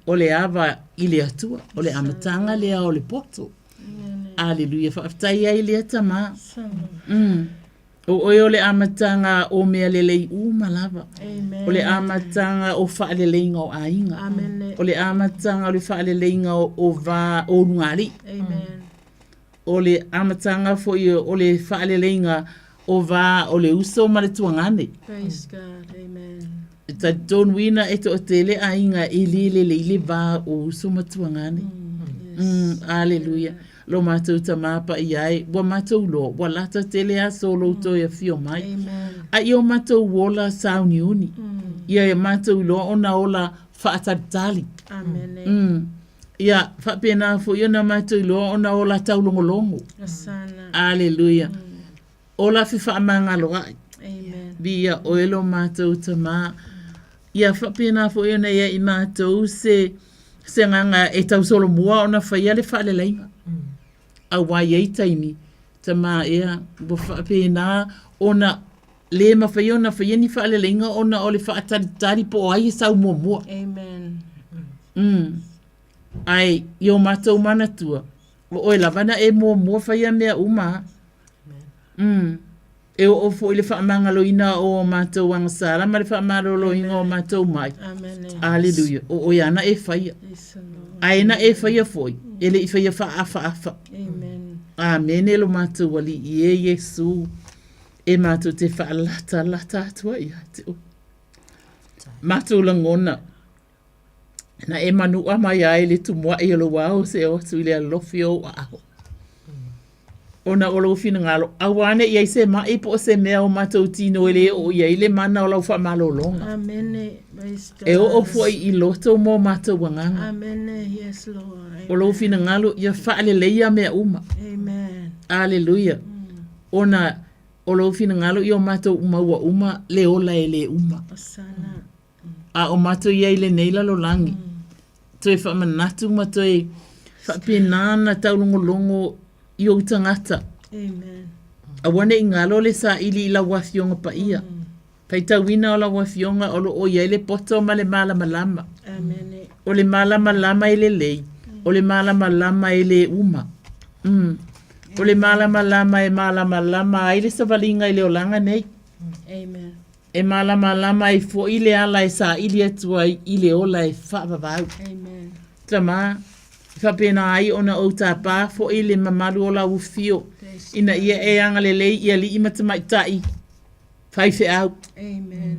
O le ava i le Atua, o le amataga lea o le poto. Aleluia, faafetai ai lea Tamā. Mm. O oe o le amataga o mea lelei uma lava. Amen. O le amataga o faaleleiga o aiga. Amen. O le amataga o le faaleleiga o, o va o ulugalii. Amen. O le amataga foi o le faaleleiga o va o le uso ma le tuagane. Praise God. Amen. E talitonuina e toatele aiga e le lelei le va o uso ma tuagane. Mm, yes. Mm, aleluia. Lo matou Tamā Paia e, ua matou loa, ua lata tele aso o lou toe afio mai. A ia o matou ola sauniuni. Ia e matou iloa ona ola faatalitali. Amene. Ia faapena foi ona matou iloa ona ola taulogologo. Aleluia. Ola fefaamagaloaʻi. Amen. Viia oe lo matou Tamā. Ia faapena foi ona ia i matou se se agaga e tausolomua ona faia le faaleleiga. Auā i ai taimi, Tamā ea, ua faapena ona lē mafai ona faia ni faaleleiga ona o le faatalitali po o ai e sau muamua. Amen. Ae i o matou manatua, o oe lava na e muamua faia mea uma. Mm. E oo foi i le faamagaloina o o matou agasala ma le faamaloloina o matou mai. Aleluia. O oe lava na e faia. Ae na e faia foi, e le i faia faaafaafa. Amene lo matou Alii e Iesu, e matou te faalatalata atu ai ia te oe. Matou lagona, Na e manuʻa mai ai le tumuaʻi o lou ao seia oo atu i le alofi o ou aao. Ona o lou finagalo, aua ne i ai se maʻi po o se mea o matou tino e lē oo i ai le mana o lau faamalologa. Amene. Praise God. E oo foi i loto mo matou agaga. Amene. Yes, Lord. O lou finagalo ia faaleleia mea uma. Amen. Aleluia. Ona o lou finagalo ia o matou maua uma le ola e lē uma. Osana. A o matou i ai i lenei lalolagi, toe faamanatu ma toe faapena ona taulogologo i ou tagata. Amen. Aua ne i galo le saili i lau Afioga Paia. Faitauina o lau Afioga o lo o i ai le poto ma le malamalama. Amen. O le malamalama e lelei, o le malamalama e lē uma. Mm. O le malamalama e malamalama ai le savaliga i le olaga nei. Amen. E malamalama ai foi le ala e saili atu ai i le ola e faavavau. Amen. Tamā, e faapena ai ona ou tāpā foi le mamalu o lau afio, ina ia e agalelei i alii ma tamaitai faifeau. Amen.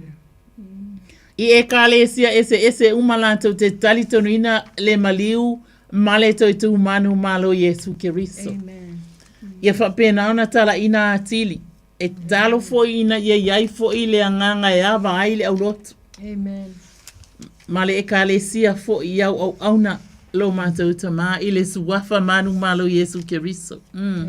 I Ekalesia eseese uma latou te talitonuina le maliu ma le toe tumanu malo Iesu Keriso. Amen. Ia faapena ona talaina atili. E tatalo foi ina ia i ai foi le agaga e ava ai le aulotu. Amen. Ma le Ekalesia foi i au auauna. Lo matou Tamā i le Suafa manumalo Iesu Keriso. Mm.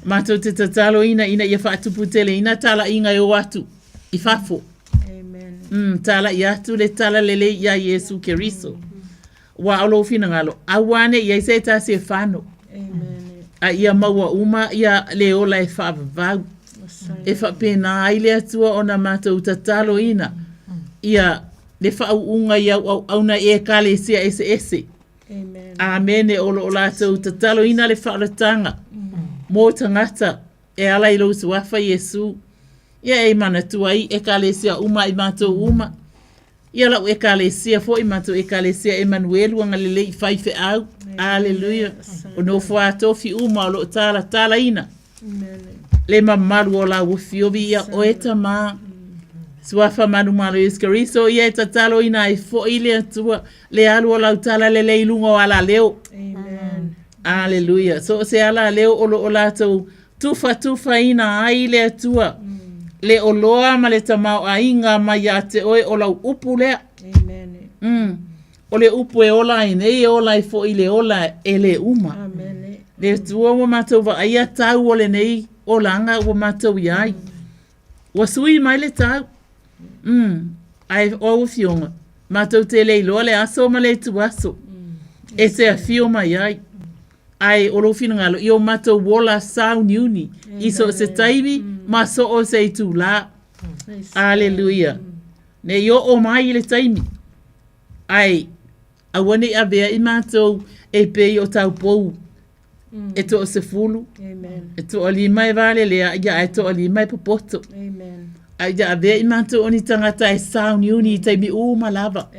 Matou te tataloina ina ia faatuputeleina talaiga e o atu i fafo. Amen. Mm, talai atu le tala lelei iā Iesu Keriso. Ua o lou finagalo, aua ne i ai se tasi e fano. Amen. A ia maua uma ia le ola e faavavau. E faapena ai le Atua ona matou tataloina ia le faauuga i au auauna i ekalesia eseese. Amene. O lo o latou tataloina le faaolataga mo tagata e ala i lou suafa Iesu. Ia e manatua ai ekalesia uma i matou uma. Ia lau ekalesia foi matou ekalesia Emanuelu agalelei i faifeau. Aleluia. O nofo a tofi uma o lo o talatalaina. Le mamalu o lau afiovi ia oe Tamā. Suafa manumalo Iesu Keriso ia e tataloina ai foi le Atua le alu o lau talalelei i luga o alaleo. Amen. Aleluia. So o se alaleo o lo o latou tufatufaina ai le Atua le oloa ma le tamaoaiga mai ia te oe o lau upu lea. Amen. O le upu e ola ai nei e ola ai foi le ola e le uma. Amene. Le Atua ua matou vaaia tau o lenei olaga ua matou i ai. Ua sui mai le tau. Mm. Ae o au afioga, matou te le iloa le aso ma le ituaso e te afio mai ai. Ae o lou finagalo, ia o matou ola sauniuni i so o se taimi ma so o se itulā. Aleluia. Ne i oo mai i le taimi, ae aua ne i avea i matou e pei o taupou e toasefulu, e toalima e valelea, ia ae toalima e popoto. Ae ia avea i matou o ni tagata e sauniuni i taimi uma lava.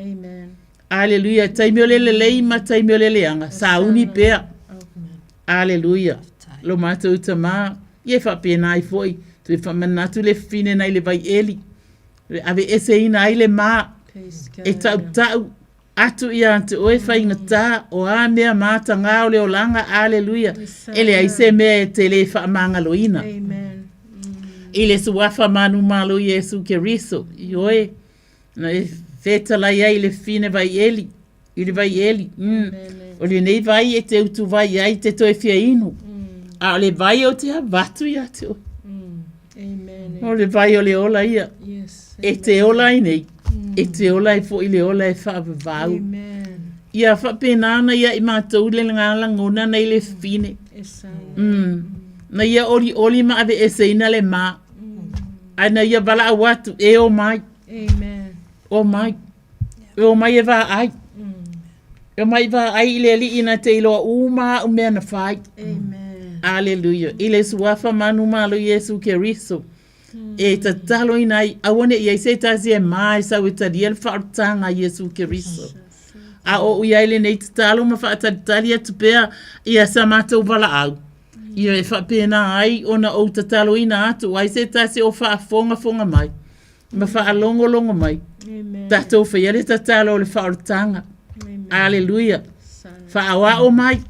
Aleluia. Taimi o le lelei ma taimi o le leaga, sauni pea. Aleluia. Lo matou Tamā, ia e faapena ai foi, toe faamanatu le fine nai le vaieli. E aveeseina ai le ma e tautau atu ia te oe faigata o a mea matagā o le olaga. Aleluia. E leai se mea e te lē faamagaloina. I le Suafa manumalo Iesu Keriso, ioe, na e fetalai ai i le fine vaieli, i le vaieli. O lenei vai e te utuvai ai te toe fia inu. A o le vai ou te avatu ia te oe. Amen. O le vai o le ola ia. Yes. E te ola ai nei. E te ola ai foi le ola e faavavau. Amen. Ia faapena ona ia i matou le ngā lagona nei le fine. Na ia olioli ma aveeseina le ma. Ae na ia valaau atu e o mai. Amen. O mai. E o mai e vaai. E o mai vaai i le Alii na te iloa uma au mea na fai. Amen. Aleluia. I le Suafa manumalo Iesu Keriso. E tataloina ai, aua ne i ai se tasi e ma e sau e talia le faaolataga a Iesu Keriso. A o ou i ai lenei tatalo ma faatalitali atu pea ia sa matou valaau. Ia e faapena ai ona ou tataloina atu o ai se tasi o faafogafoga mai. ma faalogologo mai. Tatou faia le tatalo o le faaolataga. Aleluia. Faaoao mai.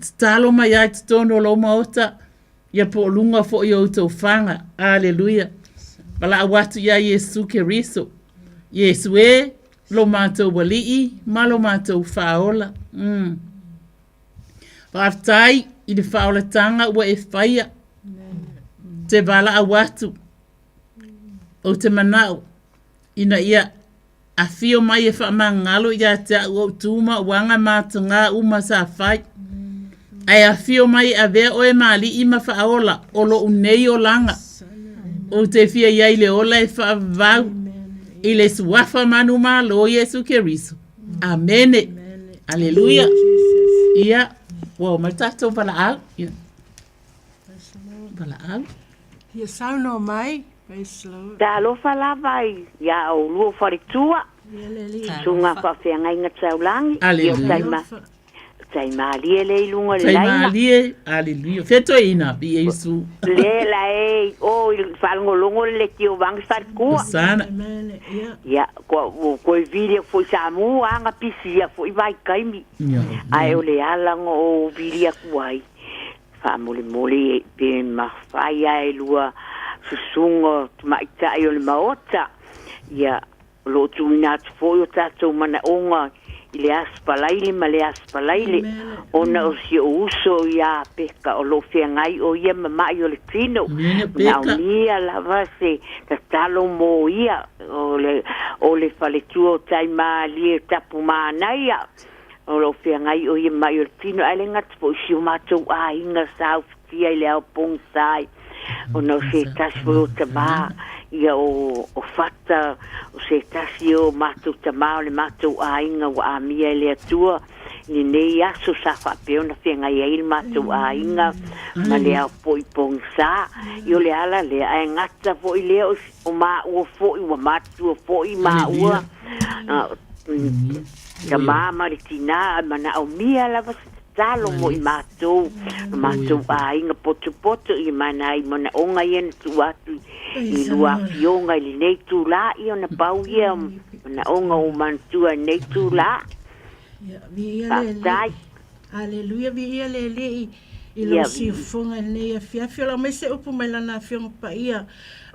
Tatalo mai ai totonu o lou maota, ia po o luga foi o outou faga. Aleluia. Valaau atu iā Iesu Keriso. Iesu e, lo matou Alii ma lo matou Faaola. Faafetai i le faaolataga ua e faia. Te valaau atu. Ou te manao ina ia afio mai e faamagalo ia te au ou tu ma ou aga ma atogā uma sa fai. Ae afio mai e avea oe ma alii ma faaola o lou nei olaga. Ou te fia i ai le ola e faavavau i le Suafa manumalo Iesu Keriso. Amene. Aleluia. Ia, ua oo mai le tatou valaau. Ia. Valaau. Ia saunoa mai. Praise the Lord. Talofa lava iā oulua faletua, susuga faafeagaiga taulagi, ia o tai tai malie le i luga o le laina. Tai malie, aleluia. Fea toeaina, vi Iesu. Le la e o i faalogologo le leitio vangi faletua. Sana. Ia, ko ko e vili foi Samoa anga pisi ia foi vaitaimi. Ae o le ala na ou vili atu ai. Faamolemole pe mafai lava e lua susuga tamaitai o le Maota, ia, o lo o tuuina atu foi o tatou manaoga i le Aso Faraile ma le Aso Faraile ona o si ou uso ia Peka o lo o feagai o ia ma ma'i o le tino. Manaomia lava se tatalo mo ia o le o le faletua o Taimalie Tapumanaia o lo o feagai o ia ma ma'i o le tino ae le gata foi i si o matou aiga sa ufitia i le ao pogisa ai ona o se tasi foi o tamā ia o o Fata o se tasi o matou tamā o le matou aiga ua amia e le Atua i lenei aso sa faapea ona feagai ai le matou aiga ma le ao po'i pogisa. Ia o le ala lea ae gata foi lea o o maua foi ua matua foi maua tamā ma le tinā ae manaomia lava se tatalo mo i matou lo matou aiga potopoto ia ma nai manaoga ia na tuu atu i lua afioga i lenei itulā ia ona pau ia o manaoga ua manatua i lenei itulā. Faafetai. Aleluia, viia le Alii i lou siufofoga i lenei afiafi. O lau mai se upu mai Lana Afioga Paia.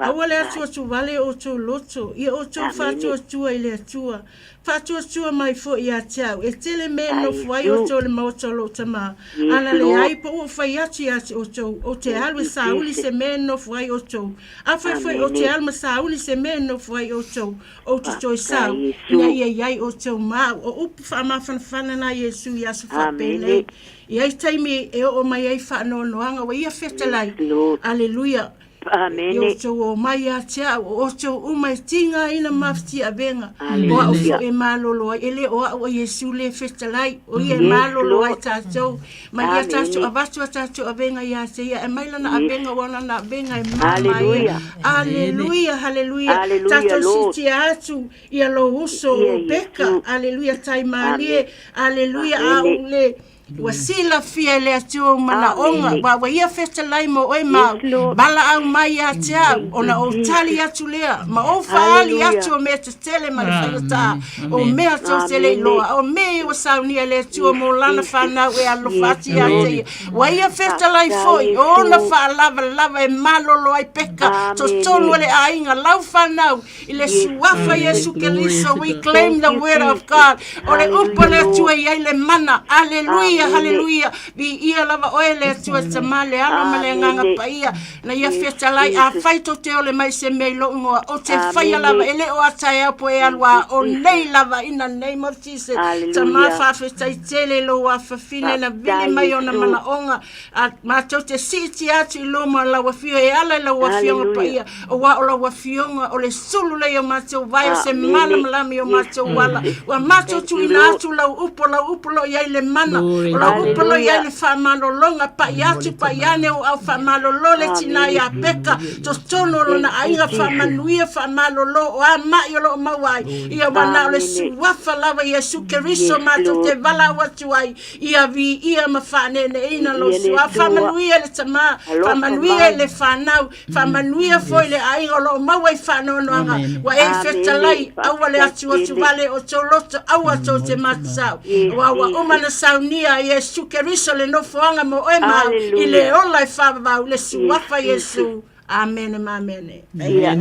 Aua le atuatuvale o outou loto, ia outou faatuatua i le Atua. Faatuatua mai foi ia te au, e tele mea e nofo ai outou i le maota o lou Tama. Ana leai, po ua ou fai atu ia te outou, ou te alu e sauli se mea e nofo ai outou. Afai foi ou te alu ma sauli se mea e nofo ai outou, ou te toe sau, ina ia i ai outou ma au. O upu faamafanafana na Iesu i aso faapenei. I ai taimi e oo mai ai faanoanoaga, ua ia fetalai. Aleluia. I outou o mai ia te au, o outou uma e tigaina mafatiaavega, o au foi e malolo ai. E le o au o Iesu le fetalai, o ia e malolo ai tatou. Mai ia tatou avatu a tatou avega ia te ia, e mai lana avega ua lana avega e mama ia. Aleluia, haleluia. Tatou siitia atu ia lou uso o Peka. Aleluia, tai malie. Aleluia, a ou le Ua silafia e le Atua ou manaoga, aua ua ia fetalai mo oe ma au, valaau mai ia te au, ona ou tali atu lea, ma ou faaali atu o mea tetele ma le faigata, o mea tou te le iloa, o mea ia ua saunia e le Atua mo lana fanau e alofa atu ia te ia. Ua ia fetalai foi, o ona faalavalava e malolo ai peka, totonu o le aiga, lau fanau, I le suafa Iesu Keriso, we claim the word of God. O le upu a le Atua e i ai le mana. Aleluia, haleluia. Viia lava oe le Atua Tama, le Alo ma le Agaga Paia. Na ia fetalai, afai tou te ole mai se mea i lou igoa, ou te faia lava, e le o a taeao po e alu a, o nei lava, in the name of Jesus. Tama, faafetai tele i lou afafine na vili mai ona manaoga. A matou te siitia atu i luma o lau Afioga e ala i lau Afioga Paia, auā o lau Afioga o le sulu lea i o matou vae, o se malamalama i o matou ala. Ua matou tuuina atu lau upu, o lau upu o lo o i ai le mana, o lau upu o lo o i ai le faamalologa, pai atu, pai ane o au faamalolo le tinā ia Peka, totonu o lona aiga, faamanuia, faamalolo, o a ma'i o lo o maua ai, ia ua na o le Suafa lava Iesu Keriso matou te valaau atu ai, Ia viia ma faaneeneeina lou suafa. Faamanuia le tama, faamanuia i le fanau, faamanuia foi le aiga o lo o maua i faanoanoaga. Ua e fetalai, aua le atuatuvale o tou loto, aua tou te matasau. Aua ua uma ona saunia e Iesu Keriso le nofoaga mo oe ma au i le ola e faavavau, le suafa Iesu. Amene ma amene. Ia,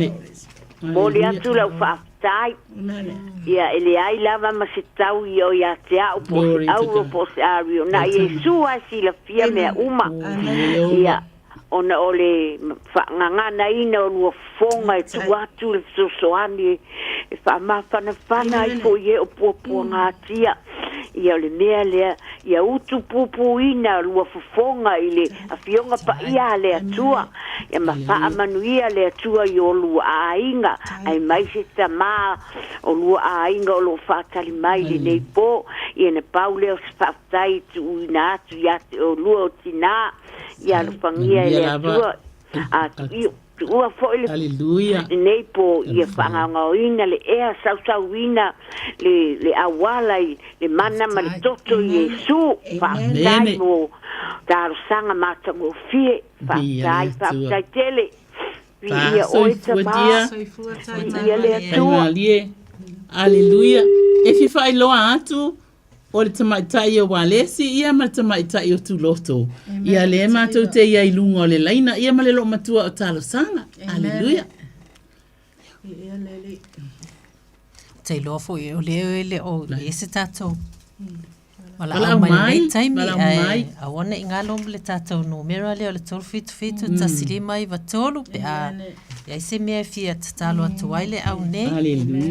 momoli atu lau faafetai. Ia, e leai lava ma se tau i o ia te au po o se auro po o se ario. Na Iesu lava e silafia mea uma. Ia, ona o le faagaganaina o lua fofoga e tuu atu le fesoasoani e faamafanafana ai foi e o puapuagatia. Ia, o le mea lea, ia utupupuina lua fofoga i le Afioga Paia a le Atua, ia ma faamanuia le Atua i o lua aiga, aemaise tamā o lua aiga o lo o faatali mai i lenei pō. Ia na pau lea o se faafetai e tuuina atu ia te oulua o tinā, ia alofagia e le Atua, a tuua foi le Aleluia. lenei pō, ia faagaogaoina le ea, sausauina le, le auala i le mana ma le toto i Iesu. Faafetai mo talosaga matagofie. Faafetai, faafetai tele. Viia oe Tama. Viia le Atua. Aleluia. E fia faailoa atu o le tamaitai o Walesi ia ma le tamaitai o Tuloto. Ia lea matou te ia i luga o le laina ia ma le loomatua o Talosaga. Aleluia. Te iloa foi o lea e le o i ai se tatou valaau mai lenei taimi, ae aua ne i galo le tatou numera lea o le 377 1593 pe a i ai se mea e fia tatalo atu ai le au nei,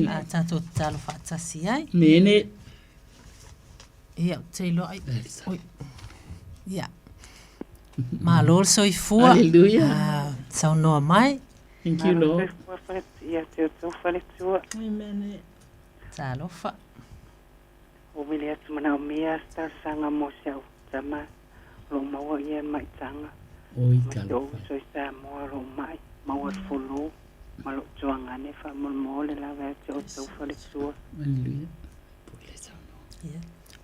a tatou tatalo faatasi ai. Mene. Ia, ou te iloa ai. Oi. Ia. Malo le soifua. Hallelujah. Ah, saunoa mai. Thank you, Lord. Ia te outou faletua. Amen. Talofa. O vili atu manaomia se talosaga mo si au tama o lo o maua ia maitaga. Oi, Ma si ou uso i Samoa o lo o mai maua le fulu ma lou tuagane faamolemole lava ia te outou faletua. Hallelujah.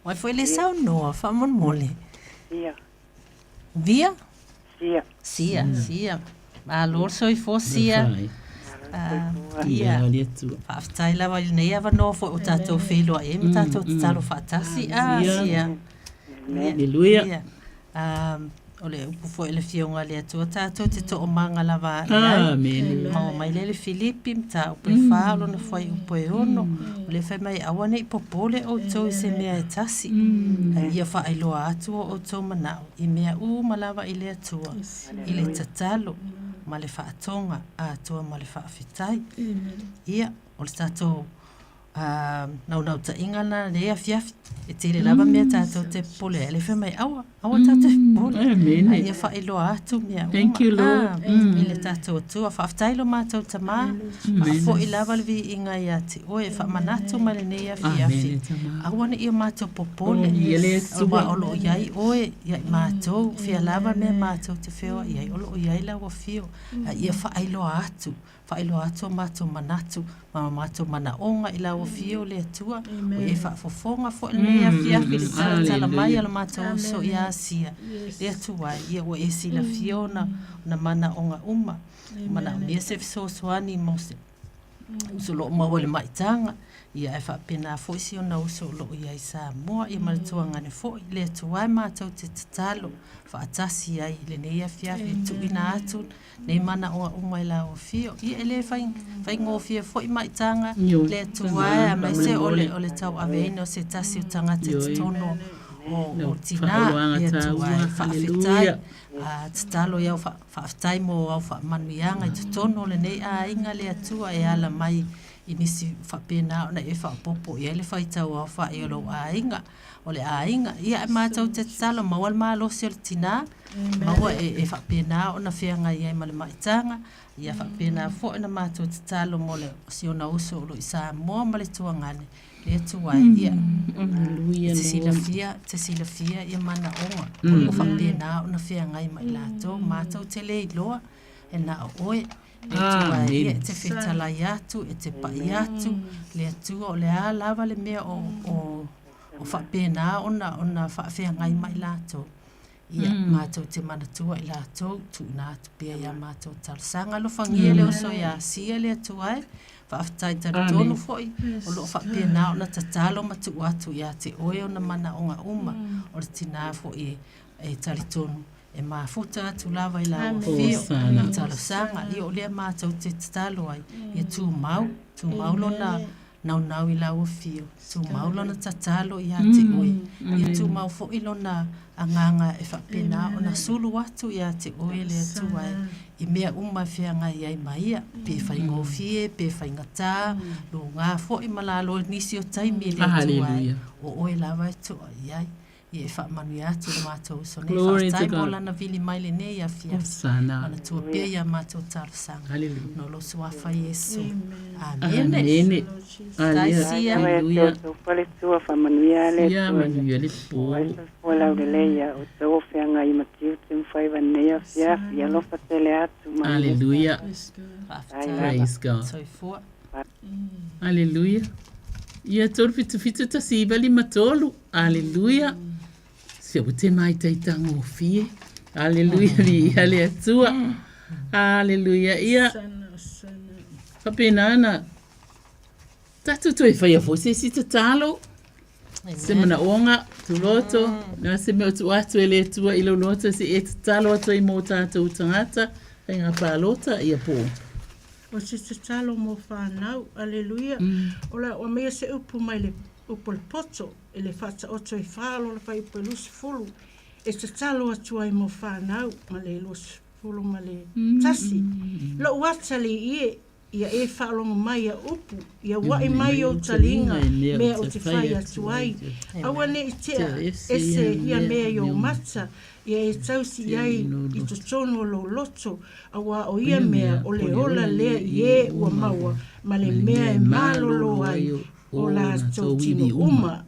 Ua foi le saunoa faamolemole. Sia. Via? Sia. Sia, sia. Malo le soifua Sia. Ia. Faafetai lava i lenei avanoa foi ua tatou feiloai ai ma tatou tatalo faatasi. Ah, Sia. Hallelujah. O le upu foi a le Afioga a le Atua tatou te toomaga lava ae ai. Amen. Maua mai lea i le Filipi mataupu e 4 o lona fuaiupu e 6, o lea e fai mai, Aua ne i popole outou i se mea e tasi, a ia faailoa atu o outou manao i mea uma lava i le Atua, i le tatalo ma le faatoga atoa ma le faafetai. Ia, o le tatou naunautaiga lena lenei afiafi, e tele lava mea tatou te popole ai, a o lea e fai mai, aua, aua tatou te popole, a ia faailoa atu mea uma i le tatou Atua. Faafetai lo matou Tama, faafoi lava le viiga ia te Oe, e faamanatu mai lenei afiafi, aua ne i o matou popole, aua o lo o i ai Oe ia i matou, fea lava le mea matou te feoai ai, o lo o i ai lau Afio, a ia faailoa atu Faailoa atu o matou manatu ma o matou manaoga i lau Afio le Atua, ua e faafofoga foi lenei afiafi i le talatala mai a lo matou uso ia Asia, le Atua e, ia ua e silafia ona manaoga uma. Manaomia se fesoasoani mo se uso o lo o maua i le maitaga, ia ae faapena foi si ona uso o lo o i ai i Samoa, ia ma le tuagane foi, le Atua e matou te tatalo faatasi ai i lenei afiafi e tuuina atu nei manaoga uma i lau afio. Ia e le faigofie foi maitaga le Atua e, aemaise o le o le tauaveina o se tasi o tagata i totonu o tina le Atua e. Faafetai, tatalo i au faafetai mo au faamanuiaga i totonu o lenei aiga le Atua e ala mai i nisi faapena ona e faaopoopo i ai le faitau aofai o lou aiga. O le aiga, ia e matou te tatalo maua le malosi o le tina, maua e faapena ona feagai ai ma le maitaga, ia faapena foi ona matou tatalo mo le si ona uso o lo o i Samoa ma le tuagane, le Atua e, ia, e te silafia, te silafia ia manaoga, o lo o faapena ona feagai ma i latou, matou te le iloa, e na o oe. Le Atua e, ia e te fetalai atu, e te pai atu, le Atua o le a lava le mea o, o, o faapena ona, ona faafeagai ma i latou. Ia, matou te manatua i latou, tuuina atu pea i a matou talosaga. Alofagia le oso ia Asia le Atua e, faafetai talitonu foi, o lo o faapena ona tatalo ma tuu atu ia te oe ona manaoga uma, o le tina foi e talitonu e mafuta atu lava i lau afio i talosaga. Ia o lea matou te tatalo ai, ia tumau, tumau lona naunau i lau afio, tumau lona tatalo ia te oe, ia tumau foi lona agaga e faapena ona sulu atu ia te oe le Atua e, i mea uma e feagai ai ma ia, pe faigofie, pe faigata, luga foi ma lalo i nisi o taimi le Atua e, o oe lava e toa i ai. Ia e faamanuia atu i le matou uso nei. Glory to Faafetai mo God. lana vili mai lenei afiafi. Hosana. Manatua pea ia matou talosaga. Hallelujah. No lou suafa Iesu. Amene. Amene. Faafetai Sia. Hallelujah. Outou faletua faamanuia le Sia Atua ia. manuia le po. Ai soifua laulelei ia outou o feagai ma tiute ma faiva i lenei afiafi. Alofa tele atu manuia. Hallelujah. Faafetai. Praise God. Soifua. Aleluia. Ia 377 1953. Aleluia. Se ua te mai taitagofie. Aleluia, viia le Atua. Aleluia. Ia, faapena na tatou toe faia foi se isi tatalo. Se manaoga, tuloto, na se mea o tuu atu e le Atua i lou loto, se e tatalo atu ai mō tātou tagata, faiga palota, ia po. O se tatalo mo whanau. Aleluia. O le a aumaia se upu mai le upu o le poto i le faataoto e fa lona fuaiupu e 20 e tatalo atu ai mo whanau ma le 21. Lou atalii e, ia e faalogo mai ia upu, ia ua'i mai ou taliga mea ou te fai atu ai. Aua ne i tea ese ia mea i ou mata, ia e tausi i ai i totonu o lou loto, auā o ia mea o le ola lea i e ua maua ma le mea e malolo ai o latou tino uma.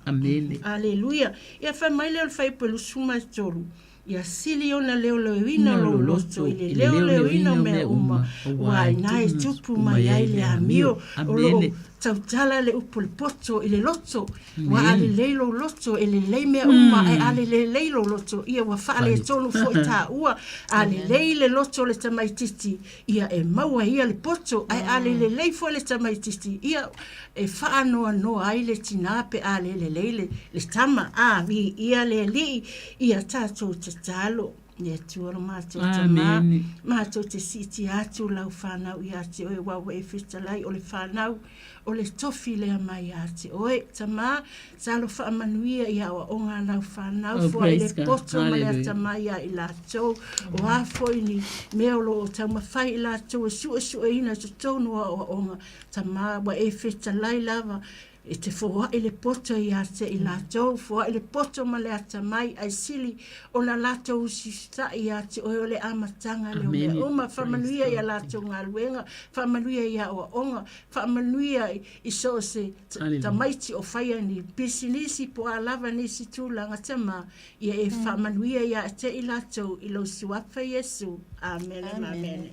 Aleluia. Ia fai mai lea o le fuaiupu e 23, Ia sili ona leoleoina lou loto i le leoleoina o mea uma, ua i ina e tupu mai ai le amio o lo o tautala le upu o le poto i le loto. Ua a lelei lou loto, e lelei mea uma, ae a le lelei lou loto, ia ua faaletonu foi taua. A lelei le loto o le tamaitiiti, ia e maua e ia le poto, ae a le lelei foi le tamaitiiti, ia e faanoanoa ai le tinā pe a le lelei le, le tama. A, viia le Alii, ia tatou tatalo. Le Atua lo matou Tamā, matou te siitia atu lau whanau ia te oe, aua ua e fetalai o le whanau, o le tofi lea mai ia te oe. Tamā, talo faamanuia i aoaoga a lau whanau, Oh, foai le praise God. poto ma le Hallelujah. atamai ia i latou, o a foi ni mea o lo o taumafai i latou e suesueina i totonu o aoaoga, Tamā, ua e fetalai lava e te foai le poto ia te i latou, foai le poto ma le atamai, ae sili ona latou usiusitai ia te oe o le amataga lea o mea Amene. uma. Praise Faamanuia ia God. latou galuega, faamanuia i aoaoga, faamanuia i so o se Hallelujah. tamaiti o faia ni pisinisi po o a lava nisi tulaga Tamā, ia e faamanuia ia te i latou i lou Suafa Iesu. Amene ma amene.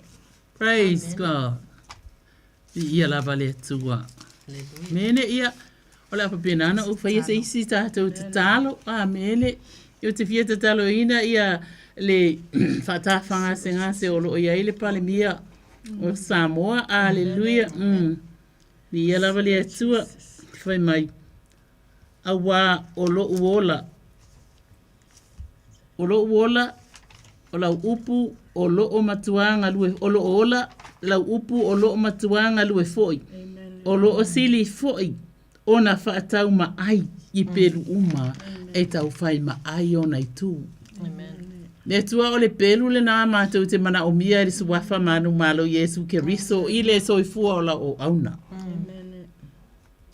Praise God. Viia lava le Atua. Mene ia, o le a faapena ona ou faia se isi tatou tatalo. Amene. Ou te fia tataloina ia le faatafagasegase o lo o i ai le Palemia o Samoa. Aleluia. Viia lava le Atua. Fai mai, auā o lou ola, O lou ola, o lau upu o loo matuā galue, o loo ola lau upu o loo matuā galue foi, o loo sili foi ona faataumaai i pelu uma e taufai maai ona itu. Le Atua o le pelu lenā matou te manaomia e le Suafa manumalo Iesu Keriso i le soifua o lau auauna.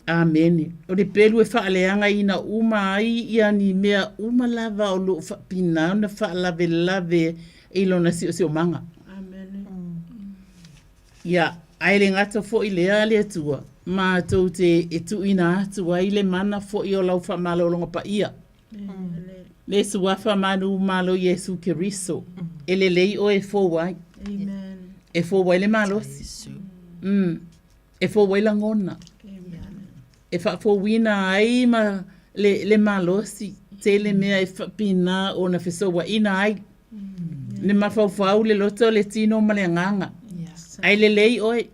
Amene. O le pelu e faaleagaina uma ai ia ni mea uma lava o loo faapena ona faalavelave i lona siosiomaga. Ia, ae le gata foi lea le Atua, matou te e tuuina atu ai le mana foi o lau faamalologa paia. Le Suafa manumalo Iesu Keriso, e lelei oe e fou ai. E fou ai le malosi. E fou ai lagona. E faafouina ai ma le, le malosi tele mea e faapena ona fesouaina ai le mafaufau, le loto, le tino ma le agaga. Ae lelei oe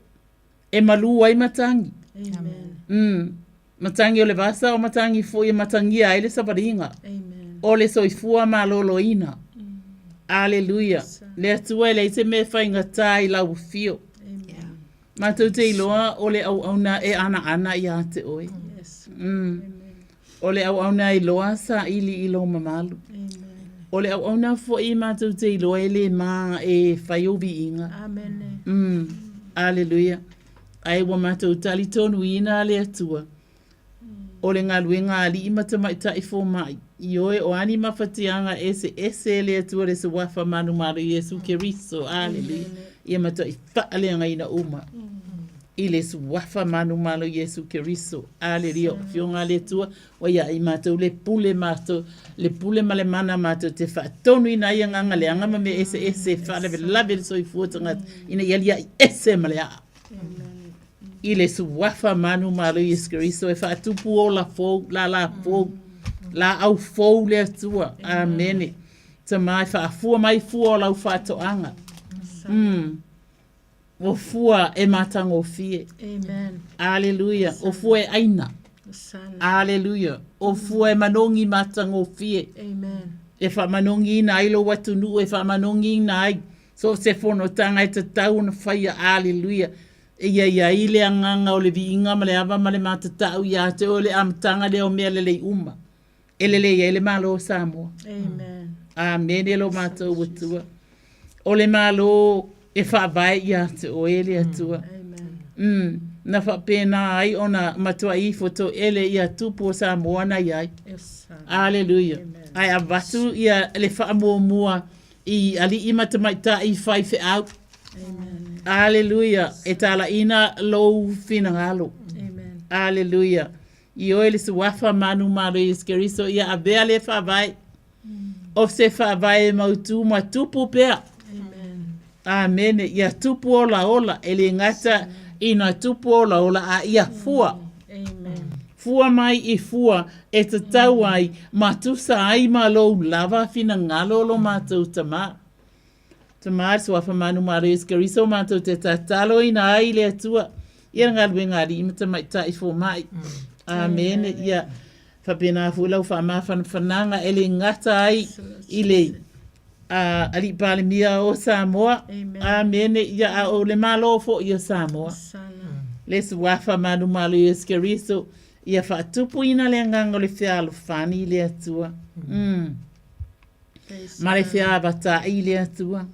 e malū ai matagi. Matagi o le vasa o matagi foi e matagia ai le savaliga o le soifua maloloina. Aleluia. Le Atua e leai se mea e faigata i lau afio. Matou te iloa o le auauna e anaana iā te oe. O le auauna e iloa saili i lou mamalu. O le auauna foi matou te iloa e le ma e fai ou viiga. Aleluia. Ae ua matou talitonuina le Atua o le galuega a alii ma tamaitai fomai, ioe, o a ni mafatiaga eseese e le Atua le Suafa manumalo Iesu Keriso, aleluia, ia matuai faaleagaina uma i le Suafa manumalo Iesu Keriso, aleluia, o Afioga a le Atua, ua ia i matou le pule matou, le pule ma le mana matou te faatonuina ai agaga leaga ma mea eseese e faalavelave le soifua o tagata ina ia aliaʻi ese ma le aa. I le Suafa manumalo Iesu Keriso e faatupu ola fou, lālā fou, laau fou le Atua. Amene. Tamā e faafua mai fua o lau faatoaga. O fua e matagofie. Amen. Aleluia. O fua e aina. Aleluia. O fua e manogi matagofie. Amen. E faamanogiina ai lou atunuu, e faamanogiina ai so o se fonotaga e tatau ona faia. Aleluia. E ia i ai le agaga o le viiga ma le ava ma le matatau ia te oe le amataga lea o mea lelei uma e lelei ai le Malo o Samoa. Amen. Amene lo matou Atua. O le Malo e faavae ia te oe le Atua. Mm, na faapena ai ona matuai ifo toele ia tupu o Samoa na i ai. Aleluia. Ae avatu ia le faamuamua i alii ma tamaitai faifeau. Aleluia. E talaiina lou finagalo. Aleluia. I oe le suafa manumalo Iesu Keriso ia avea le faavae. O se faavae e mautū ma tupu pea. Amene. Ia tupu olaola, e le gata ina tupu olaola a ia fua. Fua mai i fua e tatau ai ma tusa ai ma lou lava finagalo lo matou Tama. Tama, le Suafa manumalo Iesu Keriso matou te tataloina ai i le Atua ia le galuega a alii ma tamaitai fomai. Amene. Ia faapena foi lau faamafanafanaga e le gata ai i le Alii Palemia o Samoa. Amene. Ia a o le Malo foi o Samoa. Le Suafa manumalo Iesu Keriso ia faatupuina le agaga o le fealofani i le Atua. Mm. Ma le feavataʻi i le Atua,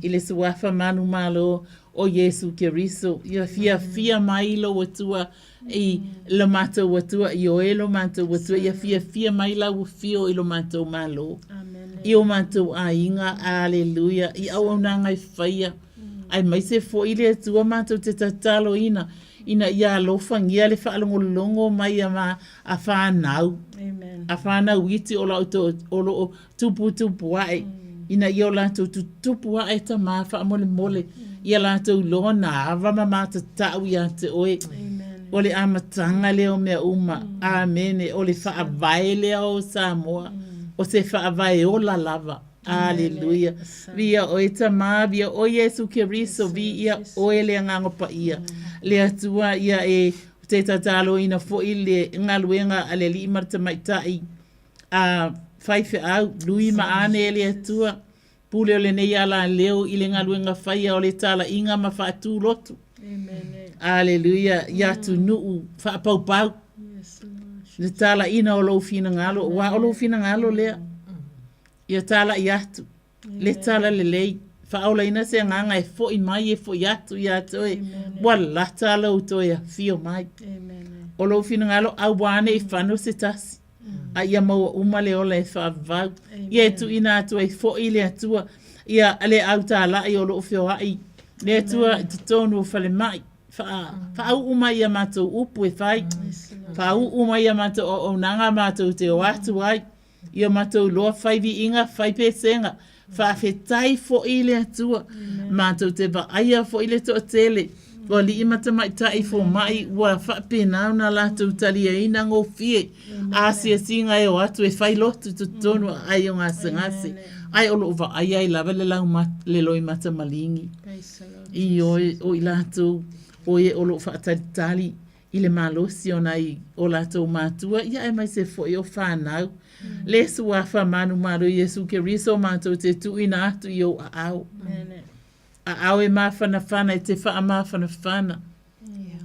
i le Suafa manumalo o Iesu Keriso. Ia fiafia mai lou Atua i lo matou Atua, ioe lo matou Atua, ia fiafia mai lau afio i lo matou Malo, i o matou aiga, aleluia, i auaunaga e faia, aemaise foi le Atua matou te tataloina, ina ia alofagia le faalogologo mai a ma, a fanau, a fanau iti o lo o tuputupu ae, ina ia o latou tutupu ae tama faamolemole, ia latou iloa na ava ma matatau ia te oe. O le amataga lea o mea uma. Amene. O le faavae lea o Samoa. O se faavae ola lava. Aleluia. Viia oe Tama, viia oe Iesu Keriso, viia oe le Agaga Paia. Le Atua ia e te tataloina foi le galuega a le alii ma le tamaitai a faifeau, lui ma ane e le Atua, pule o lenei alaleo i le galuega faia o le talaiga ma faatu lotu. Aleluia, i atunuu faapaupau. Le talaiina o lou finagalo, aua o lou finagalo lea. Ia talai atu le tala lelei, faaolaina se agaga e foi mai e foi atu ia te oe, ua lata lou toe afio mai. O lou finagalo, aua ne i fano se tasi, a ia maua uma le ola e faavavau. Ia e tuuina atu ai foi le Atua ia le au talai o lo o feoai le Atua i totonu o falemai. Faauu mai ia matou upu e fai, faauu mai ia matou auaunaga matou te o atu ai. I o matou iloa fai viiga, fai pesega, faafetai foi i le Atua. Matou te vaaia foi le toatele o alii ma tamaitai fomai ua faapena ona latou taliaina gofie asiasiga e o atu e fai lotu i totonu o aai o gasegase, ae o lo o vaaia ai lava le le loimata maligi. Ioe, o i latou o e o lo o faatalitali i le malosi o nai o latou matua, ia aemaise foi o fanau. Le Suafa manumalo Iesu Keriso matou te tuuina atu i ou aao. Aao e mafanafana e te faamafanafana.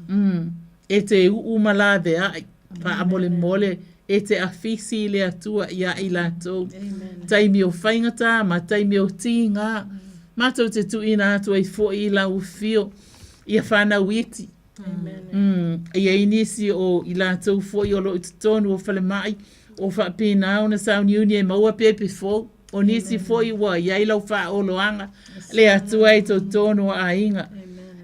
Mm. E te uu ma laveai, faamolemole e te afisi i le Atua ia i latou. Taimi o faigata ma taimi o tiga, matou te tuuina atu ai foi i lau afio ia fanau iti. Mm, e i ai nisi o i latou foi o lo o i totonu o falemai o faapena ona sauniuni e maua pepe fou. O nisi foi ua i ai lau faaoloaga le Atua i totonu o aiga.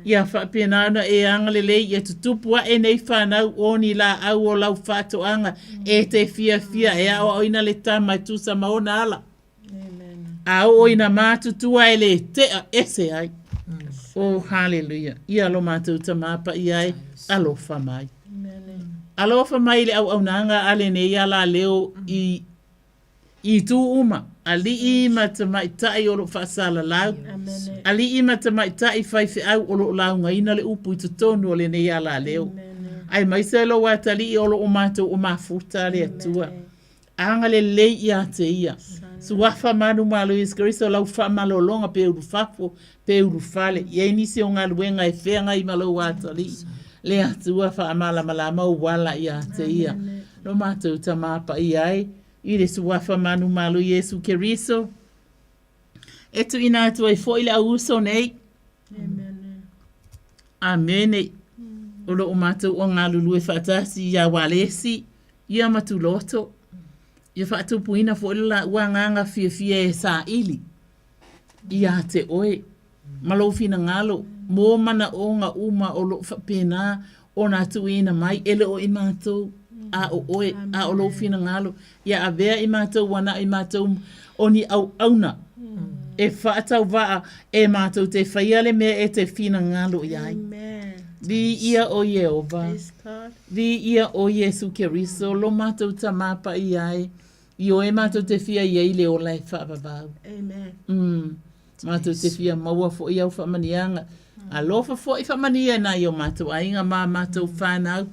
Ia faapena ona e agalelei ia tutupu ae nei fanau o ni laau o lau faatoaga e te fiafia e aoaoina le tama e tusa ma ona ala. A oo ina matutua e le tea ese ai. Oh, haleluia. Ia lo matou Tama Paia e, alofa mai. Alofa mai i le auaunaga a lenei alaleo i i itu uma, alii ma tamaitai o lo o faasalalau, alii ma tamaitai faifeau o lo o laugaina le upu i totonu o lenei alaleo. Aemaise lou atalii o lo o matou o mafuta le Atua. Agalelei ia te ia. Suafa manumalo Iesu Keriso lau faamalologa pe ulufafo pe ulufale. I ai nisi o galuega e feagai ma lou atalii, le Atua faamalamalama ou ala ia te ia. Lo matou Tamā Paia e, i le Suafa manumalo Iesu Keriso, e tuuina atu ai foi le au uso nei. Amene. O lo o matou o galulue faatasi ia Walesi, ia Matuloto, ia faatupuina foi le laua agaga fiafia e saili ia te oe ma lou finagalo mo manaoga uma o lo o faapena ona tuuina mai, e le o i matou, a o oe, a o lou finagalo, ia avea i matou ua na o i matou o ni auauna e faatauvaa e matou te faia le mea e te finagalo i ai. Viia o Ieova, viia o Iesu Keriso, lo matou Tamā Paia e, i oe matou te fia i ai le ola e faavavau. Amen. Matou te fia maua foi au faamaniaga. Alofa foi faamanuia i nai o matou aiga ma matou fanau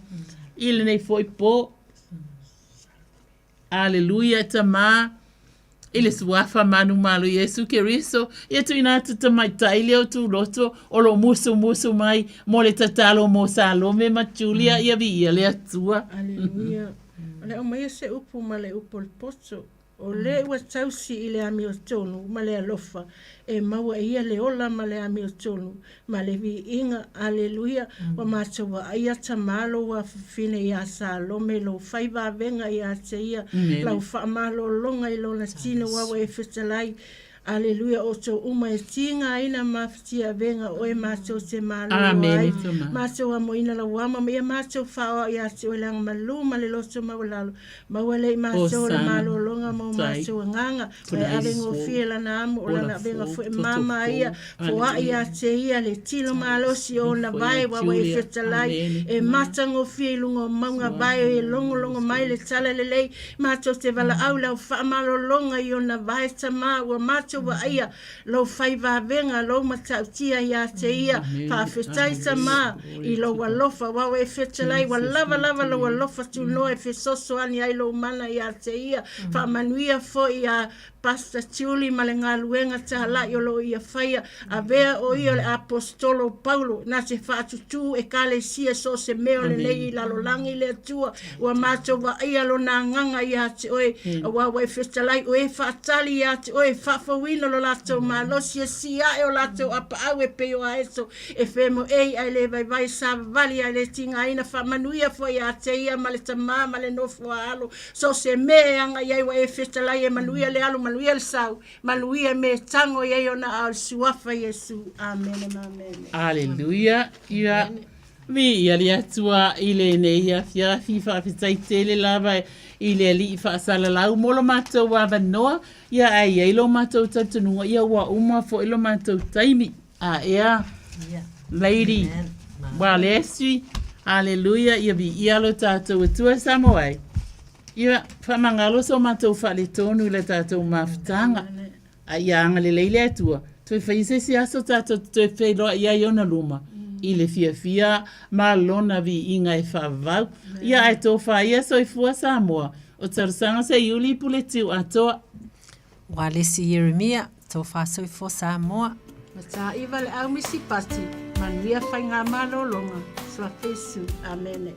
i lenei foi po. Aleluia Tamā i le Suafa manumalo Iesu Keriso, ia tuuina atu tamaitai lea o Tuloto o lo o musumusu mai mo le tatalo mo Salome ma Julia, ia viia le Atua. Aleluia. O le a aumaia se upu ma le upu o le poto. O le ua tausi i le amiotonu ma le alofa, e maua e ia le ola ma le amiotonu ma le viiga. Aleluia! Ua matou vaaia Tamā lou afafine iā Salome, lou faiva avega ia te ia, lau faamalologa i lona tino ua ua e fetalai. Aleluia! Outou uma e tigaina ma mafatia avega oe matou te malolo ai, matou amoina lau ama ma ia matou faaoao ia te oe le agamalu ma le loto maualalo. Maua lea i matou o le malologa ma o matou agaga, ma e ave gofie lana amo o lana avega foi e mama ia, foai ia te ia le tino malosi o ona vae ua e fetalai, e matagofie i luga o mauga vae e logologo mai le tala lelei, matou te valaau lau faamalologa i ona vae tama ua matou vaaia lou faiva avega, lou matautia ia te ia. Faafetai Tamā i lou alofa, aua ua e fetalai, ua lava lava lou alofa tunoa e fesoasoani ai lou mana ia te ia. Faamanuia foi ia Pastor Tiuli ma le galuega talai o lo o ia faia. Avea o ia o le Aposetolo o Paulo, na te faatutū Ekalesia so o se mea o lenei i lalolagi le Atua. Ua matou vaaia lona agaga ia te oe, aua ua e fetalai o e faatali ia te oe, faafouina lo latou malosi, e sii ae o latou apaau e pei o aeto, e femoei ae le vaivai, savavali ae le tigaina, faamanuia foi ia te ia ma le Tamā ma le Nofo a Alo, so o se mea e agai ai ua e fetalai e manuia le alu, manuia le sau, manuia mea e tago i ai ona ao le Suafa Iesu. Amene ma amene. Aleluia. Ia Viia le Atua i lenei afiafi, faafetai tele lava i le Alii faasalalau mo lo matou avanoa, ia ae i ai lo matou talitonuga, ia ua uma foi lo matou taimi. A ea, Lady Walesi, Aleluia, ia viia lo tatou Atua Samoa e. Ia faamagalo so matou faaletonu i le tatou mafutaga. A ia agalelei le Atua, toe faia se isi aso tatou te toe feiloai ai ona luma, i le fiafia ma lona viiga e faavavau. Ia ae tofa ia soifua Samoa, o talosaga Seiuli Puletiu atoa. Walesi Ieremia, tofa soifua Samoa. Mataiva le au misipati, manuia faigamalologa. Suafa Iesu. Amene.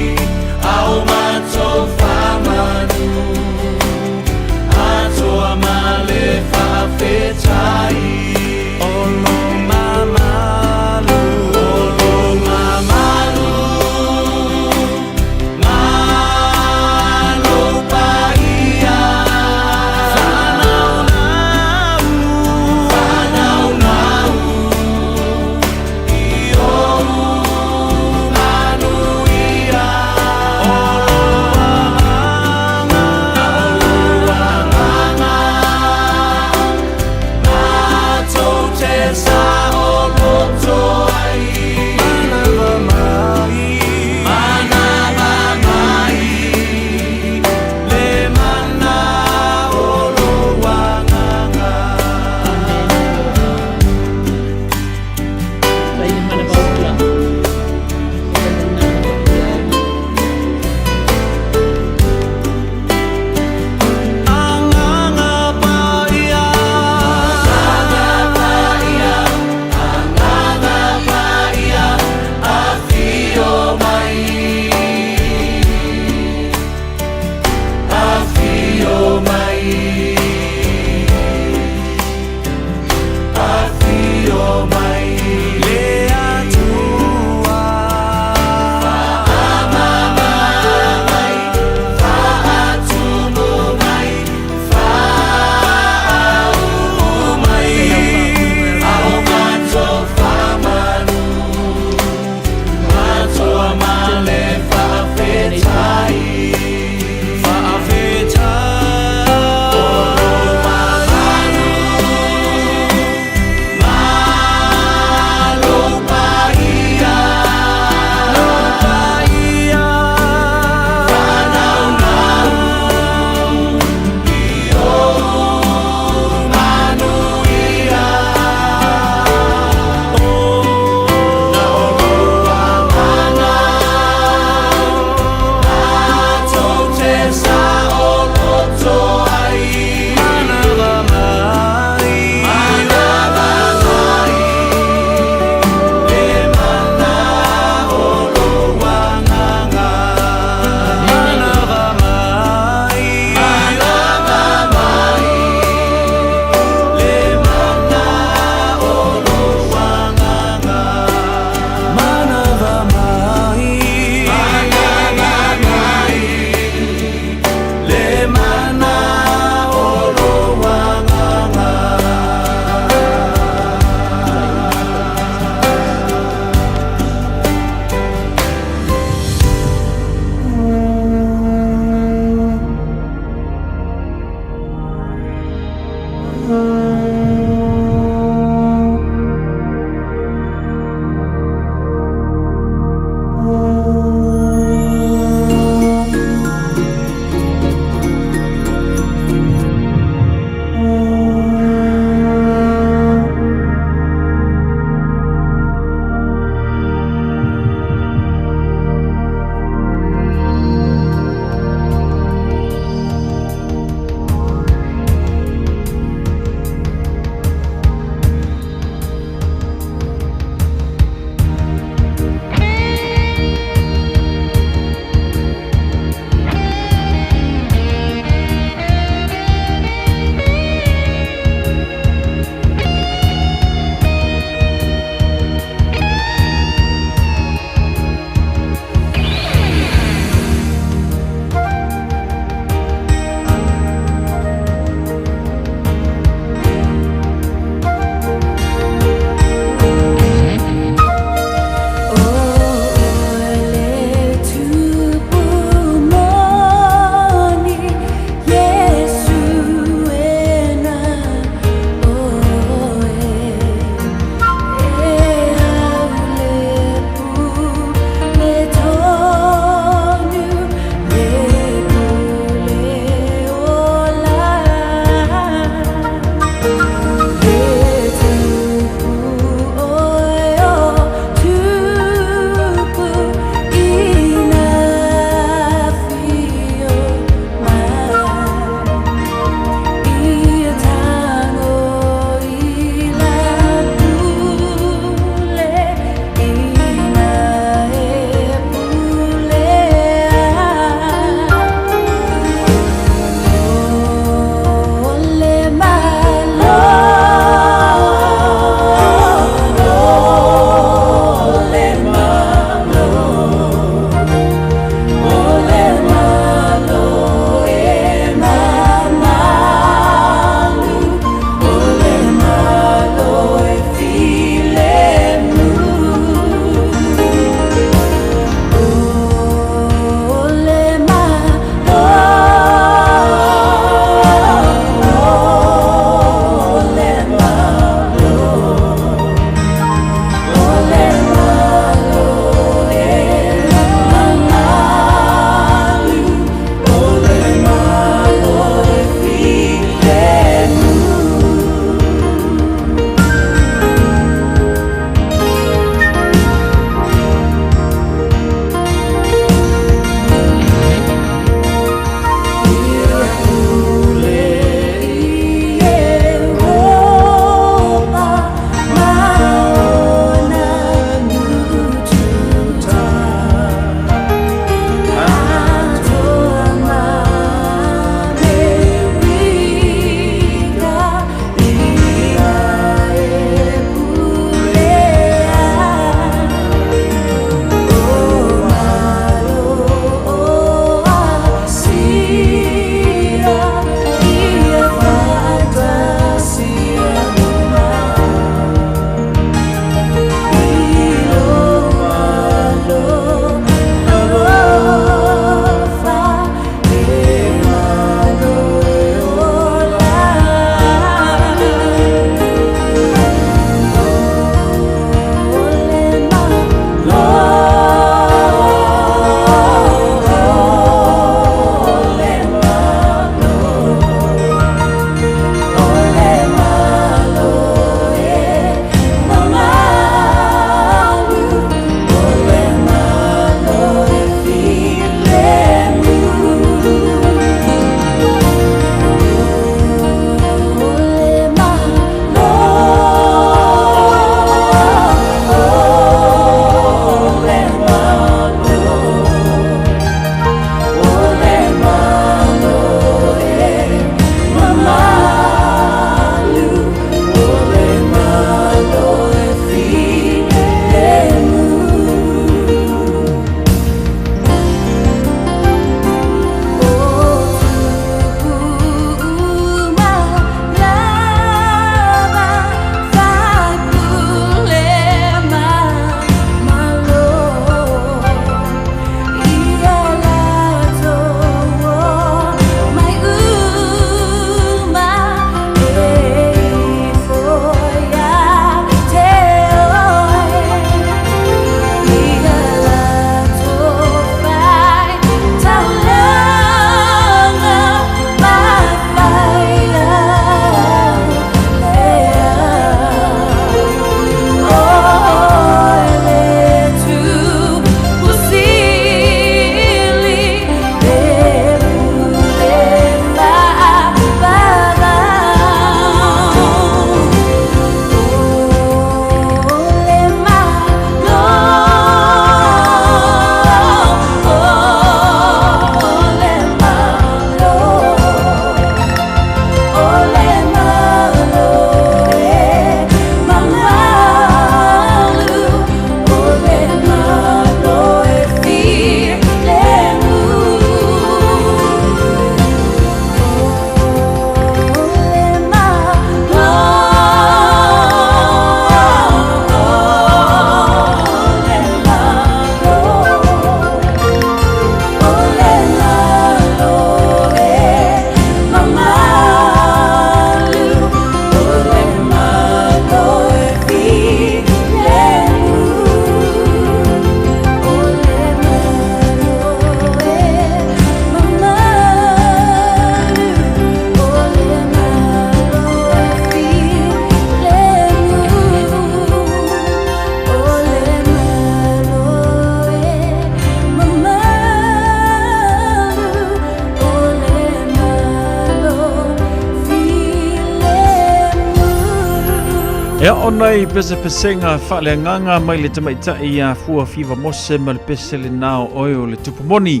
Ia, o nai pesepesega faaleagaga mai le tamaitai ia Fua Fiva Mose ma le pese lenā o oe o le Tupu Moni.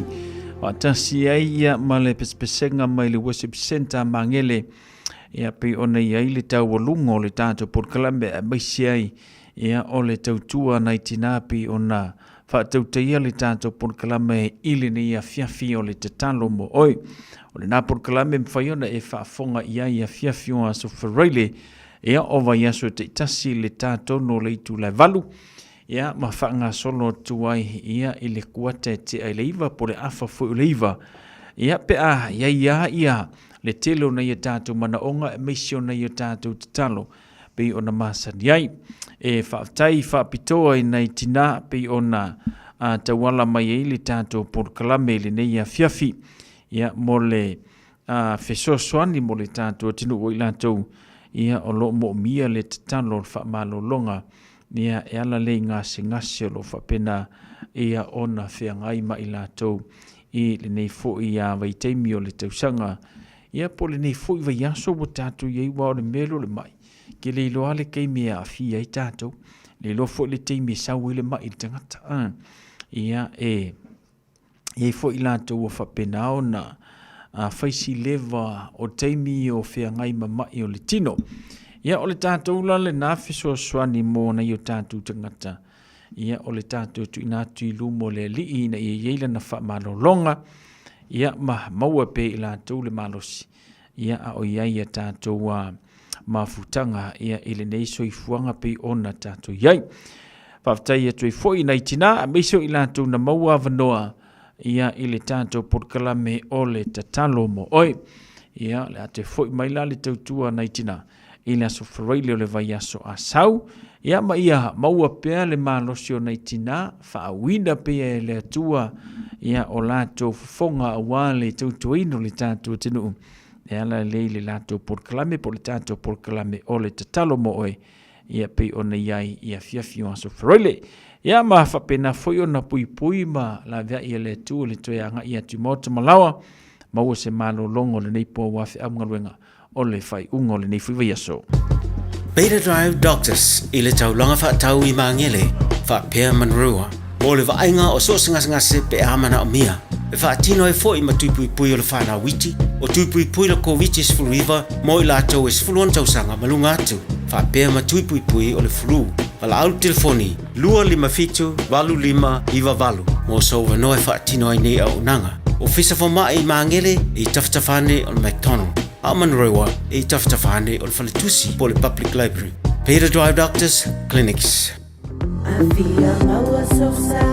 Faatasi ai ia ma le pesepesega mai le Worship Centre Magele. Ia, pei ona i ai le taualuga o le tatou polokalame aemaise ai ia o le tautua nai tinā pei ona faatautaia le tatou polokalame i lenei afiafi o le tatalo mo oe. O lenā polokalame e mafai ona e faafofoga i ai i afiafi o Aso Faraile, ia o vaiaso e taitasi i le ta tonu o le itula e 8, ia ma faagasolo atu ai ia i le kuata e tea i le 9 po o le afa foi o le 9. Ia pe a i ai lava ia le tele o nai a tatou manaoga aemaise o nai a tatou tatalo pei ona masani ai. E faafetai faapitoa i nai tinā pei ona a tauala mai ai le tatou polokalame i lenei afiafi ia mo le a fesoasoani mo le tatou atunuu o i latou ia o lo o moomia le tatalo o le faamalologa ia e ala lea i gasegase o lo o faapena ia ona feagai ma i latou i lenei foi a vaitaimi o le tausaga ia po o lenei foi vaiaso ua tatou i ai aua o le mea lea o le mai ke le iloa le taimi e aafia ai tatou le iloa foi le taimi e sau ai le mai i le tagata a ia e i ai foi latou ua faapena ona fai si leva o taimi o feagai ma mai o le tino. Ia, o le tatou la lenā fesoasoani mo nai o tatou tagata, ia, o le tatou tuuina atu i luma o le Alii ina ia i ai lana faamalologa, ia, ma maua pea i latou le malosi, ia, a o i ai a tatou mafutaga, ia, i lenei soifuaga pei ona tatou i ai. Faafetai atu ai foi i nai tinā, aemaise o i latou na maua avanoa, ia, i le tatou polokalame o le tatalo mo oe. Ia, o le a toe foi mai la le tautua a nai tinā i le aso Faraile o le vaiaso a sau. Ia, ma ia maua pea le malosi o nai tinā, faauina pea e le Atua, ia, o latou fofoga aua le tautuaina o le tatou atunuu e ala lea i le latou polokalame po o le tatou polokalame o le tatalo mo oe, ia pei ona i ai i afiafi o aso Faraile. Ia ma faapena foi ona puipui ma laveai e le Atua le toe agai atu i maota ma laoa, maua se malologa o lenei po aua feau ma galuega o le faaiuga o lenei foi vaiaso. Beta Drive Doctors i le taulaga faatau i Magele faapea Manurewa mo le vaaiga o so o se gasegase pe a manaomia. E faatino ai foi ma tui puipui o le whanau iti, o tui puipui le Koviti-19 mo i latou e 16 tausaga ma luga atu, faapea ma tui puipui o le flu. Valaau le telefoni 257 8598 mo sou avanoa e faatino ai nei auaunaga. Ofisa Fomai i Magele e i tafatafa ane o le McDonald, a o Manurewa e i tafatafa ane o le Faletusi po o le Public Library. Beta Drive Doctors Clinics. Afia maua sosa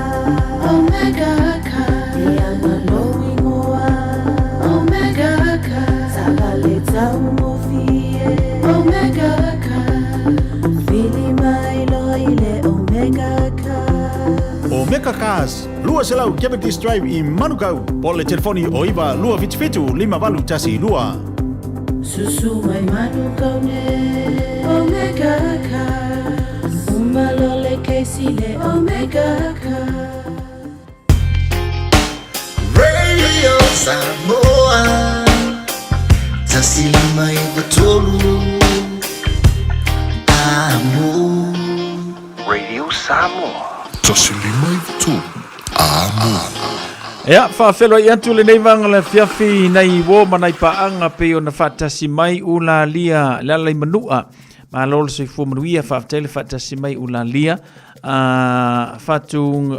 Omega Car E ana lou ingoa Omega Car Taavale taugofie Omega Car Vili mai loa i le Omega Car Omega Cars, 200 Cavendish Drive i Manukau, po o le telefoni o 9 277 5812. Susu mai Manukau nei Omega Cars Uma loa le kesi le Omega Cars. Radio Samoa 153 Amo. Radio Samoa. 153 Amo. Ia, faafeloai atu lenei vaega o le afiafi i nai uo ma nai paaga pei ona faatasi mai Ulalia le ala i Manua. Malo le soifua manuia, faafetai le faatasi mai Ulalia. Fatu,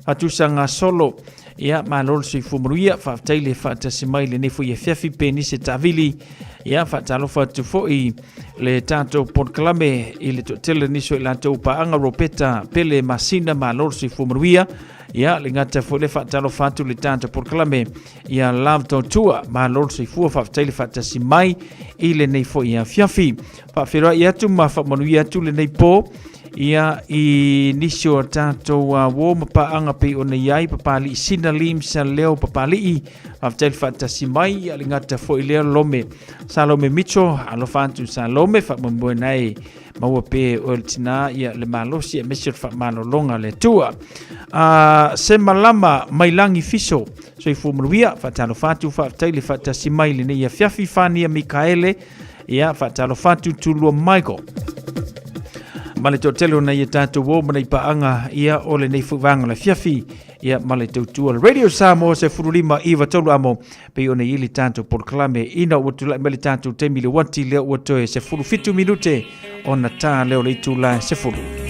Fatusagasolo, ia, malo le soifua manuia, faafetai le faatasi mai lenei foi afiafi Penise Taavili. Ia, faatalofa atu foi le tatou polokalame i le toatele nisi o i latou paaga Ropeta Pele Masina, malo le soifua manuia. Ia, le gata foi le faatalofa atu le tatou polokalame ia Love Tautua, malo le soifua, faafetai le faatasi mai i lenei foi afiafi. Faafeiloai atu ma faamanuia atu lenei po ia i nisi o tatou uo ma paaga pei ona i ai Papali'i Sina Lim Saleo Papali'i, faafetai le faatasi mai. Ia le gata foi lea Lome Salome Mitchell, alofa atu Salome, faamoemoe nae maua pe o le tinā ia le malosi aemaise o le faamalologa a le Atua. Se malama mai lagi fiso, soifua manuia, faatalofa atu, faafetai le faatasi mai lenei afiafi Fania Mikaele, ia faatalofa atu Tulua Michael. ma le toatele o nai e tātou o ma nei paaga ia o lenei foi vaega o le afiafi ia ma le tautua le Radio Samoa 15 9 3 amo pei ona i ai le tatou polokalame ina ua tulai mai le tatou taimi le uati lea ua toe 17 minute ona tā lea o le itula e 10.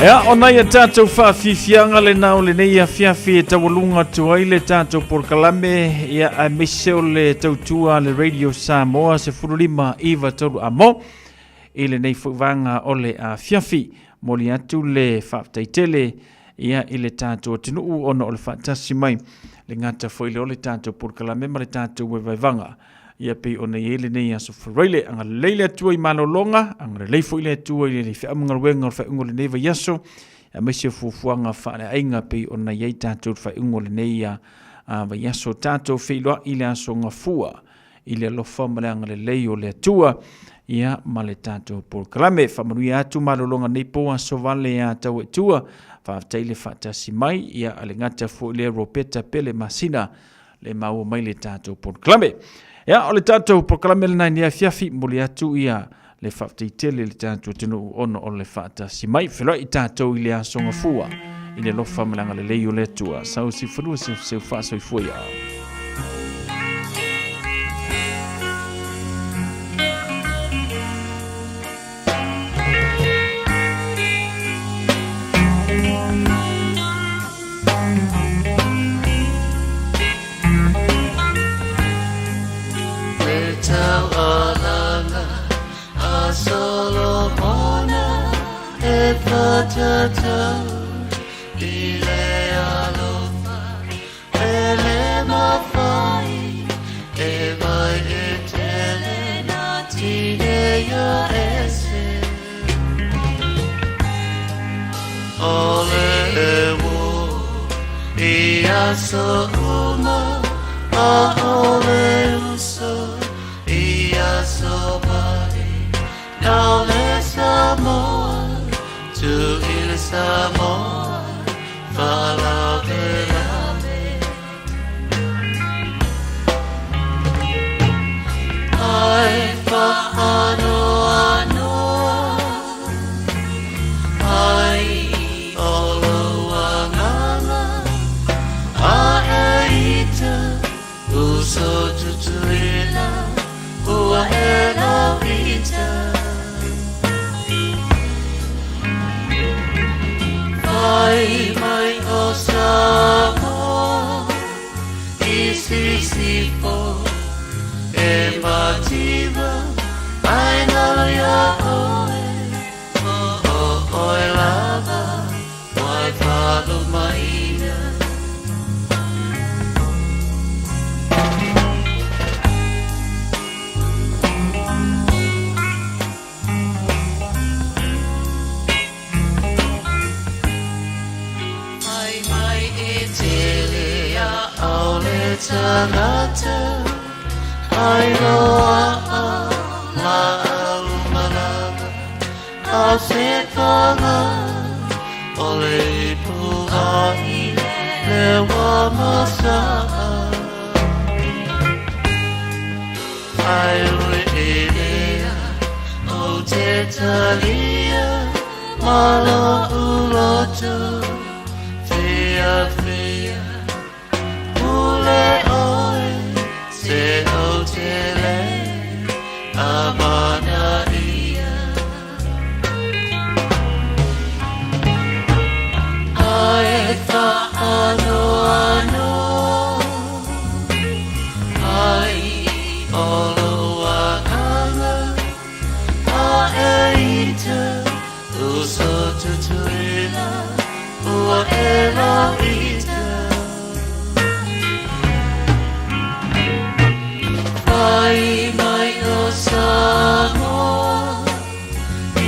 Ea, o nai a tātou whaafifianga le nao le nei afiafi e taualuga atu ai le tātou polokalame, ia aemaise o le tautua a le Radio Samoa 15 9 3 amo i lenei foi vaega o le afiafi. Momoli atu le faafetai tele ia i le tātou atunuu ona o le faatasi mai le gata foi lea o le tātou polokalame ma le tātou vaevaevaga. Ia pei ona i ai lenei aso Faraile, agalelei le Atua i malologa, agalelei foi le Atua i le feamugaluega o le faaiuga o lenei vaiaso, aemaise o fuafuaga faaleaiga pei ona i ai tatou i le faaiuga o lenei vaiaso. Tatou feiloai i le aso Gafua i le alofa ma le agalelei o le Atua, ia ma le tatou polokalame. Faamanuia atu malologa nei po aso vale a tau e tua. Faafetai le faatasi mai, ia a le gata foi lea Ropeta Pele Masina le maua mai le tatou polokalame. Ia, o le tatou polokalame lena i nei afiafi, momoli atu ia le faafetai tele i le tatou atunuu ona o le faatasi mai. Feiloai tatou i le aso Gafua i le alofa ma le agalelei o le Atua. Sau sifanua seuseu faasoifua ia. whatatau i le alofa e le mawhai e mai e tele nā tineia ese. O le wo i aso uma a o le uso i aso mai nau le Samoa tu i le Samoa whalavelave. Ai whaanoanoa ai o lou agaga a e ita uso tutuila ua e lauita. Fai mai o Samoa i sisifo e mativa ai nalo ia oe o o oe lava wai whalumaina. Mai mai e tele a au le tangata ai loa a la au malama a se panga o le ipu ai le wa masaa. Ai ui e lea o te talia malo uloto fia fia ule oe se o te le amana ia. Ai whaanoanoa ai o lou agaga a e ita uso tutuila ua e lauita. Fai mai o Samoa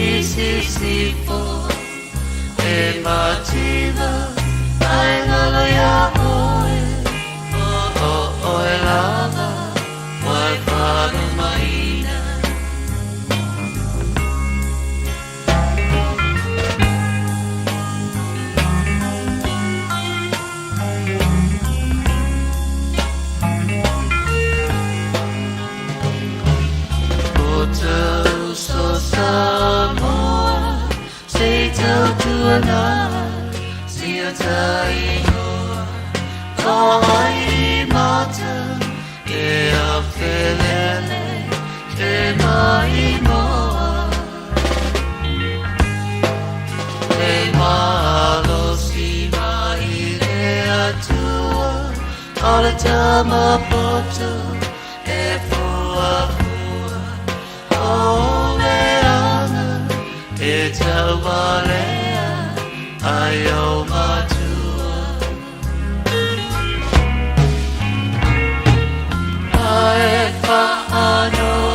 i sisifo e mativa ai ngalo ia oe o o oe lava wai whalumaina. O te uso Samoa se tautuana sia taingoa o ai mata e a felele e mai moa. E malosi mai le atua o le tamapoto e fua fua o le anga e taualea ai o matua. Ai whaanoanoa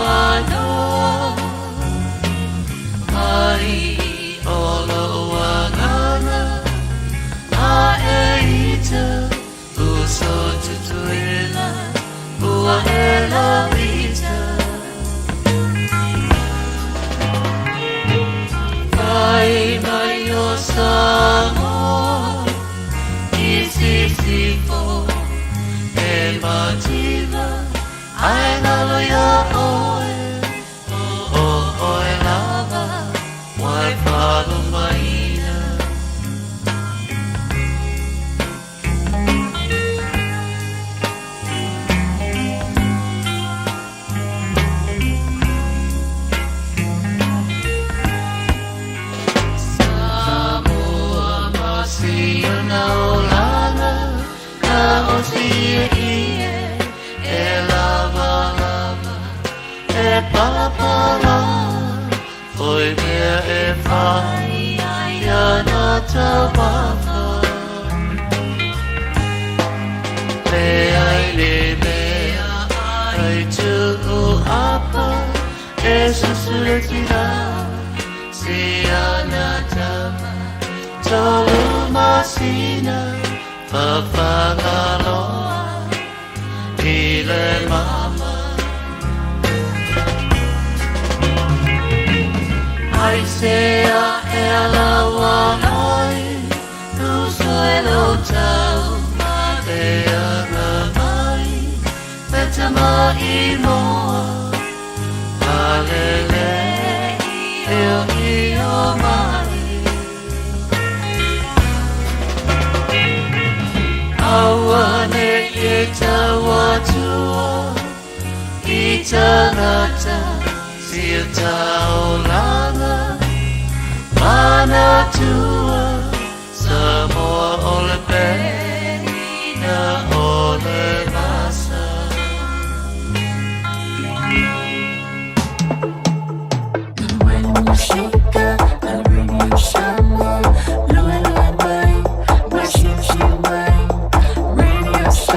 ai o lou agaga a e ita uso tutuila ua e lauita. Fai mai o Samoa i sisifo e mativa ai ngalo ia oe o o oe lava wai whalumaina. Samoa ma siona olaga ka o sia ie e lava lava e palapala oi mea e whai taumafa Leai le mea ai tuu apa E susu le tina Si ana tama Tolu masina Fafagaloa I le mama Ai sea e alaua ai Uso e lo tau Ma le aga mai Le tama i moa Alele i o i o mai Aua ne i tau atua I tangata si taolanga Mana tu.